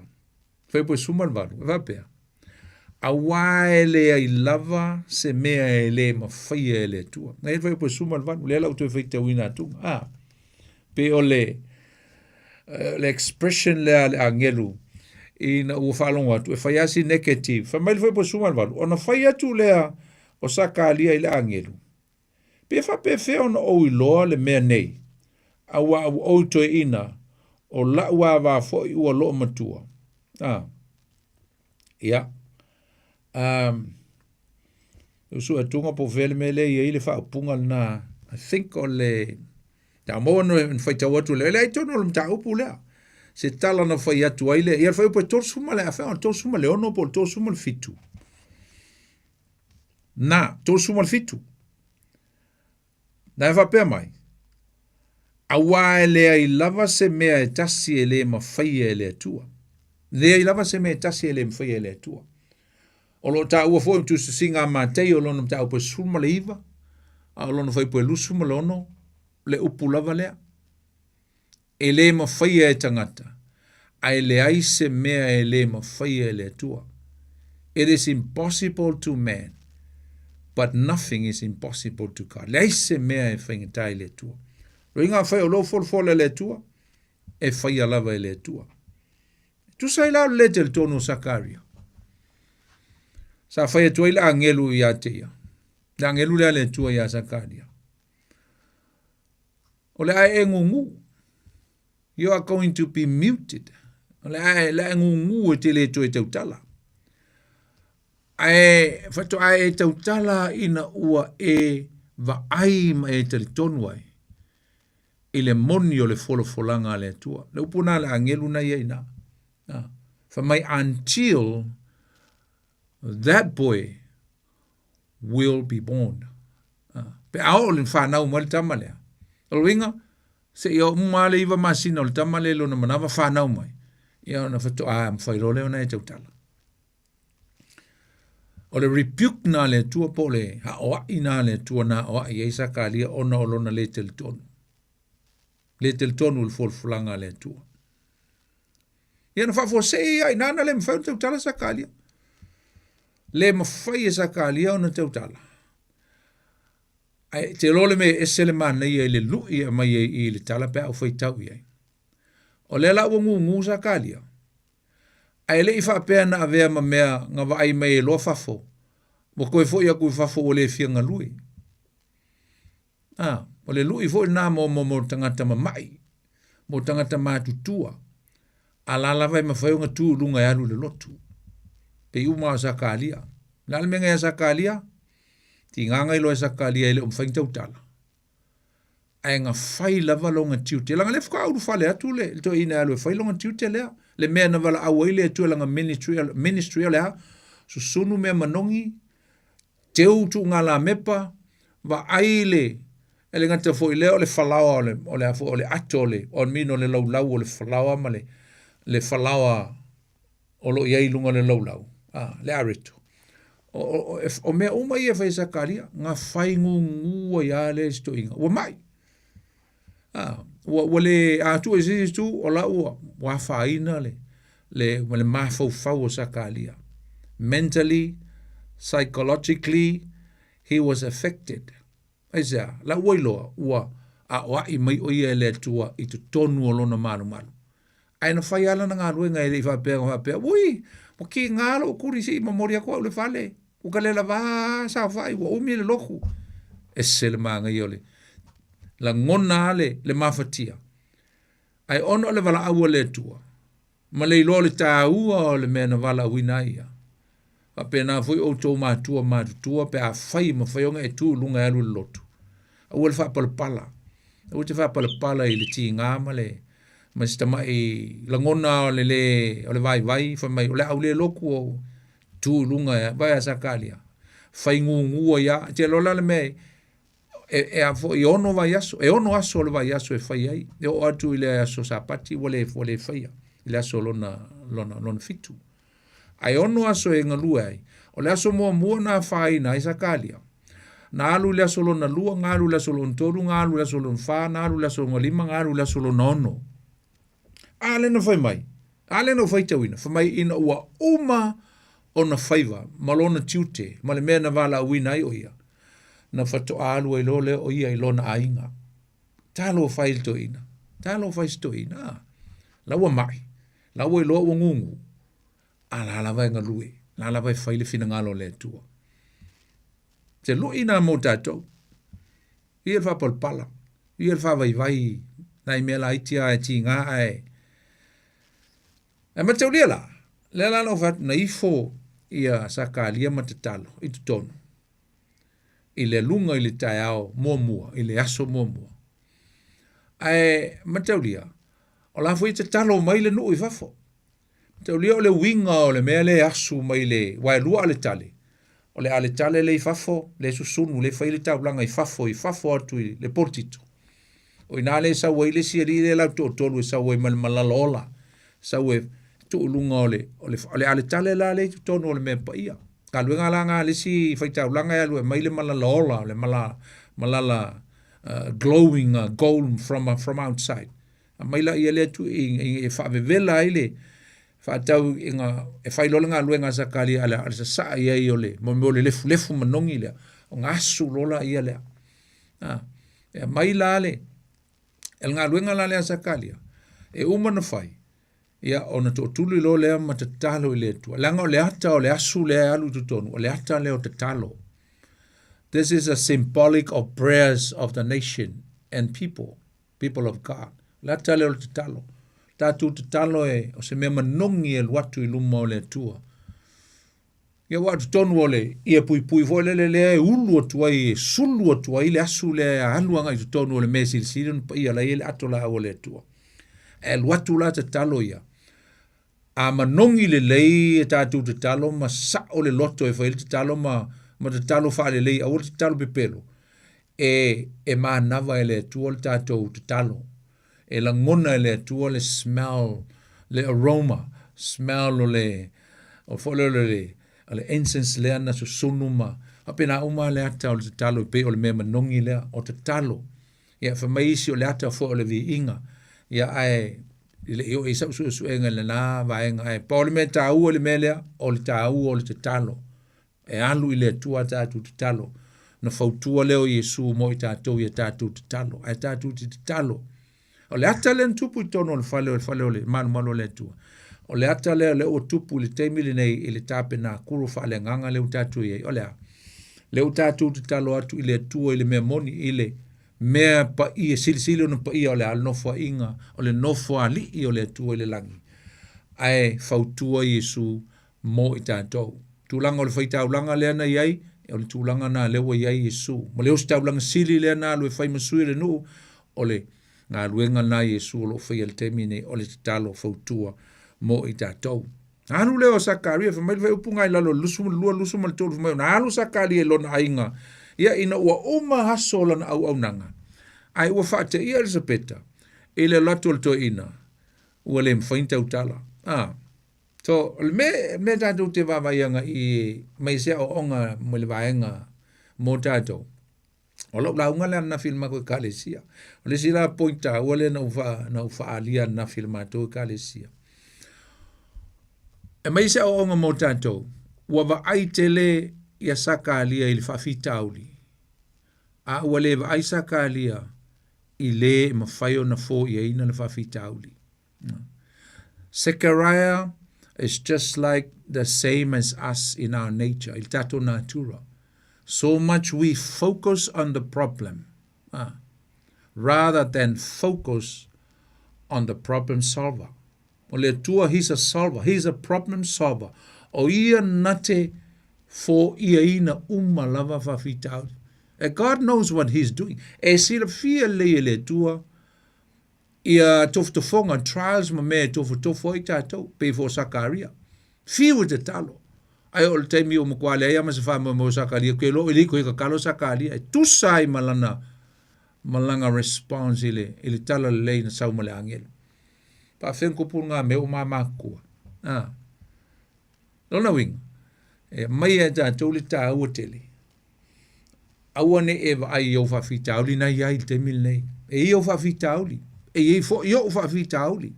S21: fuaiupu e 18, e faapea, Auā e leai lava se mea e le mafaia e le Atua. Na i ai le fuaiupu e 18, lea la ua toe faitauina atu. Ah, pei o le, eh, le expression lea a le agelu ina ua faalogo atu, e fai lava si negative. Fai mai le fuaiupu e 18, ona fai atu lea o Sakaria i le agelu, Pe faapefea ona ou iloa le mea nei, auā ua ou toeaina, o la'u ava foi ua loomatua. A. Ia. Um, usu atuga po o fea le mea lea e i ai le faaupuga lena. I think o le Tau maua no e faitau atu le, leai tonu o le mataupu lea. Se tala na fai atu ai lea. Ia le fuaiupu e 36, o le 36 po o le 37. Na, 37. Na e faapea mai, auā e leai lava se mea e tasi e le mafaia e le Atua. Leai lava se mea e tasi e le mafaia e le Atua. O lo o taua foi ma tusitusiga a Matei o lona mataupu e 19, a o lona fuaiupu e 26, le upu lava lea. E le mafaia e tagata, ae leai se mea e le mafaia e le Atua. It is impossible to man, but nothing is impossible to God. Leai se mea e faigata i le Atua. Loiga afai o lou folafola e le Atua, e faia lava e le Atua. Tusa ai la o le le talitonu o Sakaria. Sa fai atu ai le agelu ia te ia. Le agelu lea le Atua ia Sakaria. O le ae e gugu. You are going to be muted. O le ae, le ae gugu e te le toe tautala. Ae faatoa e tautala ina ua e vaai ma e talitonu ai i le moni o le folafolaga a le Atua. Le upu na le agelu na ia ina. Fai mai until that boy will be born. Pe a oo le whanau mai le tama lea. O le uiga, se i uma le iwa masina o le tama lea i lona manawa whanau mai. Ia ona whatoa mawhai loa lea ona e tautala. O le rebuke na le Atua po o le haoai na le Atua na haoai ai Sakaria ona o lona le talitonu. Le talitonu i le folafolaga a le Atua. Ia na faafuasei ia ina na le mafai ona tautala Sakaria. Le mafai e Sakaria ona tautala. Ae te iloa le mea e ese le manaia i le lui e aumai ai i le tala pe a ou faitau i ai. O lea la ua gugu Sakaria. Ae le i faapea na avea ma mea na vaai mai ai loa fafo, ua toe foi atu i fafo ua le fia galue. A, o le lui foi lena mo, mo, mo tagata mama'i, mo tagata matutua, a la lava e mafai ona tu i luga e alu i le lotu. Pei uma o Sakalia. O le a le mea na ia Sakalia? Tigaga iloa e Sakalia e le o mafai ona tautala. Ae na fai lava lona tiute. Leaga lea faatoa ulufale atu le, le toeaina e alu e fai lona tiute lea. Le mea na valaau ai le Atua i lana ministry, ministry o le a? Susunu mea manogi, teu tuugalamepa, vaai le, e le gata foi lea o le falaoa o le, o le a foi, o le ato o le, o le mino o le laulau o le falaoa ma le, le falaoa o lo o i ai i luga o le laulau, a, le areto. O, o, o, o mea uma ia e fai e Sakaria, na fai gugu ai lava lea i si toeaina. Ua mai. A, ua, ua le, a tuu i se isi itu, o la ua, ua afaina le, le, le mafaufau o Sakaria. Mentally, psychologically, he was affected. Aisea? La ua iloa, ua aoai mai ʻo ia e le Atua i totonu o lona malumalu. Ae na fai lava lana galuega e le i faapea na faapea, Ui, ua kīgā loʻu kuli se i momoli aku au i le fale, ua ka le lavā saofai, ua umi le loku. Ese le manaia o le lagona a le, le mafatia. Ae ona o le valaau a le Atua, ma le iloa o le tāua o le mea na valaauina ai ia. Faapena foi outou matua matutua pe afai e mafai ona e tu i luga e alu i le lotu. Aua le faapalapala. Aua te faapalapala i le tiga ma le ma se tamai lagona o le le o le vaivai fai mai o le a ou le lotu o tu i luga e vaai a Sakaria. Fai gugu ai a te iloa la le mea e, e a foi e ono vaiaso, e ono aso o le vaiaso e fai ai. E oo atu i le aso Sapati ua le, ua le faia, i le aso lona, lona, lona fitu. Ae ono aso e galue ai. O le aso muamua na afaina ai Sakaria. Na alu i le aso lona lua, na alu i le aso lona tolu, na alu i le aso lona fa, na alu i le aso lona lima, na alu i le aso lona ono. A lea na fai mai, a lea na ou faitauina, fai mai ina ua uma ona faiva ma lona tiute ma le mea na valaauina ai o ia, na faatoa alu ai loa lea o ia i lona aiga. Talofa i le toeaina, talofa i si toeaina, a, la ua mai, la ua iloa ua gugu, a la lava e galue, la lava e fai le finagalo o le Atua. Se lui nā mo tātou. Ia le faapalapala, ia le faavaivai nai mea laiti lava e tiga ae Ae mataulia la, lea la na ou fai atu, na ifo ia Sakalia ma tatalo i totonu i le aluga i le taeao muamua, i le aso muamua. Ae mataulia, o la foi e tatalo mai le nuu i fafo. Mataulia o le uiga o le mea lea e asu mai le, aua e lua aletale. O le aletale lea i fafo, lea e susunu, lea e fai le taulaga i fafo, i fafo atu i le politito. O i ina lea e sau ai le isi alii lea lau toatolu e sau ai ma le malala ola, sau e tuu i luga o le, o le, o le aletale la lea i totonu o le mea paia. Galuega la na a le isi faitaulaga e alu e aumai le malala ola, o le mala, malala uh, glowing uh, gold from, uh, from outside. Aumai laia lea tui e faavevela ai le. Faatau ina e fai loa le galuega a Sakaria a le, a le sasaa i ai o le mo mea o le lefulefu manogi lea, ona asu loa laia lea. A, e aumai la le, le galuega la lea a Sakaria, e uma ona fai, ia ona tootuli loa lea ma tatalo i le Atua. Leaga o le ata o le asu lea e alu i totonu, o le ata lea o tatalo. This is a symbolic of prayers of the nation and people. People of God. O le ata lea o le tatalo. Tatou tatalo e, o se mea manogi e alu atu i luma o le Atua. Ia ua totonu o le ia puipui foi lele lea e ulu atu ai, e sulu atu ai le asu lea e alu agai i totonu o le mea silisili ona paia la i ai le ato laau o le Atua. E alu atu la tatalo ia. A manogi lelei e tatou tatalo ma sao le loto e fai ai le tatalo ma, ma tatalo faalelei, aua le tatalo pepelo, e, e manava e le Atua le tatou tatalo. E lagona e le Atua le smell, le aroma, smell o le, o foi lea o le, o le incense lea na susunu ma faapena uma le ata o le tatalo e pei o le mea manogi lea, o tatalo. Ia, fai mai isi o le ata foi o le viiga. Ia, ae e le i oo i sau suesuega i lena vaega, ae pau le mea taua i le mea lea, o le taua o le tatalo. E alu i le Atua a tatou tatalo. Na fautua lea o Iesu mo i tatou ia tatou tatalo. Ae tatou te tatalo. O le ata lea na tupu i totonu o le fale o le fale o le malumalu o le Atua. O le ata lea lea ua tupu i le taimi lenei i le tapenakulu faaleagaga lea ua tatou i ai. O le a? Lea ua tatou tatalo atu i le Atua i le mea moni, i le mea paia, silisili ona paia o le a le nofoaiga, o le nofoalii o le Atua i le lagi. Ae fautua Iesu mo i tatou. Tulaga o le faitaulaga lea na i ai, o le tulaga na lea ua i ai Iesu. Ma le ositaulaga sili lea na alu e fai ma sui o le nuu, o le galuega na Iesu o lo o faia i le taimi nei, o le tatalo fautua mo i tatou. Alu lea o Sakaria, fai mai le faaiupu i lalo 22, 23, fai mai ona alu Sakaria i lona aiga, ia ina ua uma aso o lana auaunaga, ae ua faateia Elisapeta i le alu atu o le toeaina, ua le mafai ona tautala. Ah. So, o le mea, mea tatou te vaavaai agai i mai se aoaoga mai le vaega mo tatou, O lau lauga lea ananafi i le matou ekalesia. O le isi la point taua lea na ou faa, na ou faaalia ananafi i le matou ekalesia. E mai se aoaoga mo tatou, ua vaai tele ia Sakalia i le faafitauli, a ua le vaai Sakalia i le e mafai ona foiaina le faafitauli. Zechariah is just like the same as us in our nature, i le tatou natura. So much we focus on the problem ah, rather than focus on the problem solver. O le Atua, he's a solver, he's a problem solver. O ia na te foiaina uma lava faafitauli. And God knows what he's doing. E silafia lelei e le Atua ia tofotofoga, trials ma mea e tofotofo ai tatou, pei foi o Sakaria. Fiu e tatalo. Ae o le taimi ua matua leai lava ma se faamoemoe o Sakaria, ke loa i koe tatalo Sakaria, e tusa ai ma lana, ma lana response i le, i le tala lelei na sau ma le agelu. Faafetai kupu ngā mea o māmākua. Ah. Lona uiga, e aumai e tatou le taua tele. Aua ne i e vaai i ou faafitauli na i ai i le taimi lenei. E i ai ou faafitauli, e i ai foi ou faafitauli.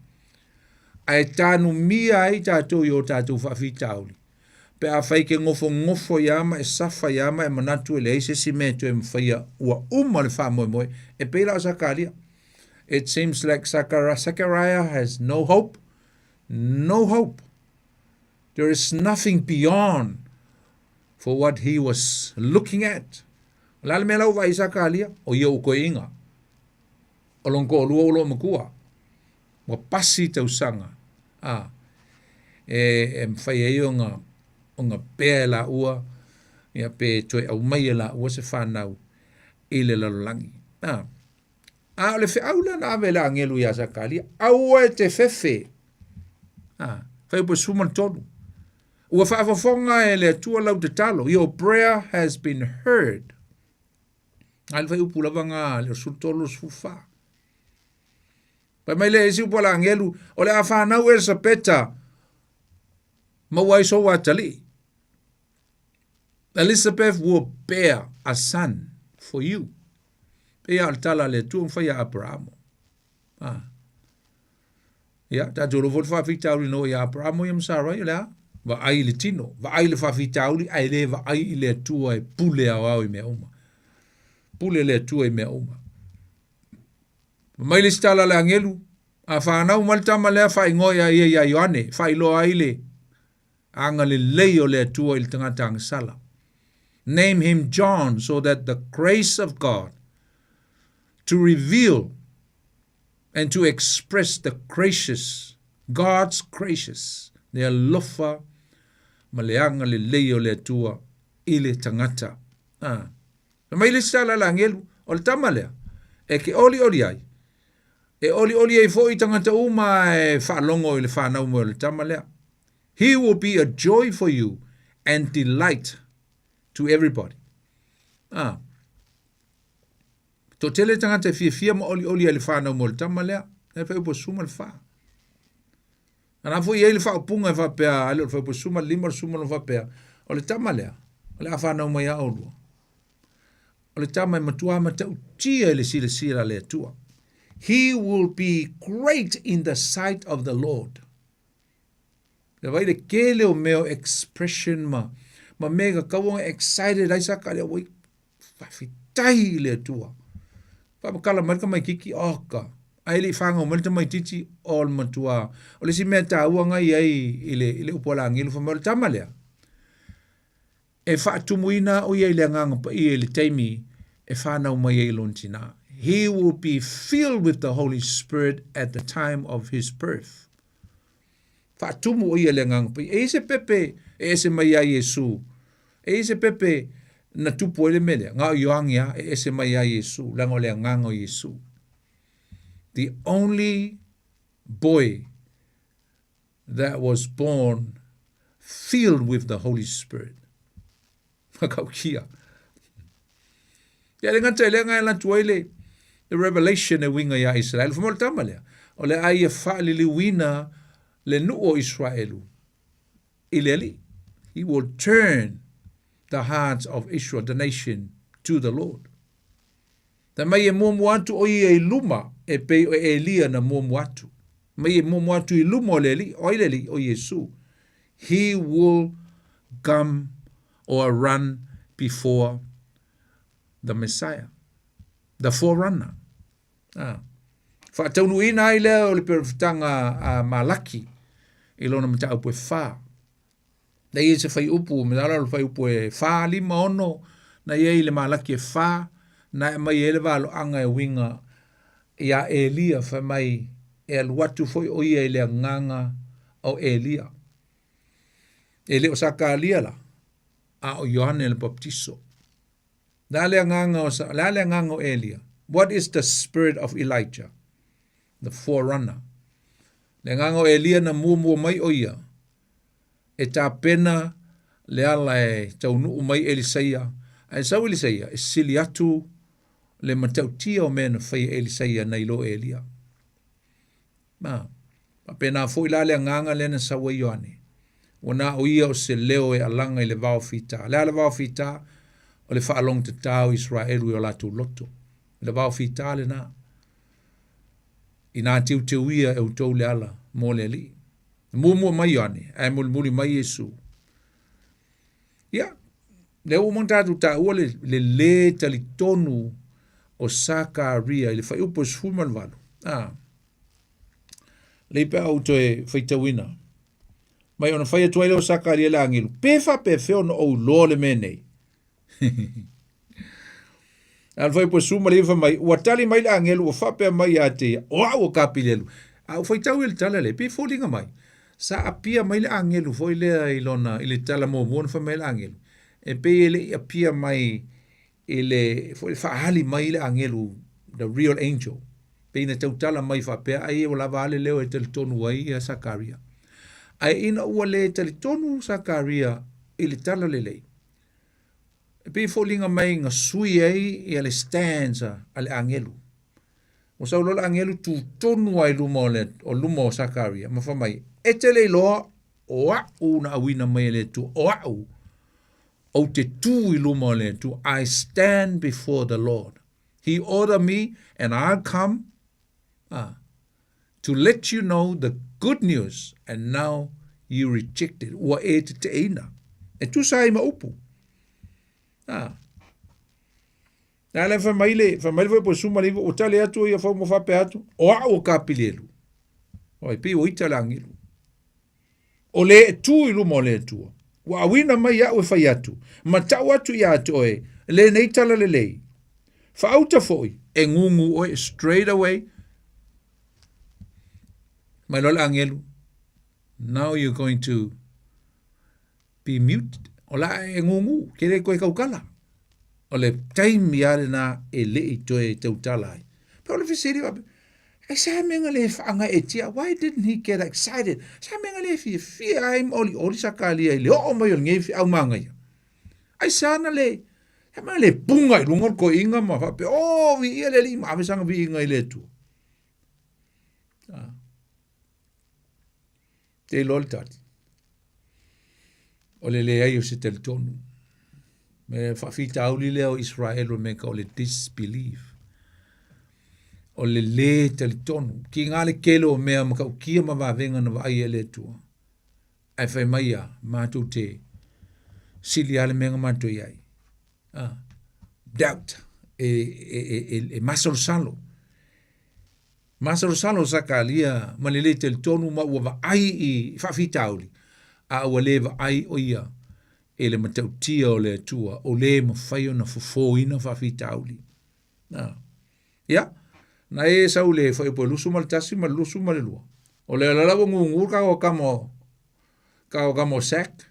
S21: Ae tanumia ai tatou i o tatou faafitauli. Pe afai e te nofonofo ai lava ma e safa ai lava ma e manatu e leai se isi mea e toe mafaia ua uma le faamoemoe, e pei la o Sakaria. It seems like Zechariah has no hope, no hope. There is nothing beyond for what he was looking at. O le a le mea la ua vaai ai Sakalia? O ia ua koeina. O lona toalua ua loomatua. Ua pasi tausaga. A, e, e mafai ai ona, ona pea e laua, ia pe toe aumai e laua se whanau i le lalolagi. A, A o le feau lea na ave e le agelu iā Sakaria, aua e te fefe. A, fuaiupu 13. Ua faafofoga e le Atua lau tatalo. Your prayer has been heard. A le fuaiupu lava nga le 13 14. Fai mai le isi upu a le agelu, o le a fanau Elisapeta, maua ai sou atalii. Elizabeth will bear a son for you. Pei a o le tala a le Atua ma fai ia Aperamo. Ah. Ia, tatou iloa foi le faafitauli na oo ia Aperamo ia ma Sarai, o le a? Vaai i le tino, vaai i le faafitauli ae le vaai i le Atua e pule aoao i mea uma. Pule le Atua i mea uma. Fai mai le isi tala a le agelu, a fanau mai le tama lea faaigoa ia ia ia Ioane, faailoa ai le agalelei o le Atua i le tagata agasala. Name him John so that the grace of God to reveal and to express the gracious, God's gracious, le alofa ma le agalelei o le Atua i le tagata. Ah. Fai mai le isi tala a le agelu, o le tama lea, e ke olioli ai, e olioli ai foi tagata uma e faalogo i le fanau mai o le tama lea. He will be a joy for you and delight to everybody. Ah. Toatele tagata e fiafia ma olioli ai le fanau mai o le tama lea. E fai upu suma le fa. Ana foi ai le faaupuga e faapea, ale o le fai upu suma le lima o le suma le faapea, o le tama lea, o le a fanau mai a olua. O le tama e matua matautia i le silasila a le Atua. He will be great in the sight of the Lord. Le vai le kele o mea o expression ma, ma mea ka kauanga excited ai sa ka lea, oi, Faafetai i le Atua. Faamakala mai le tamaititi, oka. Ae le i whāngau mai le tamaititi, o le matua. O le isi mea tāua ngai ai i le, i le upu a le agelu, whamai o le tama lea. E whaatumuina o ia i le anganga pa ia i le taimi e whānau mai ai lona tina. He will be filled with the Holy Spirit at the time of his birth. Faatumu o ia le Agaga Paia. E i se pepe e ese mai iā Iesū. E i se pepe na tupu ai le mea lea. Nga o Ioangi a e ese mai iā Iesū, leaga o le Agaga o Iesū. The only boy that was born filled with the Holy Spirit. Whakaukia. Ia le ngata i le ngai la tuai le the revelation e winga ia Israel. Whamol tama lea. O le ai e whaaliliuina le nuu o Israelu i le alii. He will turn the hearts of Israel, the nation, to the Lord. Ta mai e muamua atu o ia i luma e pei o Elia na muamua atu. Mai e muamua atu i luma o le alii, o ai le alii, o Iesu. He will come or run before the Messiah, the forerunner. Ah. Faataunuuina ai lea o le perofitaga a Malaki i lona mataupu e whā. Na ia se whaiupu, me dala o le whaiupu e whā, lima, ono, na ia i le Malaki e whā, na e mai e le valoanga e winga ia Elia whai mai e alu atu foi o ia i le anganga o Elia. E le o Sakaria la, a o Ioane le Baptiso. Le a le agaga o, le a le agaga o Elia? What is the spirit of Elijah? The forerunner. Le agaga o Elia na muamua mai o ia, e tapena le ala e taunuu mai Elisaia, ae sau Elisaia e sili atu le matautia o mea na faia e Elisaia nai lo Elia. Ma, faapena foi la le agaga lea na sau ai Ioane. Ua na o ia o se leo e alaga i le vao fita. Le a le vao fita? O le faalogotata o Israelu i o latou loto. O le vao fita lena. Inā teuteuia e outou le ala mo le Alii. Muamua mai Ioane, ae mulimuli mai Iesu. Ia, lea ua uma ona tatou taua le, le lē talitonu o Sakaria i le fuaiupu e 18. Ah, lei pe a ou toe faitauina. Mai ona fai atu ai lea o Sakaria i le agelu, pe faapefea ona ou iloa le mea nei? A le fuaiupu e 19 fai mai, ua tali mai le agelu ua faapea mai ia te ia, o au o Kapilelu. A ou faitau i le tala lea, e pei e foliga mai, sa apia mai le agelu foi lea i lona, i le tala muamua na fai mai ai le agelu. E pei e le i apia mai i le, foi le faaali mai le agelu, the real angel. Pei na tautala mai faapea, ai ua lava a le leo e talitonu ai ia Sakaria. Ae ina ua le talitonu Sakaria i le tala lelei, E pei e foliga mai na sui ai ia le stance a le agelu. Ua sau loa le agelu tu tonu lava i luma o le o luma o Sakaria ma fai mai, E te le iloa o a'u na auina mai e le Atua, o a'u ou te tu i luma o le Atua, I stand before the Lord. He order me and I come ah, To let you know the good news and now you reject it. Ua e teteʻeina. E tusa ai ma upu. Ah. Na le fai mai le, fai mai le foi po suma le iwa, ua tali atu ia fau ma faapea atu, o a'u o Kapilielu. Oi, pei ua ita le agelu. O le e tu i luma o le Atua. Ua auina mai iaʻu e fai atu, ma tau atu iā te oe, lenei tala lelei. Faauta foi, e gūgū oe straight away. Mai loa le agelu, now you're going to be mute. O la e gūgū, ke le koe kaukala. O le taimi a lena e le i toe tautala ai. Pe o le fesili wape, e sa menga le whaanga e tia, why didn't he get excited? Sa menga le fia fia ai ma oli oli sa kalia i le oo mai o le ngei au manga ia. Ai sa na le, sa menga le punga i lunga o le koinga ma whape, oh, vi ia le li ma ave sanga vi inga i le tua. Ah. Te iloa le tali. O le leai o se talitonu. Me faafitauli lea o Israel o mea o le disbelief. O le lē talitonu. Ki ngā le kele o mea ma kaukia ma vavenga na vaai e le Atua. Ae fai mai ia, mātou te sili a le mea nga mātou i ai. Ah, doubt. E, e, e, e, e masalosalo. Masalosalo o Sakalia ma le lē talitonu ma ua vaai i faafitauli, a ua lē vaai ʻo ia i le matautia o le Atua o lē mafai ona fofōina faafitauli. A. Ia, na e sau le fuaiupu e 21 ma le 22. O le ala la ua gūgū le kāua kama o, kāua kama o Sack.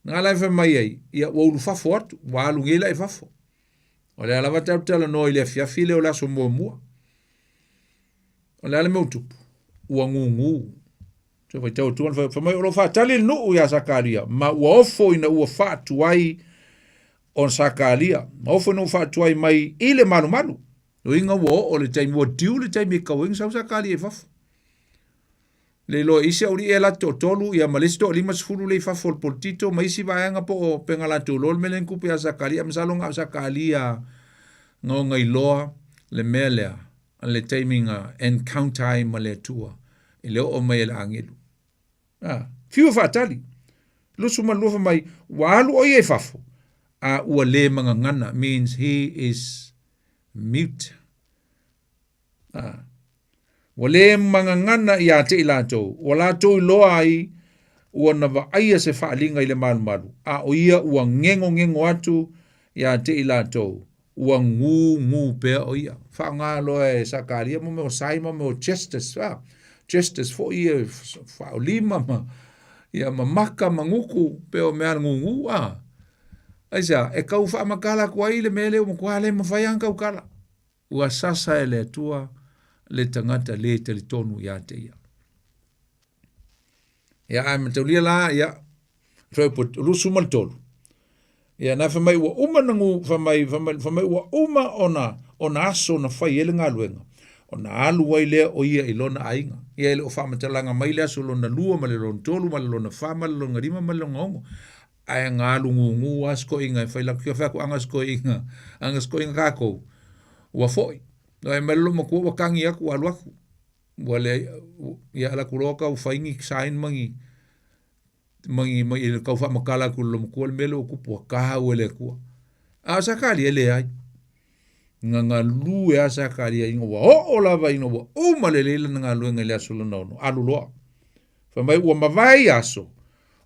S21: Na la e fai mai ai, ia ua ulufafo atu, ua alu nei la i fafo. O le a lava tatou talanoa i le afiafi lea o le aso muamua. O le a le mea ua tupu? Ua gūgū. Se faitau atu ana fai mai o lo o faatali le nuu iā Sakaria ma ua ofo ina ua faatuai o Sakaria ma ofo ina ua faatuai mai i le malumalu. Uiga ua oo le taimi, ua due le taimi e kau ai ona sau Sakaria i fafo. Le iloa e isi aualii e latou toatolu ia ma le isi toa-50 lea i fafo o le polotito ma isi vaega po o pega latou iloa le mea lea na tupu ia Sakaria. Masalo na o Sakaria na ona iloa le mea lea le taimi na encounter ai ma le Atua i le oo mai e le agelu. A, fiu e faatali. 22 fai mai, ua alu ʻo ia i fafo, a ua le magagana, means he is mute. A, ua le magagana iā te i latou, ua latou iloa ai ua na vaaia se faaliga i le malumalu, a ʻo ia ua gegogego atu iā te i latou, ua gūgū pea ʻo ia. Faaaoga loa e Sakaria mo mea o sign ma mea o gestures, a, gestures foi ia faaolima ma, ia ma maka ma guku, pei o mea a le gūgū, a. Aisea, e tau faamatala atu ai le mea lea ua matua le mafai lava ona tautala. Ua sasa e le Atua le tagata lē talitonu iā te ia. Ia, ae mataulia la, ia, fai po 23. Ia, na fai mai ua uma na ngu, fai mai, fai mai, fai mai ua uma ona, ona aso na fai ai le galuega, ona alu ai lea o ia i lona aiga. Ia e le o faamatalaga mai le aso lona lua ma le lona tolu ma le lona fa ma le lona lima ma le lona ono. Ae na alu gūgū lava si toeaina e fai latu kia fai atu aga si toeaina, aga si toeaina kākou, ua foʻi. Fai mai le loomatua ua tagi atu ua alu atu. Ua leai, ia alu atu loa tau fai ni sign ma ni, ma ni, ma ni tau faamatala atu i le loomatua le mea lea ua tupu ua tau e le Atua. A o Sakaria e leai. Na galue lava Sakaria ina ua oo lava ina ua uma lelei lana galuega i le aso lona ono, alu loa. Fai mai ua mavae ia aso,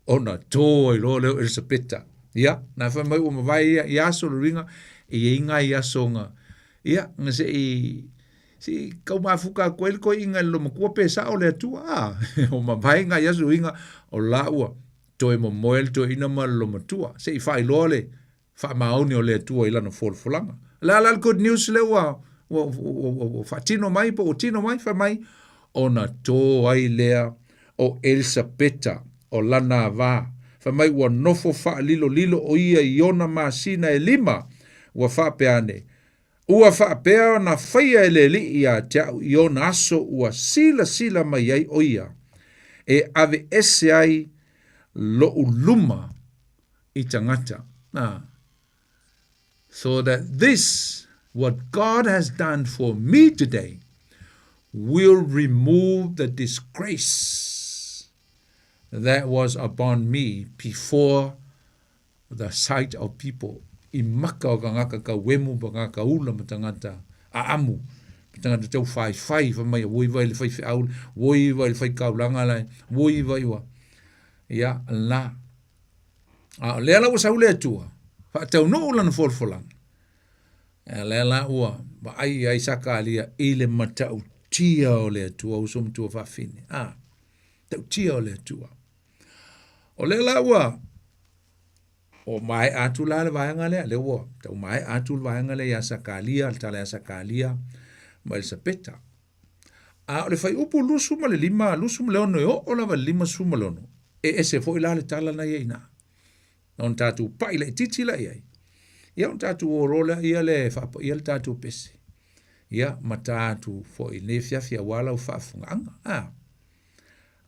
S21: ona tō ai loa lea o Elisapeta. Ia, na fai mai ua mavae ia, ia aso le uiga, e i ai ngai aso nga, ia, nga se i, se i kau mafuka atu ai le toeaina i le lomatua pe sao le Atua, a, o mavae ngai aso uiga, o la ua toe momoe le toeaina ma le lomatua, se i faailoa le faamaoni o le Atua i lana folafolaga. O le a la le good news lea ua, ua, ua, ua, ua faatino mai po ua tino mai, fai mai, ona tō ai lea o Elisapeta o lana avā. Fai mai ua nofo faalilolilo ʻo ia i ona masina e lima, ua faapea ane, Ua faapea ona faia e le Alii iā te aʻu i ona aso ua silasila mai ai ʻo ia, e aveese ai loʻu luma i tagata. Ah. So that this, what God has done for me today, will remove the disgrace that was upon me before the sight of people i maka o kangaka kau wemu pa kangaka ula ma tagata aamu ma tagata tau faifai fai mai ua iva i le faifeau ua iva i le faikaulaga lae ua iva i ua ia la a o lea la ua sau le Atua faataunuu lana folafolaga a lea la ua vaai ai Sakalia i le matautia o le Atua uso matua faafine a tautia o le Atua O lea la ua o maea atu la le vaega lea, lea ua tau maea atu le vaega lea ia Sakalia, le tala ia Sakalia ma Elisapeta. A o le fuaiupu 25, 26 e oo lava i le 56, e ese foi la le tala na i ai i ina. Ona tatou pai laitiiti la i ai, ia ona tatou o loa lea ia le faapaia le tatou pese. Ia ma tatou foi i lenei afiafi aua lau faafofogaaga. A.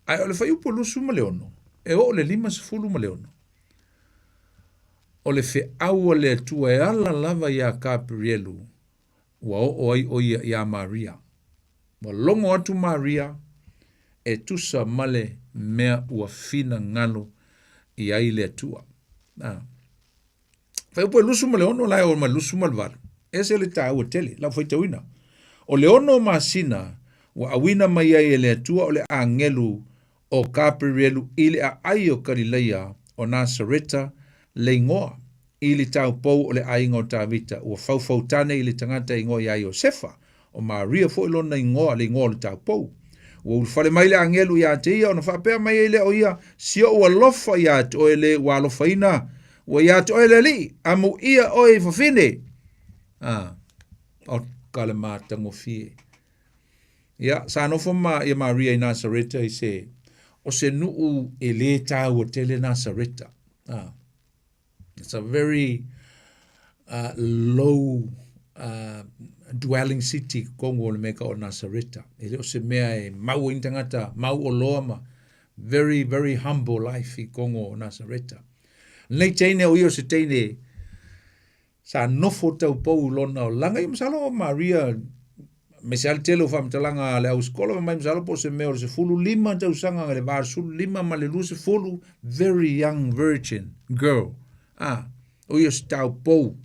S21: Ae o le fuaiupu 26, e oo i le 56, o le feau a le Atua e ala lava iā Kaperielu, ua oo ai ʻo ia iā Maria. Ua logo atu Maria e tusa ma le mea ua finagalo i ai le Atua. A. Fuaiupu e 26 la e oo mai le 28, ese le taua tele, lau faitauina. O le ono masina ua auina mai ai e le Atua o le agelu o Kaperielu i le aai o Kalilaia o Nasareta le igoa, i le taupou o le aiga o Tavita, ua faufautane i le tagata e igoa iā Iosefa, O Maria foi lona igoa, le igoa o le taupou. Ua ulufale mai le agelu iā te ia ona faapea mai ai lea o ia, Si oʻu alofa iā te oe le ua alofaina, ua iā te oe le Alii, amuia oe i fafine. A, o ka le matagofie. Ia, sa nofo ma ia Maria i Nasareta i se, o se nuu e lē tāua tele Nasareta. A, It's a very uh, low uh, dwelling city kongo o le meka o Nasareta. E le o se mea e mau ai tangata, mau o loa ma very, very humble life i kongo o Nasareta. Nei teine o ia o se teine sa nofo taupou lona o langa ia masalo o Maria me se ale tele o faamatalaga a le au skola fai mai masalo po o se mea o le 15 tausaga le 85 ma le 20 very young virgin girl a o ia o se taupou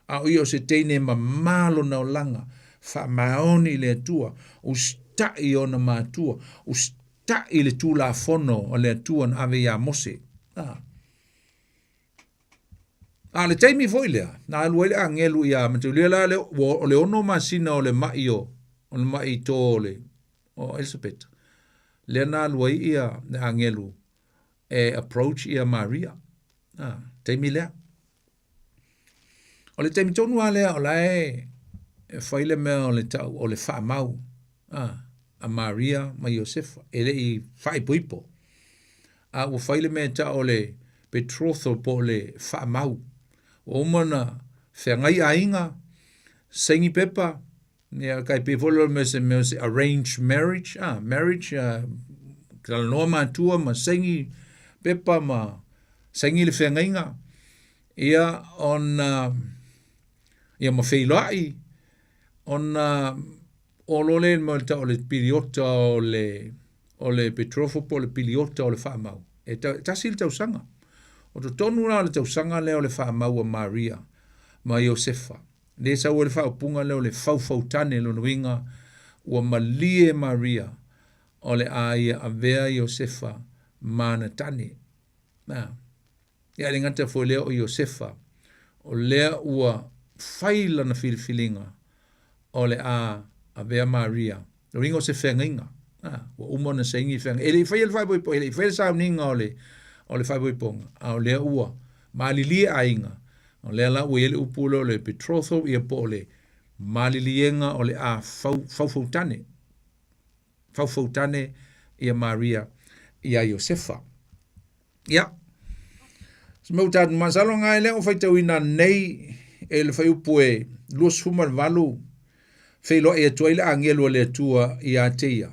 S21: a o ia o se teine e mamā lona olaga faamaoni i le Atua usitai i ona matua usitai i le Tulafono a le Atua na ave iā Mose a A o le taimi foi lea, na alu ai le agelu iā Mataulia la le, ua, o le ono masina o le maʻi o, o le maʻi tō o le, o Elisapeta. Lea na alu ai ia le agelu e approach ia Maria. A, taimi lea. O le taimi tonu lava lea o la e, e fai le mea o le tau, o le faamau, a, a Maria ma Iosefa, e le i faaipoipo. A ua fai le mea e tau o le betrothal po o le faamau. Ua uma ona feagai aiga, saini pepa, ia kai pei foi lea o le mea se mea o se arranged marriage, a, marriage, a, talanoa matua ma saini pepa ma saini le feagaiga, ia ona, ia ma feiloai, ona o loa lea i le mea e tau o le piliota o le o le betrothal po o le piliota o le faamau. E tasi le tausaga. O totonu la o le tausaga lea o le faamau a Maria ma Iosefa, lea e sau ai le faaupuga lea o le faufautane, lona uiga ua malie Maria o le a ia avea Iosefa ma ana tane. Na. Ia e le gata foi lea o Iosefa, o lea ua fai lana filifiliga o le a avea Maria. Lona uiga o se feagaiga. A, ua uma ona saini le feagaiga. E le i faia le faaipoipoga, e le i faia le sauniga o le, o le faaipoipoga, a o lea ua malilie aiga. O lea la ua i ai le upu lea o le betrothal, ia po o le maliliega o le a fau, faufautane. Faufautane ia Maria iā Iosefa. Ia, se mea ua tatou masalo ngai lea ua faitauina nei e le fuaiupu e 28 feiloai atu ai le agelu a le Atua iā te ia.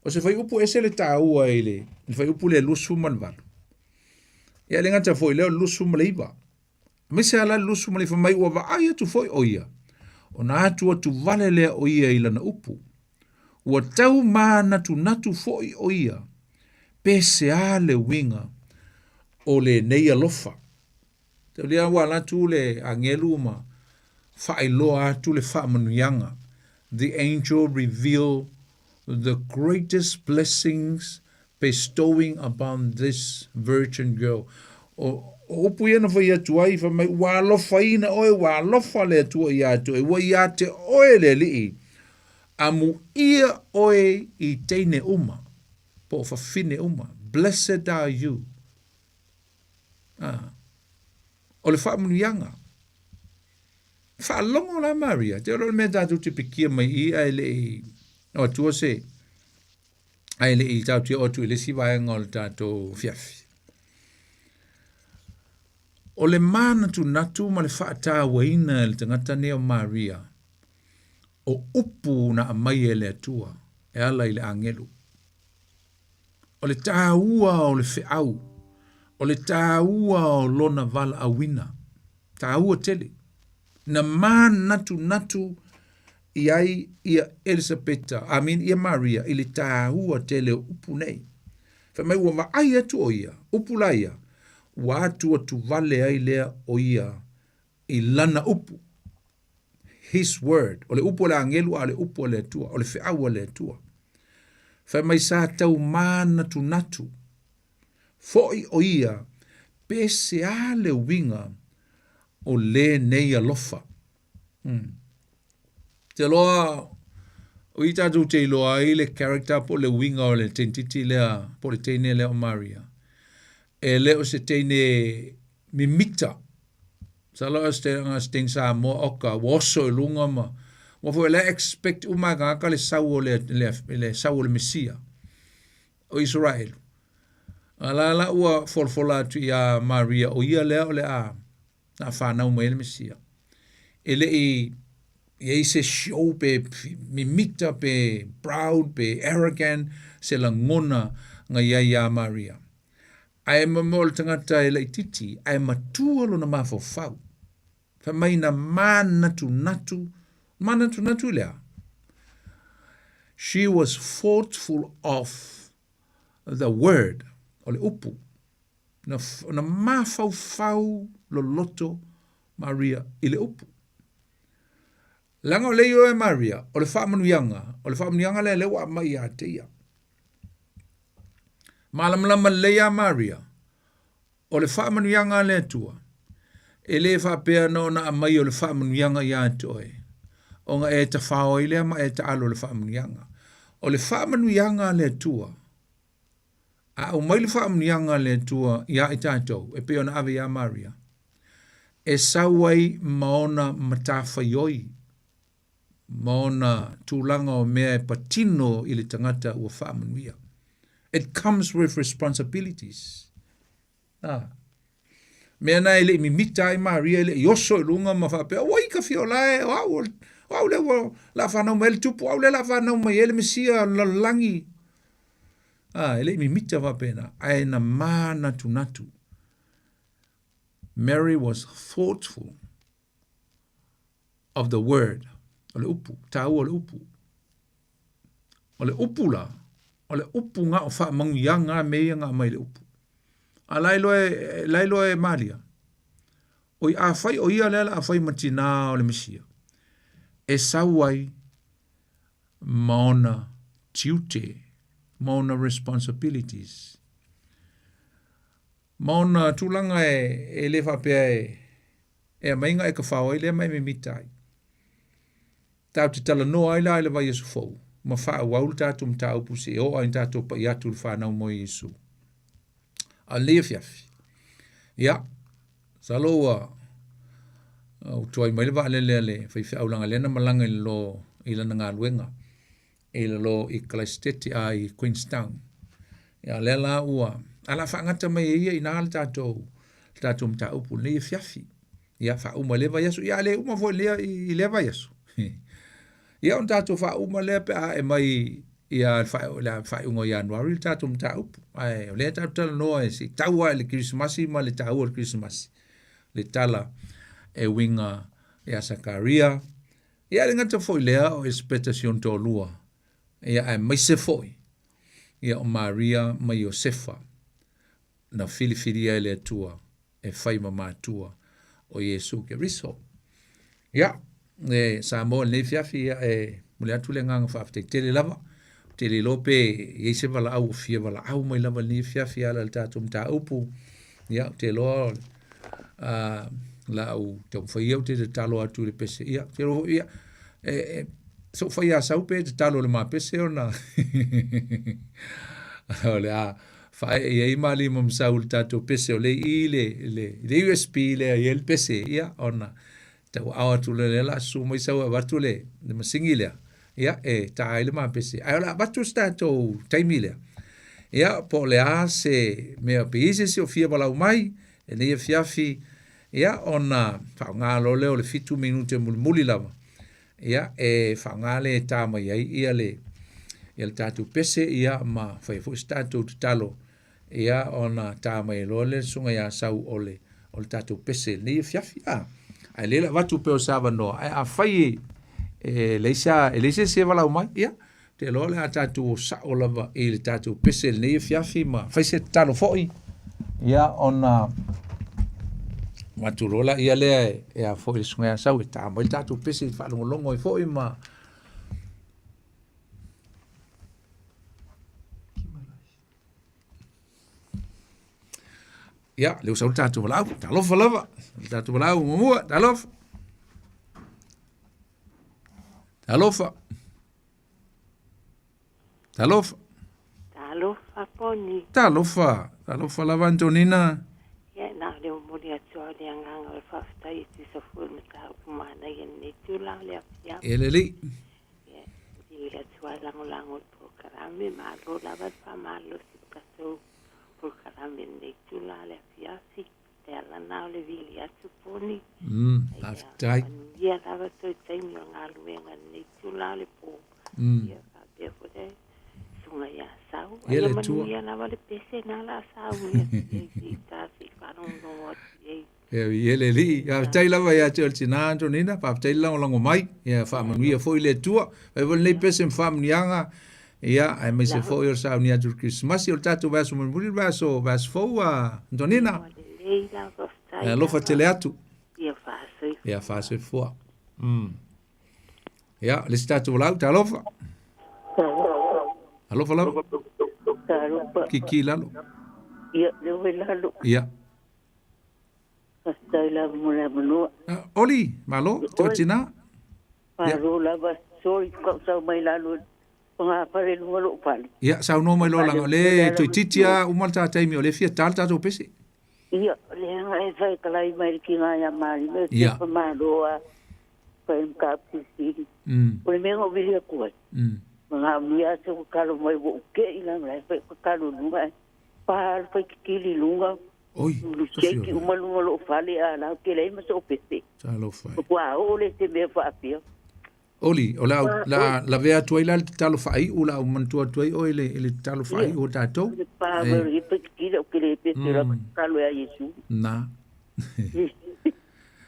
S21: O se fuaiupu ese le taua i le fuaiupu lea 28. Ia e le gata foi lea o le 29. Aemaise lava la le 29 fai mai ua vaai atu foi ʻo ia, ona atu atu vale lea o ia i lana upu. Ua tau mānatunatu foʻi ʻo ia pe se a le uiga o lenei alofa. Tau lea ua ala atu le agelu ma faailoa atu le faamanuiaga. The angel revealed the greatest blessings bestowing upon this virgin girl. O, o upu ia na fai atu ai, fai mai, ua alofaina oe, ua alofa le Atua iā te oe, ua iā te oe le Alii, amuia oe i teine uma, po o fafine uma. Blessed are you. Ah. O le faamanuiaga. Faalogo la Maria, te olo le mea tātou te pikia mai i ae le i o atua se ae le i tātou te o atu i le isi vaega o le tātou fiafi. O le mānatunatu ma le whaatāuaina e le tangata nei o Maria, o upu na aumai e le Atua e ala i le agelu. O le tāua o le feau, o le tāua o lona valaauina, tāua tele, na mānatunatu i ai ia Elisapeta, I mean ia Maria i le tāua tele o upu nei. Fai mai ua vaai atu o ia, upu la ia, ua atu atu vale ai lea o ia i lana upu. His word. O le upu a le agelu a o le upu a le Atua. O le feau a le Atua. Fai mai sa tau mānatunatu. Foʻi o ia, pe se a le uiga o lenei alofa. Hmm. Te loa, o i tātou te iloa ai le character po le uiga o le tentiti lea, po le teine lea o Maria. E le o se teine mimita. Masalo o se nga se teine Samoa oka ua oso i luga ma ua foi la expect uma e tagata le sau o le, le, le sau o le Mesia o Israel. A la la ua folafola atu iā Maria o ia lea o le a na whanau mai le Mesia. E le i i ai se show pe mimita pe proud pe arrogant se lagona nga iai iā Maria. Ae mo le tagata e laititi, ae matua lona mafaufau. Fai mai na mānatunatu, mānatunatu i le a? She was thoughtful of the word, o le upu. Na, na mafaufau loloto Maria i le upu. Leaga o le ioe Maria, o le faamanuiaga, o le faamanuiaga lea lea ua aumai ia te ia. Malamalama lelei ia Maria, o le faamanuiaga a le Atua, e le faapea na ona aumai o le faamanuiaga ia te oe, ona e tafao ai lea ma e taalo i le faamanuiaga. O le faamanuiaga a le Atua, a aumai le faamanuiaga a le Atua iā i tatou, e pei ona ave iā Maria, e sau ai ma ona matafaioi, ma ona tulaga o mea e patino i le tagata ua faamanuia. It comes with responsibilities. Ah. Mea na e le i mimita ai Maria, e le i oso i luga ma faapea, oi ka fia o la e, o au, o au le ua la whanau mai le tupu, au le la whanau mai e le Mesia lalolagi. Ah, e le i mimita faapena, ae na mānatunatu. Mary was thoughtful of the word, o le upu, tāua o le upu. O le upu la, o le upu nga o whaamanuiaga me ia nga mai le upu. A lai loa e, lai loa e Maria, oi a whai o ia lea la a whai matinā o le Mesia, e sau ai ma ona tiute, ma ona responsibilities. Ma ona tulaga e, e le faapea e, e aumai e kafao ai lea ma e mimita ai. Tatou te talanoa ai la i le vaiaso fou, ma faaauau le tatou mataupu seia oo ai ina tatou pai atu i le fanau mai o Iesu. A o lenei afiafi, ia, masalo ua ua tuai mai le vaalele a le faifeau leaga lea na malaga i lalo i lana galuega i lalo i Kalaisiteti a i Queenstown. Ia lea la ua a la faagata mai e ia inā le tatou le tatou mataupu i lenei afiafi. Ia faauma i lea vaiaso, ia a le uma foi i lea i lea vaiaso. Ia ona tatou faauma lea pe a ae mai ia le faaiuga o Ianuari le tatou mataupu. Ae o lea tatou talanoa e se i tau lava i le Kerisimasi ma le taua o le Kerisimasi. Le tala e uiga ia Sakaria. Ia e le gata foi i lea o Elisapeta si ona toalua. Ia, aemaise foi, ia, o Maria ma Iosefa, na filifilia e le Atua e fai ma matua o Iesu Keriso. Ia, e Samoa i lenei afiafi, ia, e momoli atu le agaga faafetai tele lava. Ou te le iloa pe i ai se valaau o fia valaau mai lava i lenei afiafi e ala i le tatou mataupu. Ia, ou te iloa la au taumafai ia ou te tatalo atu i le pese. Ia, ou te iloa foi, ia, e, e, sou fai asau pe tatalo i le ma pese ona o le a faaee i ai ma lima ma sau i le tatou pese o le i le, le, le USB lea i ai le pese, ia, ona tauaao atu lea lea la susu mai sau e avatu le, le masini lea, ia, e tā ai le ma pese. Ae o le a avatu se tatou taimi lea. Ia, po o le a se mea pe i ai se isi o fia valaau mai, i lenei afiafi, ia, ona faaaoga loa lea o le fitu minute mulimuli lava, ia, e faaaoga lea e tā mai ai ia le, ia le tatou pese, ia, ma fai ai foi se tatou tatalo, ia, ona tā mai loa lea le susuga ia Sau o le, o le tatou pese i lenei afiafi, a. Ae lea le avatu pea o se avanoa, ae afai e, e leai se, e leai se isi e valaau mai, ia, ou te iloa o le a tatou o sao lava i le tatou pese i lenei afiafi ma fai se tatalo foi, ia, ona avatu loa laia lea e a foi le susuga ia Sau e tā mai le tatou pese e faalogologo ai foi ma Ia, lea ua sau le tatou valaau. Talofa lava. Le tatou valaau muamua. Talofa. Talofa. Talofa.
S1: Talofa Poni.
S21: Talofa. Talofa lava Antonina.
S1: Ia, na o le momoli atu lava o le agaga o le faafetai e tusa foi o le mataupu manaia i lenei itula o le afiafi.
S21: E lelei.
S1: Ia, vili atu lava e lagolago i le polokalame, malo lava le faamalosi i le tatou polokalame i lenei itula o le afiafi. Le ala na o le vili atu Poni.
S21: Faafetai.
S1: Ia manuia lava toe taimi o le galuega i lenei itula o le po. Ia faapea foi le susuga ia Sau.
S21: Ia
S1: Ia
S21: le Atua.
S1: manuia lava le pese na la sauni atu i ai se i ta se i faalogologo atu i ai.
S21: Ia le Alii, faafetai lava ia te oe le tina Antonina, faafetai le lagolago mai, ia faamanuia foi le Atua. Fai foi lenei pese ma faamanuiaga, ia aemaise foi o le sauni atu i le Kerisimasi, o le tatou vaiaso mulimuli, le vaiaso, vaiaso fou a Antonina.
S1: Lelei lava, faafetai
S21: E alofa
S1: lava.
S21: tele atu.
S1: Ia faasoifua.
S21: Ia faasoifua. Ia, le isi tatou valaau, talofa. Alofa lava.
S22: Talofa.
S21: Kiki i lalo.
S22: Ia, lea ua i lalo.
S21: Ia.
S22: Faafetai lava mo le avanoa.
S21: Oli, malo, te o tina.
S22: Malo lava, sorry kau sau mai lalo pangafale lunga lou fale.
S21: Ia, saunoa mai loa langa o le toeitiiti a uma le ta taimi o le fia ta le tatou pese.
S22: Ia, leaga e fai kalai mai le kinga ia mali me te
S21: Ia.
S22: pa malo a fai mka sili. O le mea na ou vili atu ai. Ma ngā mea se ko kalo mai wo ke i langa lai fai ko kalo lunga. Pa al fai kikili lunga.
S21: Oi,
S22: Lu shake uma lunga lo fale a la ke lei ma so pese.
S21: Talofa.
S22: Kua o le se mea faapea.
S21: Oli, o la, la, la vea atu ai la le tatalo faaiu, la au manatua atu ai oe i le, i le tatalo faaiu o tatou.
S22: Le pa ma le fai kikili o ke le pese la kalo ia Yesu.
S21: Na.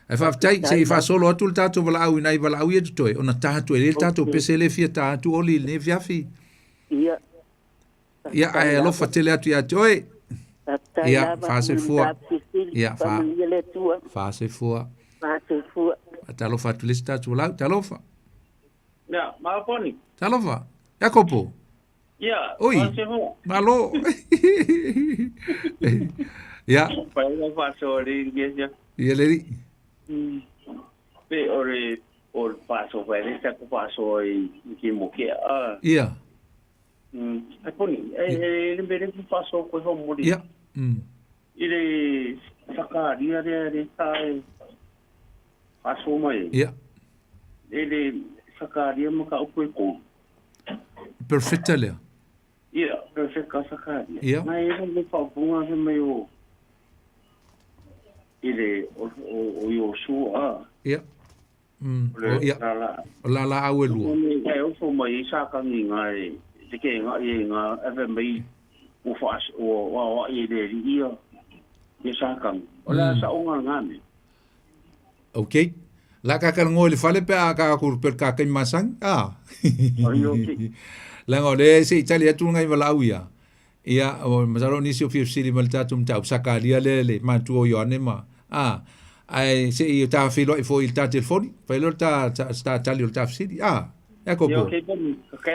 S21: Ae faafetai, se i faasolo atu le tatou valaau i nai valaau ia totoe, ona ta atu ai le tatou pese le fia ta atu Oli i lenei afiafi.
S22: Ia.
S21: Ia, ae alofa tele atu ia te oe.
S22: Faafetai
S21: Ia,
S22: lava,
S21: faasoifua.
S22: Manuia
S21: Ia, fa,
S22: Faamanuia le Atua.
S21: faasoifua.
S22: Faasoifua.
S21: Talofa atu le isi tatou valaau, talofa.
S23: Ia, Maaponi.
S21: Talofa. Iakopo.
S23: Ia,
S21: Oi,
S23: faasoifua.
S21: malo. Ia,
S23: Pai la faasoa le iglesia.
S21: ia le alii.
S23: Pe o le o le faasoa fai le sa ko faasoa i ki mo ke a.
S21: Ia.
S23: Ai poni, e e le mere ku faasoa ko ho mori.
S21: Ia.
S23: I le whakaaria rea re ta e faasoa mai.
S21: Ia.
S23: E le whakaaria ma ka upu e kou.
S21: Perfecta lea.
S23: Ia, perfecta whakaaria.
S21: Ia.
S23: Nai e le whaopunga he mai o i le o o o Iosua.
S21: Ia.
S23: O le
S21: O, ia.
S23: la la.
S21: O la la au e lua.
S23: E ofo mai i sākangi ngā e te ke ngā i ngā ewe mai o whaas o o o i le ri ia ia sākangi. O la sa o ngā ngā me.
S21: Okay. La ka ka ngoi le fale pe a ka ku per ka kai masang. Ah. Leaga o lea se i tali atu ngai valaau ia. Ia, o masalo o nisi o fia fesili mai le tatou mataupu Sakaria lea le matua o Ioane ma a ae se i ta feiloai foi i le ta telefoni, fai lea o le ta ta ta tali o le ta fesili. A, Iakopo.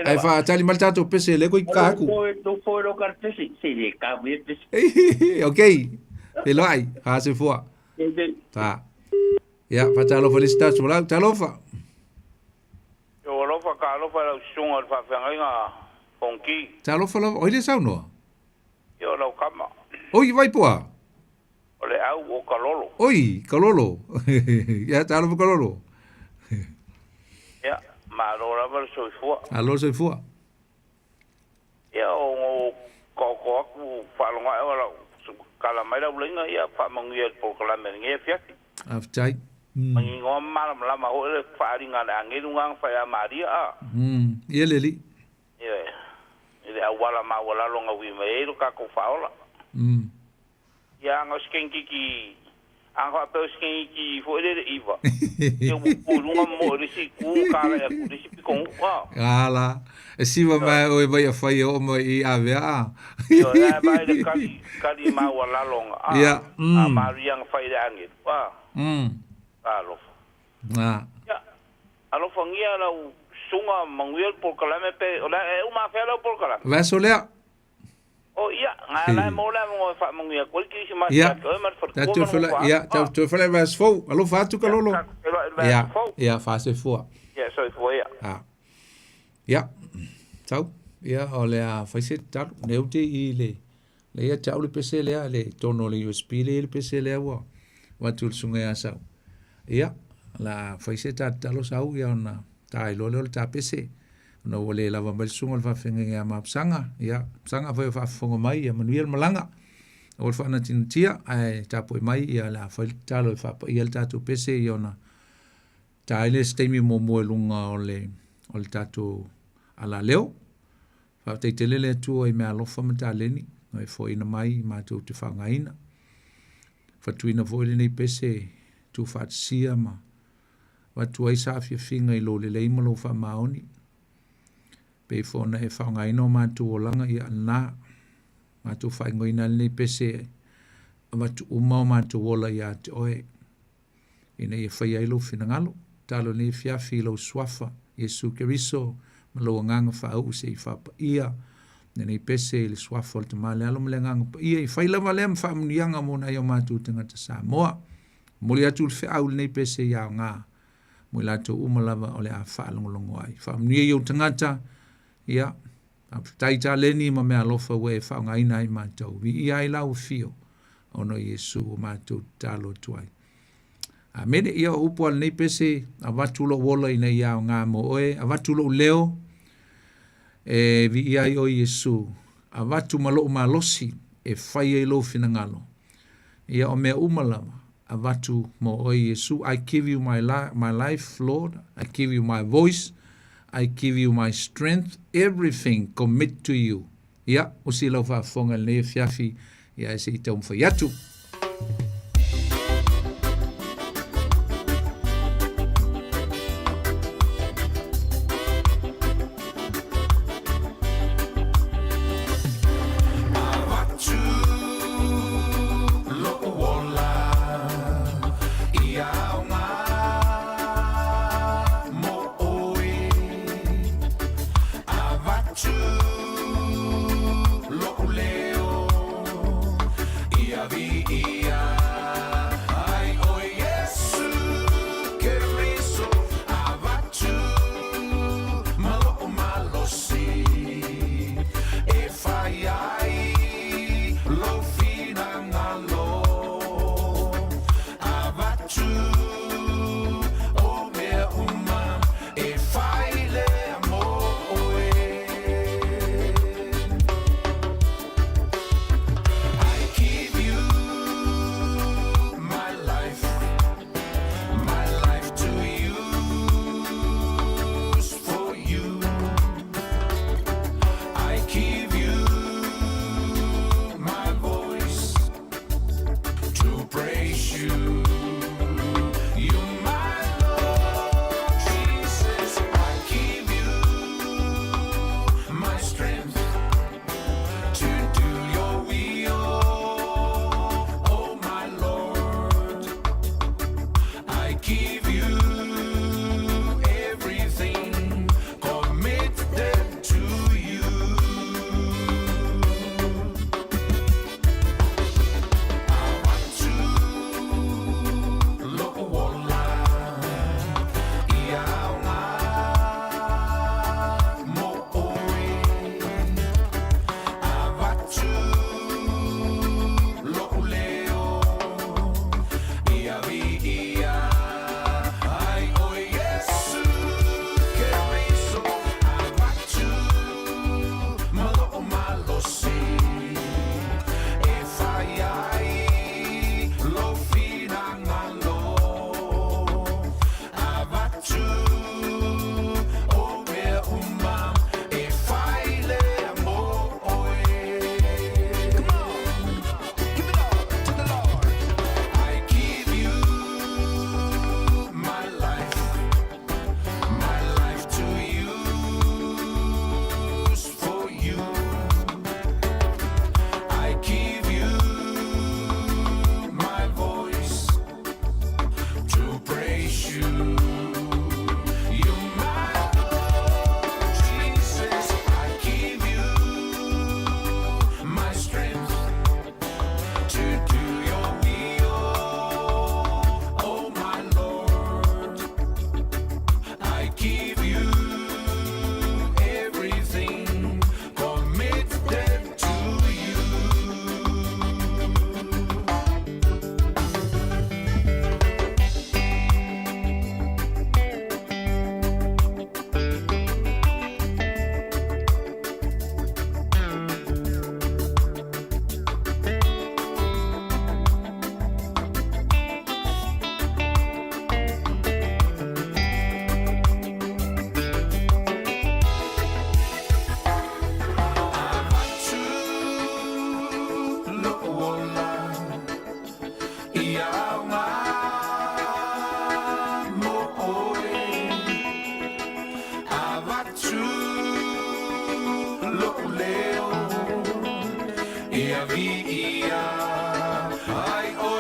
S21: Ae faatali mai le tatou pese lea koe ka aku. Ok. Feiloai, faasoifua. Ta. Ia, faatalofa i le isi tatou lau. Talofa.
S3: Yo alofa ka alofa i lau susuga i le faafeagaiga Fonoti.
S21: Talofa lava. Oi le saunoa.
S3: Yo lau kama.
S21: Oi Vaipoa.
S3: O le au o Kalolo.
S21: Oi Kalolo. Ia talofa Kalolo.
S3: Ia, malo lava le soifua.
S21: Malo le soifua.
S3: Ia o go taoto atu faalogo ae o lau kala mai lau laina ia faamanuia i le polokalame i lenei afiafi.
S21: Faafetai.
S3: Maninoa ma malamalama foi le faaaliga a le agelu na na fai ia Maria a.
S21: Ia le alii.
S3: Ioe. I le auala maualalo na ui mai ai lo tatou faaola. Ia ana o se kenikiki, ana faapea o se kenikiki foi lele iva, ia ua pu i luga ma moe i le isi itu ma kalai atu i le isi pitonuu, a.
S21: Ala, e siva mai oe mai a fai e oo mai i avea a.
S3: Ioe, ae vaai le kali, kali maualalo a,
S21: Ia,
S3: a Maria na fai i le agelu, a. Talofa.
S21: A.
S3: Ia, alofagia lau susuga manuia le polokalame pe, o le a e uma afea lau polokalame?
S21: Vaiaso lea.
S3: O ia, na la e maua le avanoa e faamanuia atu ai le Kerisimasi
S21: Ia,
S3: ia te oe ma le faletua
S21: tatou
S3: ma le
S21: fela,
S3: nofo
S21: ia,
S3: atu.
S21: tatou toe fela i vaiaso fou. Alofa atu
S3: Ia,
S21: Kalolo.
S3: tatou feiloai i le
S21: Ia,
S3: vaiaso fou.
S21: ia, faasoifua.
S3: Ia, soifua ia.
S21: A. Ia, sau. Ia, o le a fai se tatalo. Lea ou te i le, le ia te au le pese lea, le tonu o le USB lea i le pese lea ua avatu i le susuga ia Sau. Ia, o le a fai se ta tatalo Sau, ia ona ta iloa lea o le ta pese. Ona ua le lava mai le susuga o le faafeagaiga ia Mapusaga, ia, Mapusaga afai o faafofoga mai, ia manuia le malaga. Aua le faanatinatia, ae tapuai mai, ia o le a fai le tatalo e faapaia le tatou pese, ia ona ta ai lea se taimi muamua i luga o le, o le tatou alaleo. Faafetai tele le Atua i meaalofa ma taleni na e foaiina mai i matou te faaaogaina. Fatuina foi lenei pese tuufaatasia ma avatu ai saafiafiga i lou lelei ma lou faamaoni. Pei foi ona e faaaogaina o matou olaga ia lena. Matou faaigoaina ai lenei pese avatu uma o matou ola ia te oe. Ina ia faia ai lou finagalo. Talo lenei afiafi i lou suafa, Iesu Keriso, ma lou agaga faauu se i faapaia lenei pese i le suafa o le Tama le Alo ma le Agaga Paia, i fai lava lea ma faamanuiaga mo nai o matou tagata Samoa. Momoli atu le feau i lenei pese i aoga mo i latou uma lava o le a faalogologo ai. Faamanuia i ou tagata, ia, faafetai taleni ma meaalofa ua e faaaogaina ai matou. Viia ai lau afio, ona o Iesu ua matou tatalo atu ai. Amene. Ia o upu a lenei pese, avatu lou ola ina ia aoga mo oe, avatu lou leo e viia ai oe Iesu, avatu ma lou malosi e fai ai lou finagalo. Ia o mea uma lava, avatu mo oe Iesu. I give you my, li my life, Lord. I give you my voice. I give you my strength. Everything commit to you. Ia, usi lau faafofoga i lenei afiafi, ia ae se i taumafai atu.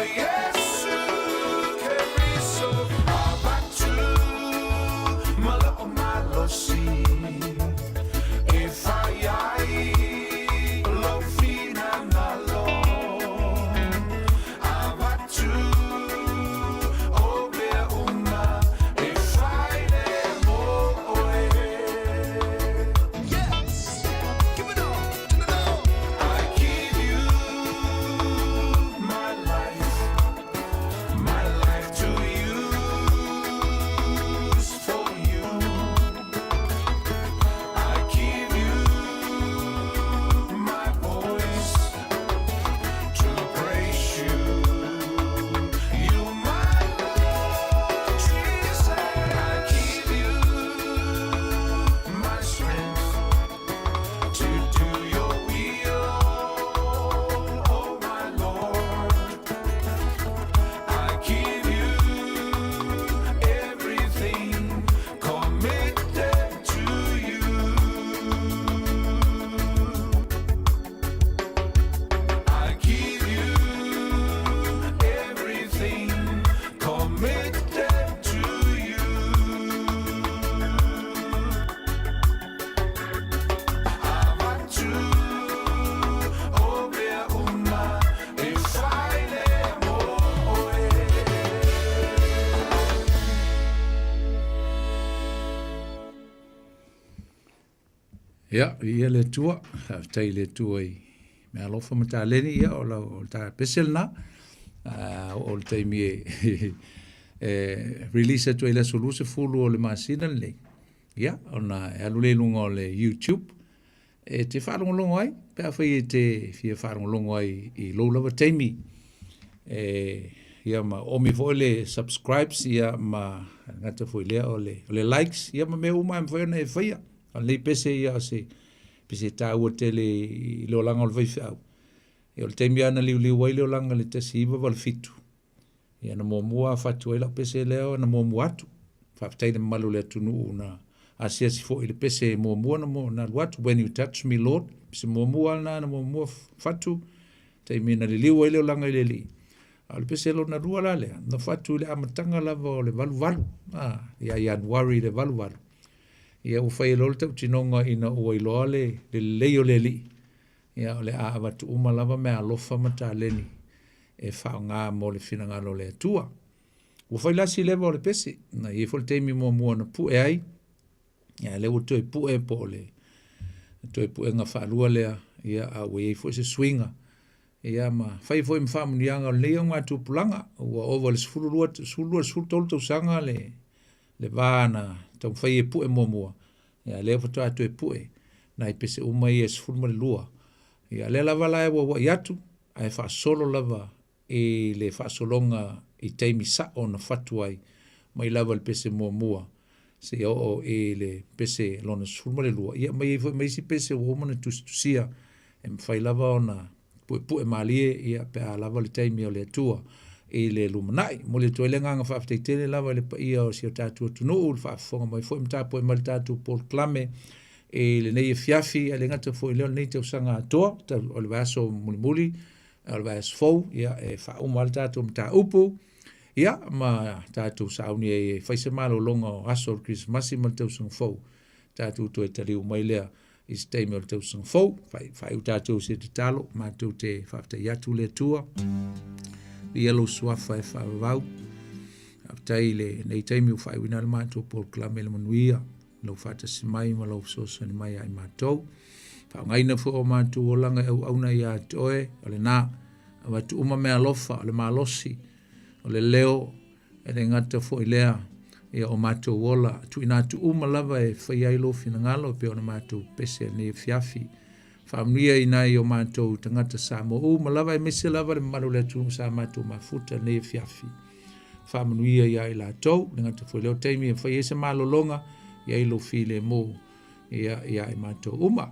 S11: Iesu Keriso avatu ma lo'o malosi e fai ai lou finagalo avatu o mea uma e fai lea mo oe. Yes, give it all to the Lord. I give you my life, my life to use for you. I give you my voice to praise you. You, my Lord Jesus. I give you my strength to do your will, oh my Lord. I give you everything committed to you. I give you everything committed to you. Avatu o mea uma e fai lea mo oe.
S21: Ia, viia le Atua, faafetai i le Atua i mea alofa ma taleni, ia, o lau, o le ta pese lena. O le taimi e, e release atu ai le aso 20 o le masina lenei. Ia, ona e alu lea i luga o le YouTube, e te faalogologo ai, pe afai e te fia faalogologo ai i lou lava taimi. E, ia ma omi foi le subscribes, ia ma gata foi lea o le, o le likes, ia ma mea uma e mafai ona e faia. A o lenei pese ia o se pese taua tele i le olaga o le faifeau. Ia o le taimi lava na liuliu ai le olaga i le 1987, ia na muamua fatu ai lau pese lea na muamua atu. Faafetai i le mamalu o le atunuu na asiasi foi i le pese muamua na, na alu atu, When You Touch Me Lord, pese muamua lena na muamua fatu, taimi na liliu ai le olaga i le Alii. A o le pese lona lua la lea, na fatu i le amataga lava o le 88, ia Ianuari i le 88. Ia ua fai e loa le tautinoga ina ua iloa le lelei o le Alii, ia o le a avatu uma lava meaalofa ma taleni e faaaoga mo le finagalo o le Atua. Ua fai lasi leva o le pese, na i ai foi le taimi muamua na pue ai, ia lea ua toe pue po o le toe puega faalua lea, ia a ua i ai foi se suiga. Ia ma fai foi ma faamanuiaga o lenei augatupulaga, ua ova i le 12, 12, 13 tausaga le le va na taumafai e pue muamua, ia lea faatoa toe pue nai pese uma ia e 12. Ia lea lava la e auauai atu, ae faasolo lava i le faasologa i taimi sa'o na fatu ai, mai lava i le pese muamua seia oo i le pese lona 12, ia ma i ai foi ma isi pese ua uma ona tusitusia e mafai lava ona puepue malie ia pe a lava le taimi o le Atua i le lumanai. Momoli atu ai le agaga faafetai tele lava i le paia o si o tatou atunuu, le faafofoga mai foi ma tapuai mai le tatou polokalame i lenei afiafi, ae le gata foi i lea o lenei tausaga atoa, o le vaiaso mulimuli, o le vaiaso fou, ia e faauma ai le tatou mataupu, ia ma tatou sauni ai e fai se malologa o aso o le Kerisimasi ma le tausaga fou, tatou toe taliu mai lea i se taimi o le tausaga fou. Faaiu tatou se tatalo, matou te faafetai atu le Atua, viia lou suafa e faavavau. Faafetai i lenei taimi ua faaiuina ai le matou polokalame i le manuia, lou faatasi mai ma lou fesoasoani mai ia i matou. Faaaogaina foi o matou olaga e auauna ia te oe, o lena, avatu uma meaalofa, o le malosi, o le leo, E le gata foi lea, ia o matou ola, tuuina atu uma lava e fai ai lou finagalo e pei ona matou pese i lenei afiafi. Faamanuia i nai o matou tagata Samoa uma lava, aemaise lava le mamalu o le atunuu sa matou mafuta i lenei afiafi. Faamanuia ia i latou, le gata foi lea o taimi e fai ai se malologa, i ai lou filemu ia ia i matou uma.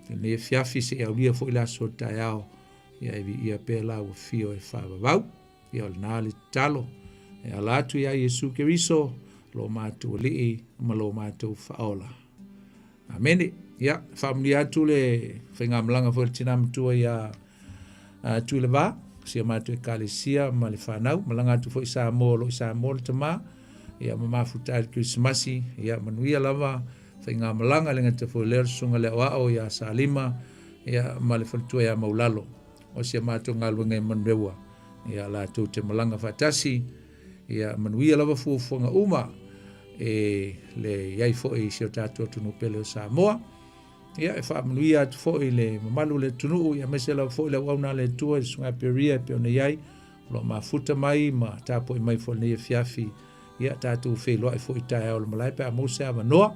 S21: I lenei afiafi seia aulia foi le aso o le taeao, ia e viia pea la ua fio e faavavau. Ia o lena le tatalo e ala atu iā Iesu Keriso, lo matou Alii ma lo matou Faaola. Amene. Ia, faamanuia atu le faigamalaga foi a le tina matua iā Tuileva. si o matou ekalesia ma le fanau. Malaga atu foi i Samoa o lo o i Samoa le tama, ia ma mafuta ai le Kerisimasi, ia manuia lava faigamalaga le gata foi lea o le susuga i le aoao ia Salima, ia ma le faletua ia Maulalo. O si a matou galuega i Manurewa, ia latou te malaga faatasi, ia manuia lava fuafuaga uma e le i ai foi i si o tatou atunuu pele o Samoa. Ia, e faamanuia atu foi i le mamalu o le atunuu, ia aemaise lava foi le auauna a le Atua i le Susuga ia Peria e pei ona i ai, o lo o mafuta mai ma tapuai mai foi i lenei afiafi. Ia, tatou feiloai foi i taeao o le malae pe a maua se avanoa.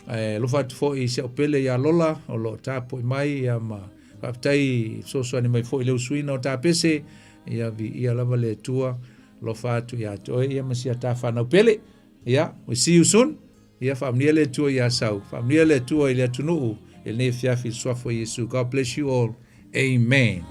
S21: Ae alofa atu foi i si au pele ia Lola o lo o tapuai mai, ia ma faafetai i fesoasoani mai foi i le usuina o tapese. Ia, viia lava le Atua, alofa atu ia te oe ia ma si a ta fanau pele. Ia, we see you soon. Ia faamanuia le Atua ia Sau. Faamanuia le Atua i le atunuu i lenei afiafi i le suafa o Iesu. God bless you all. Amen.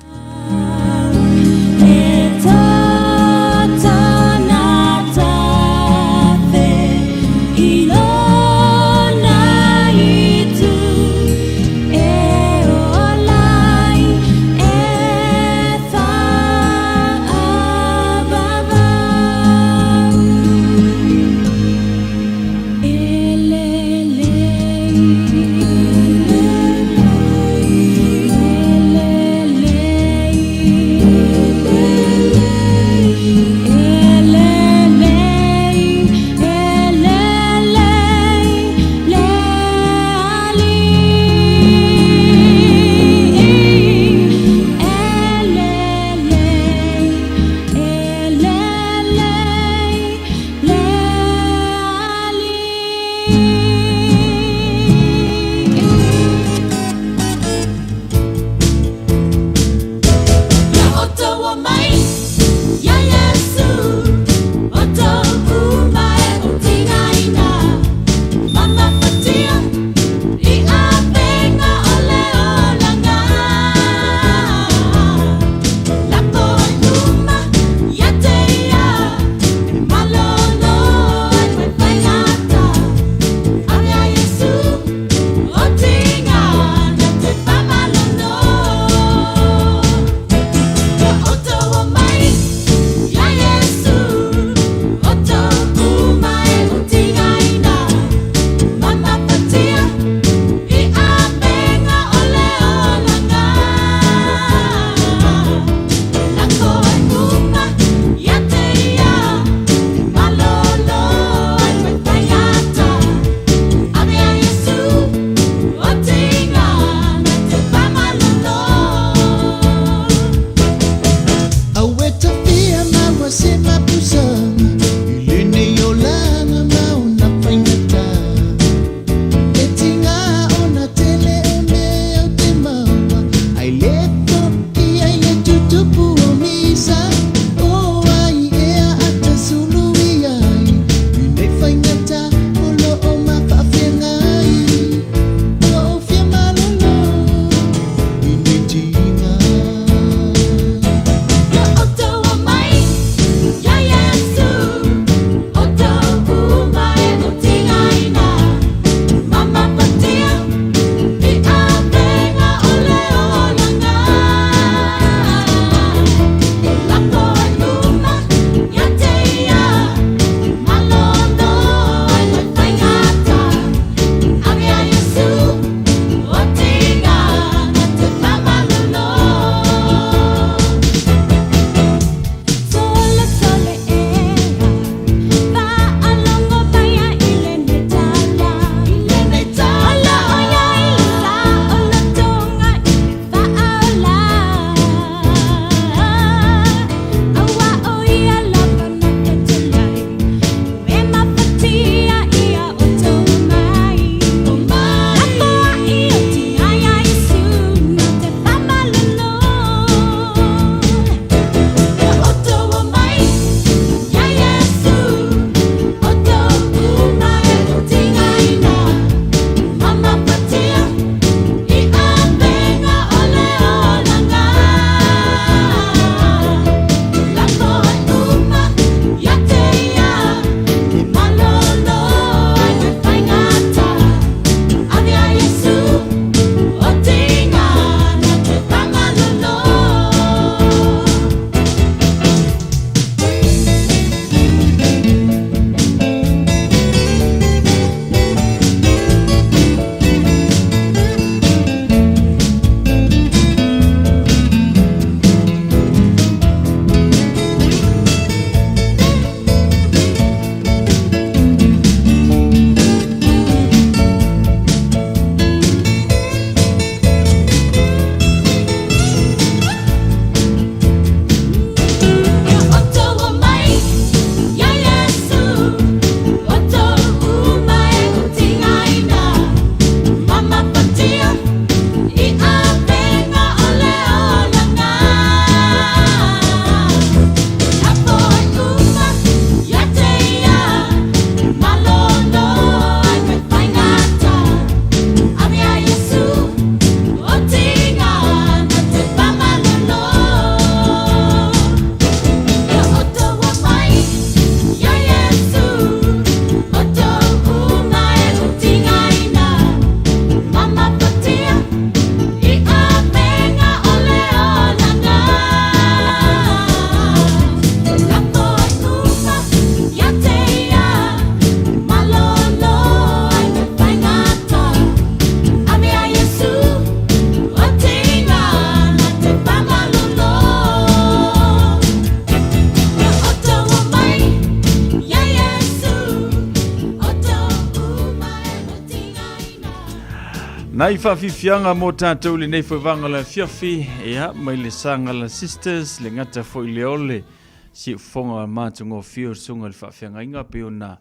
S9: Nai faafiafiaga mo tatou i lenei foevaga o le afiafi, ia, mai le Sagala Sisters, le gata foi le ole siufofoga matagofie o le susuga i le faafeagaiga pei ona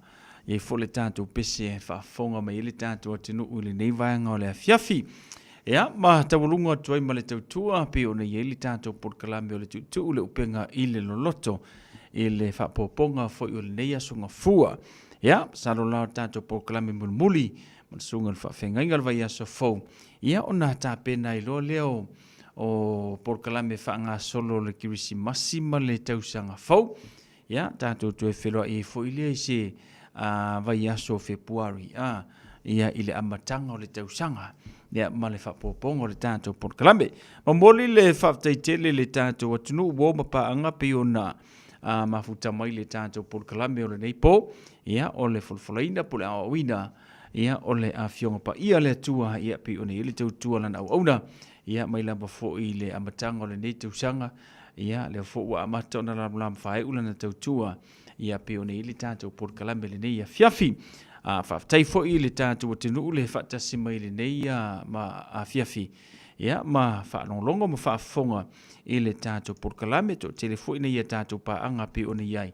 S9: i ai foi le tatou pese e faafofoga mai ai le tatou atunuu i lenei vaega o le afiafi. Ia, ma taualuga atu ai ma le tautua pei ona i ai le tatou polokalame o le tuutuu le upega i le loloto i le faapopoga foi o lenei aso gafua. Ia, masalo la o le tatou polokalame mulimuli ma le susuga i le faafeagaiga o le vaiaso fou, ia ona tapena ai loa lea o o polokalame faagasolo o le Kerisimasi ma le tausaga fou. Ia, tatou toe feiloai ai foi lea i se vaiaso o Fepuari, a, ia, i le amataga o le tausaga, ia, ma le faaopoopoga o le tatou polokalame. Momoli le faafetai tele i le tatou atunuu uo ma paaga pei ona mafuta mai le tatou polokalame o lenei po, ia, o le folafolaina po o le aoaoina, ia, o le Afioga Paia a le Atua, ia, pei ona i ai le tautua a Lana auauna, ia, mai lava foi i le amataga o lenei tausaga, Ia, lea foi ua amata ona lamalama faaiu lana tautua, ia pei ona i ai le tatou polokalame i lenei afiafi. A, faafetai foi i le tatou atunuu le faatasi mai i lenei ma afiafi, ia, ma faalogologo ma faafofoga i le tatou polokalame. Toatele foi nei a tatou paaga pei ona i ai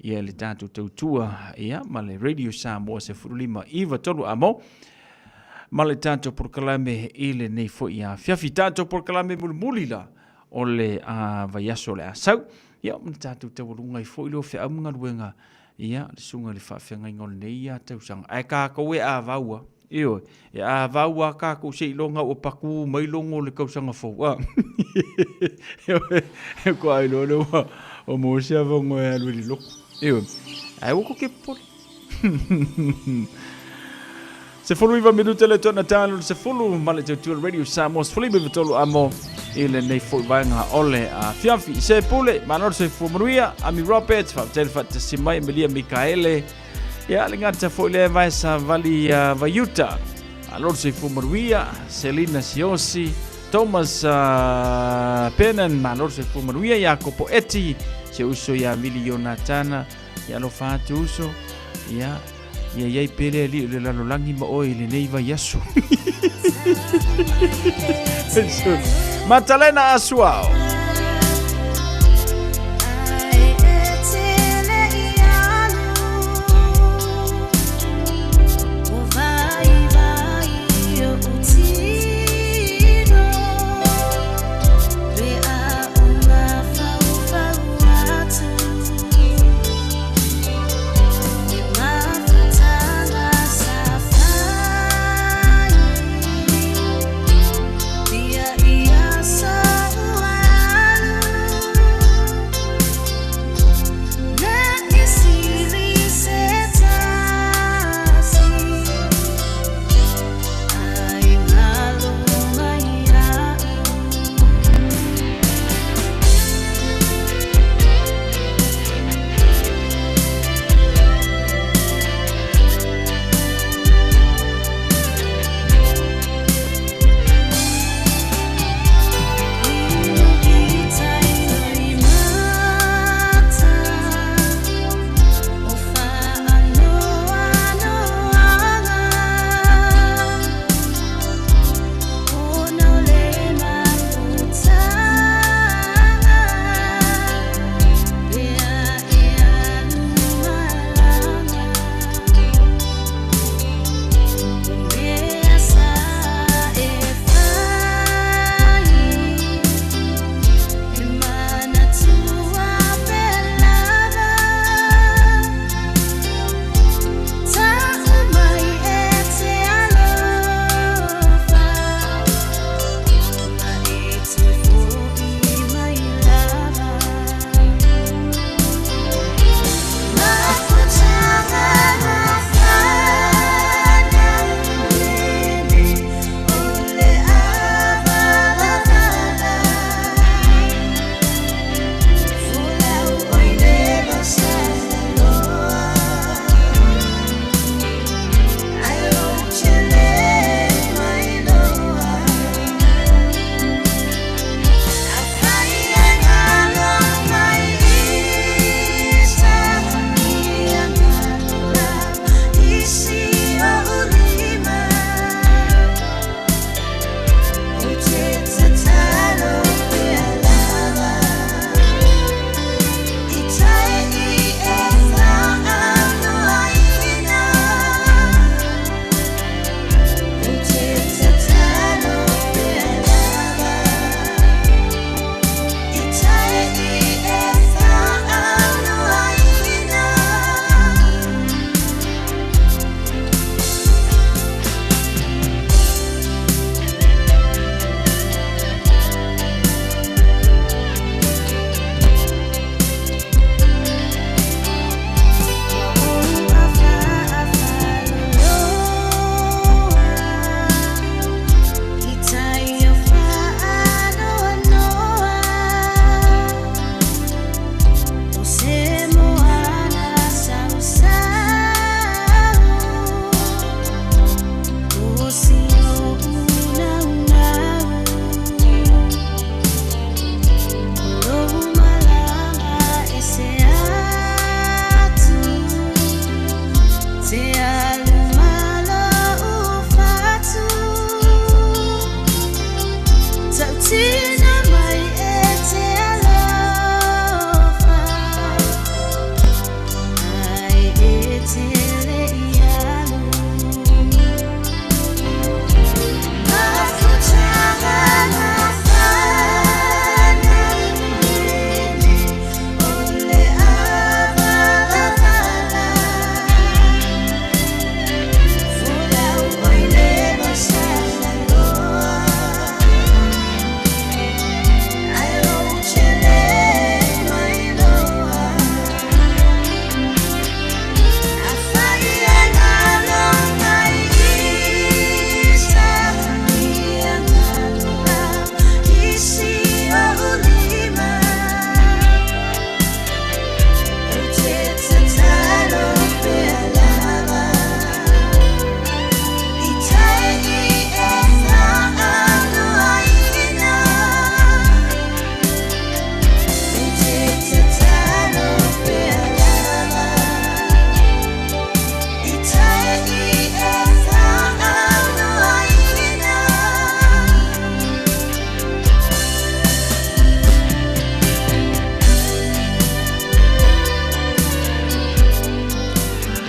S9: ia le tatou tautua, ia, ma le Radio Samoa 15 9 3 amo ma le tatou polokalame i lenei foi afiafi. Tatou polokalame mulimuli la o le vaiaso o le a sau. Ia, ma le tatou taualuga ai foi lea o feau ma galuega, ia, le susuga i le faafeagaiga o lenei tausaga. Ae tatou e avau a, ioe, e avau a tatou seiloga ua patu mai logo o le tausaga fou, a. Ioe, e kua ai loa lea ua ua maua se avanoa e alu i le lotu. Ioe, ae ua toke popole. 19 minute le tona talo le 10 ma le tautua Radio Samoa 13 amo i lenei foi vaega o le afiafi. Se pule, malo le soifua manuia, Ami Roberts, faafetai le faatasi mai, Emilia Mikaele, ia le gata foi le vae savali Vaiuta, malo le soifua manuia, Selina Siosi, Thomas Pennan, malo le soifua manuia, Iakopo Eti, se uso ia Mili Ionatana, Ia alofa atu uso. Ia, ia iai pea le alii o le lalolagi ma oe i lenei vaiaso. Matalena Asuao.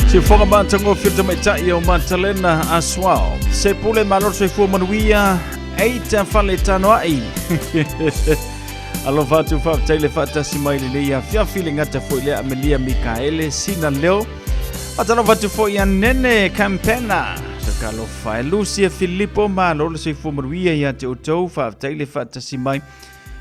S9: Siufoga matagofie le tamaitai o Matalena Asuao. Se pule malo le soifua manuia, eita fale tanoai. Alofa atu faafetai le faatasi mai lenei afiafi le gata foi lea Amelia Mikaele Sina Leo. Faatalofa atu foi ia Nene Campana. Sakalofa e Lucia Filipo malo le soifua manuia ia te outou faafetai le faatasi mai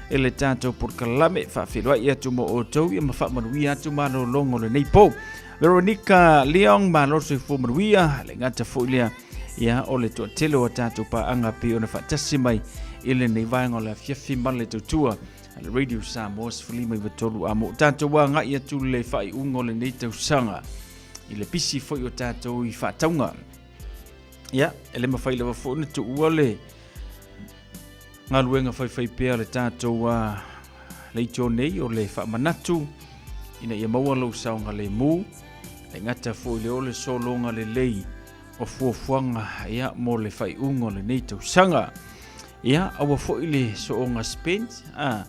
S9: e le tatou polokalame faafeiloai atu mo outou ia ma faamanuia atu malologo o lenei po. Veronica Leong malo le soifua manuia le gata foi lea ia o le toatele o tatou paaga pei ona faatasi mai i lenei vaega o le afiafi ma le tautua a le Radio Samoa 153 a mo tatou agai atu le faaiuga o lenei tausaga i le pisi foi o tatou i faatauga. Ia, e le mafai lava foi ona tuua le galuega faifaipea a le tatou leitio nei o le faamanatu ina ia maua lou saogalemu e gata foi le o le sologa lelei o fuafuaga ia mo le faaiuga o lenei tausaga. Ia, aua foi le sooga spend a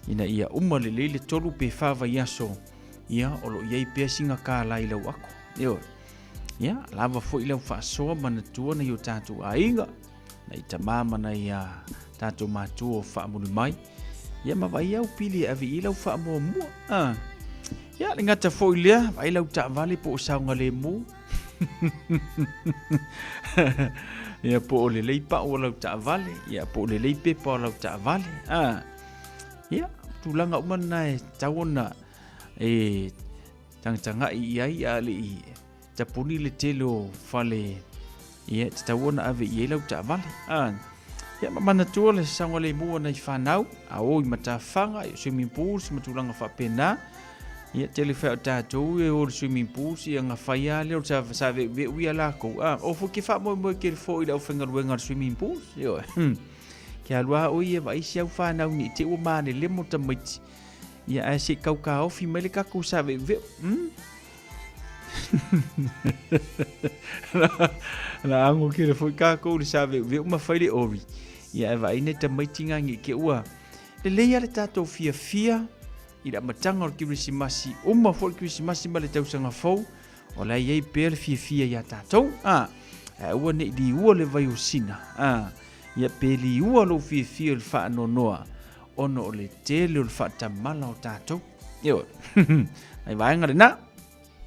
S9: ina ia uma lelei le 3 pe 4 vaiaso ia o lo o i ai pea sina kālā i lau ako. Ioe. Ia, lava foi lau faasoa manatua nai o tatou aiga, nai tama ma nai a tatou matua o faamuli mai. Ia ma vai au pili e ave i lau faamuamua. Ah. Ia, le gata foi lea, vai lau taavale po o saogalemu. Ia po o lelei pau o lau taavale, ia po o lelei pepa o lau taavale. Ah. Ia, tulaga uma na e tatau ona e tagatagai i ai a le i tapuni le tele o fale ia e tatau ona ave i ai lau taavale. Ah. Ia ma manatua le saogalemu o nai fanau a o i matafaga, i swimming pools ma tulaga faapena. Ia tele fai o tatou e o le swimming pools ia nga fai a lea o sa sa ve ve ui a lakou. Ah, o fo ke faamoemoe kele fo i le aufaigaluega o le swimming pools. Ioe. Ke alu a oi e vaai si au fanau ni te ua manele mo tamaiti. Ia ae se i kaukaofi mai le kakou sa veuveu. Na ango kele foi kakou le sa veuveu ma fai le ori. Ia ae vaai nai tamaiti nga ngi ke ua lelei a le tatou fiafia i le amataga o le Kerisimasi, uma foi le Kerisimasi ma le tausaga fou, o la e i ai pea le fiafia ia tatou. A, ae aua ne i liua le vai o sina. A, ia pe liua lou fiafia i le faanoanoa, ona o le tele o le faatamala o tatou. Ioe. Nai vaega lena.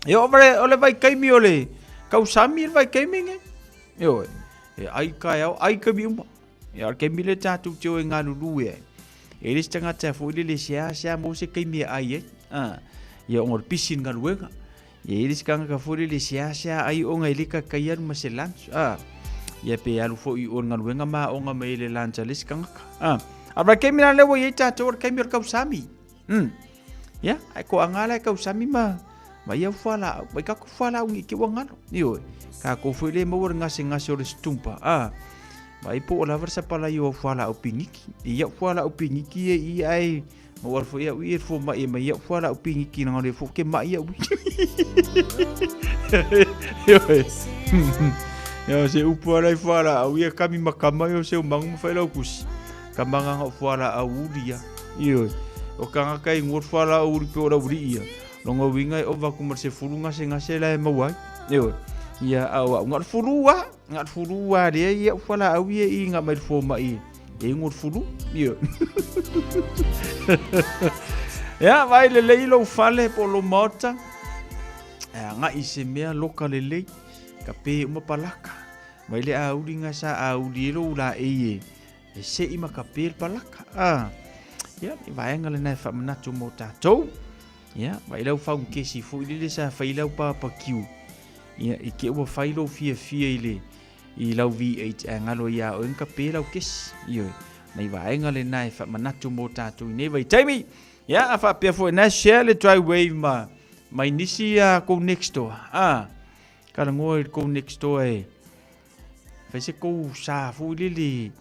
S9: E oo vale, o le vaitaimi o le kausami le vaitaimi nei. Ioe. E ai taeao, ai taimi uma. Ia, o le taimi lea tatou te o e galulue ai. E le se tagata foi lele seasea maua se taimi e ai ai. Ah, ia ona o le pisi i le galuega. Ia e le se tagata foi lele seasea ai ona e le taitai alu ma se lunch. Ah, ia pe alu foi i o i le galuega ma aoga mai ai le lunch a le isi tagata. Ah, a o le taimi la lea ua i ai tatou o le taimi o le kausami. Mm. Ia, ae toaga la e kausami ma ma ia fualaau, mai tatou fualaau nei te ua galo. Ioe, tatou foi le maua le gasegase o le situmpa. Ah, vai po o lava le sapalai o au fualaau piniki. I iau fualaau piniki e i ai, ma ua foi au i e fo mai e mai iau fualaau piniki na ngale fo ke mai au. Ioe. Ia se upu ala i fualaau ia kami makama ia se umangu ma whai lau kusi. Ka manganga o fualaau uli ia. Ioe. O kangaka i ngua fualaau uli pe o lau uli ia. Longa uiga e ova atu ma le sefulu gasegase la e maua ai. Ioe. Ia a o au na o le fulu lava, na o le fulu lava lea i au fualaau ia i iga mai le fomai e igu o le fulu. Ioe. Ia, vaai lelei lou fale po o lou maota. E agai i se mea loka lelei, ka pe uma palaka. Mai le auli ga sa auli ai lou laei e E seʻi ma ka pe le palaka. Ah. Ia, i vaega lena e faamanatu mo tatou. Ia, vaai lau faugekesi foi lele sa fai lau barbecue. Ia, i te ua fai lou fiafia i le i lau V8 ae galo iā oe na ka pe lau kesi. Ioe, nai vaega lena e faamanatu mo tatou i nei vaitaimi. Ia, a faapea foi na share le driveway ma mai nisi a kou next door. Ah, talanoa i le kou next door e Fai se kou sa foi lele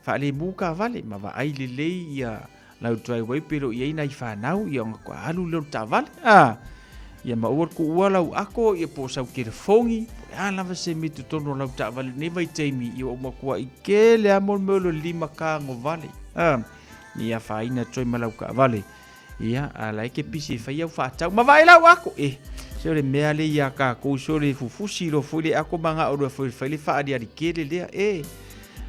S9: faalemu taavale ma vaai lelei ia lau driveway pe le o i ai nai fanau ia ona toa alu lea o le taavale. A, ia ma aua le tuua lau ako ia po o sau telefoni, po o le a lava se mea i totonu o lau taavale i lenei vaitaimi, ia ua matuai tele lava mo le mea o le limatagovale. A, ne i afaina atu ai ma lau taavale. Ia, a la e ke pisi e fai au faatau. Ma vaai lau ako. E, Se o le mea le ia kākou se o le fufusi lo foi le ako ma ngā o foi fai le whaariari kele lea e.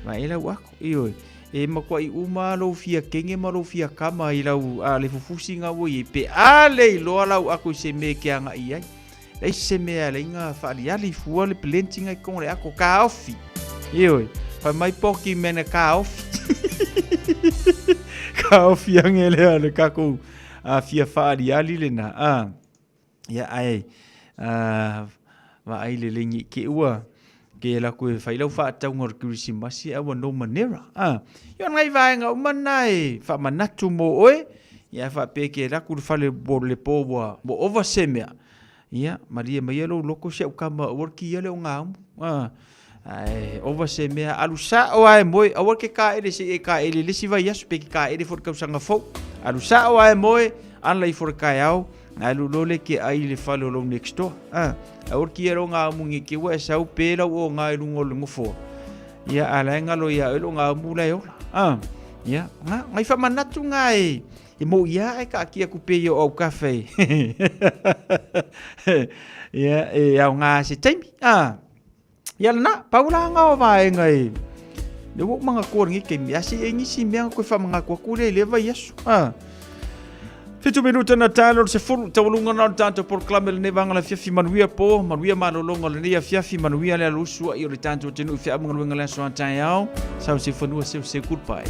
S9: Ma e lau ako, ioe. E makuaʻi uma lou fia kege ma lou fia kama i lau a le fufusiga ua i ai pe a le iloa lau ako i se mea e ke agaʻi ai. Leai se mea e ala ai na faaliali fua le pelenti i totonu o le ako kaofi. Ioe, fai mai poki mea na kaofi. Kaofi age lea le kakou a fia faaliali lena. A. Ia ae a vaai lelei nei te ua ke ala atu e fai lau faatauga o le Kerisimasi ae ua no manera. A, ia o nai vaega uma na e faamanatu mo oe, ia faapea ke ala atu i le fale mo le po ua ova se mea. Ia, malie maia lou loto si au tama aua le kia lea o gaumu. A, ae ova se mea, alu sao lava e moe, aua ke kaele se i e kaele i le isi vaiaso pe ke kaele foi i le tausaga fou. Alu sao lava e moe, ala ifo i le taeao, ae alu loa lea e te ai i le fale o lou next door. A, aua le kia lea o gaumu nei te ua e sau pe lau oga i luga o le nofoa. Ia, a o la e galo ia oe lou gaumu la e ola. A, ia, na, nai faamanatu na e, E mou ia e kaatia atu pea ia o autafa e. Ia, e aoga se taimi. Ah. Ia lena, pau la ngā o vaenga e. Le ua manatua lenei taimi. A se i ai nisi mea na toe faamanatu atu lea i lea vaiaso. Ah. Fitu minuta na tae le 10, taualuga na o le tatou polokalame lenei vaega o le afiafi manuia po, manuia malologa o lenei afiafi, manuia le alusu ai o le tatou atunuu i feau ma galuega le aso a taeao. Sau se fanua seu se goodbye.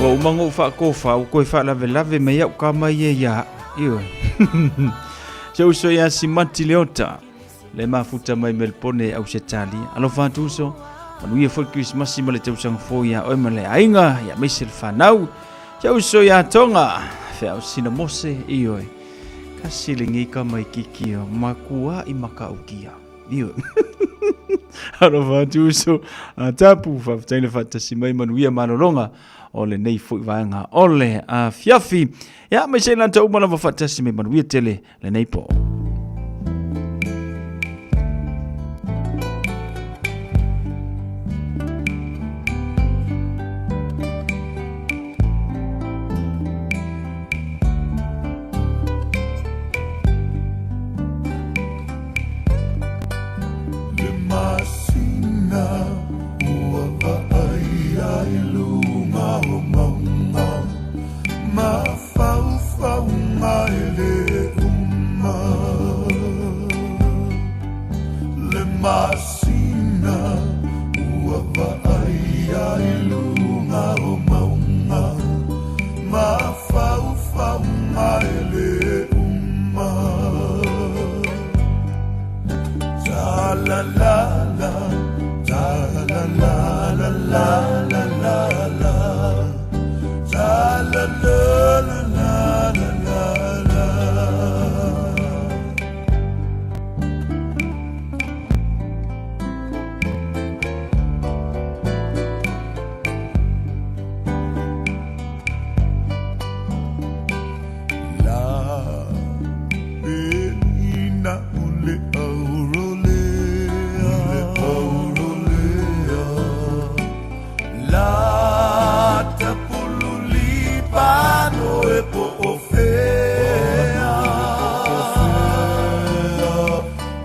S9: Ua uma ona ou faakofa, ua toe faalavelave mai au tama ia ia au. Ioe. Se uso ia Simati Leota, le mafuta mai Melpone Ausetalia. Alofa atu uso, Manuia foi Krisimasi ma le tausaga fou iā oe ma le aiga, ia aemaise le fanau. Si ou uso iā Tonga, feau sina mose, ioe. Kasi lenei kama i kiki o makua i makaukia. Ioe. Alofa atu uso a tapu, faafetai le faatasi mai manuia malologa o lenei foi vaega o le afiafi. Ia, mai se lata uma lava faatasi mai manuia tele lenei po.
S11: Le masina ua vaaia i luga o mauga, mafaufauga e lē uma. Le masina ua vaaia i luga o mauga, mafaufauga e lē uma. Ta la la la, ta la la la la la la la, ta la la la la la la la. La ina o le aurolea, le aurolea. La tapululi pano e po o fea.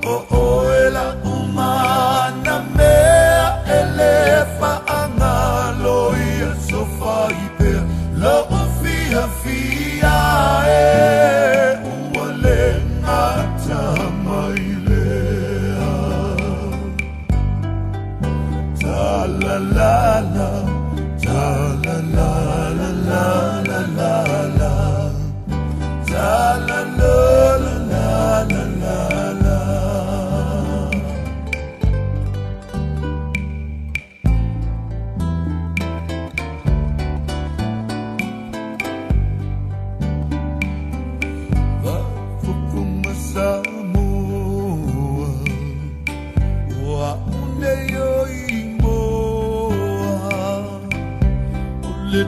S11: O oe la umana mea e le faagalo ia sofa i pea. Lo o fia fia e ua le gata mai lea. Ta la la la, ta la la la la la la la, ta la la la la la la la. Vafofoga Samoa, ua une o imoa, o le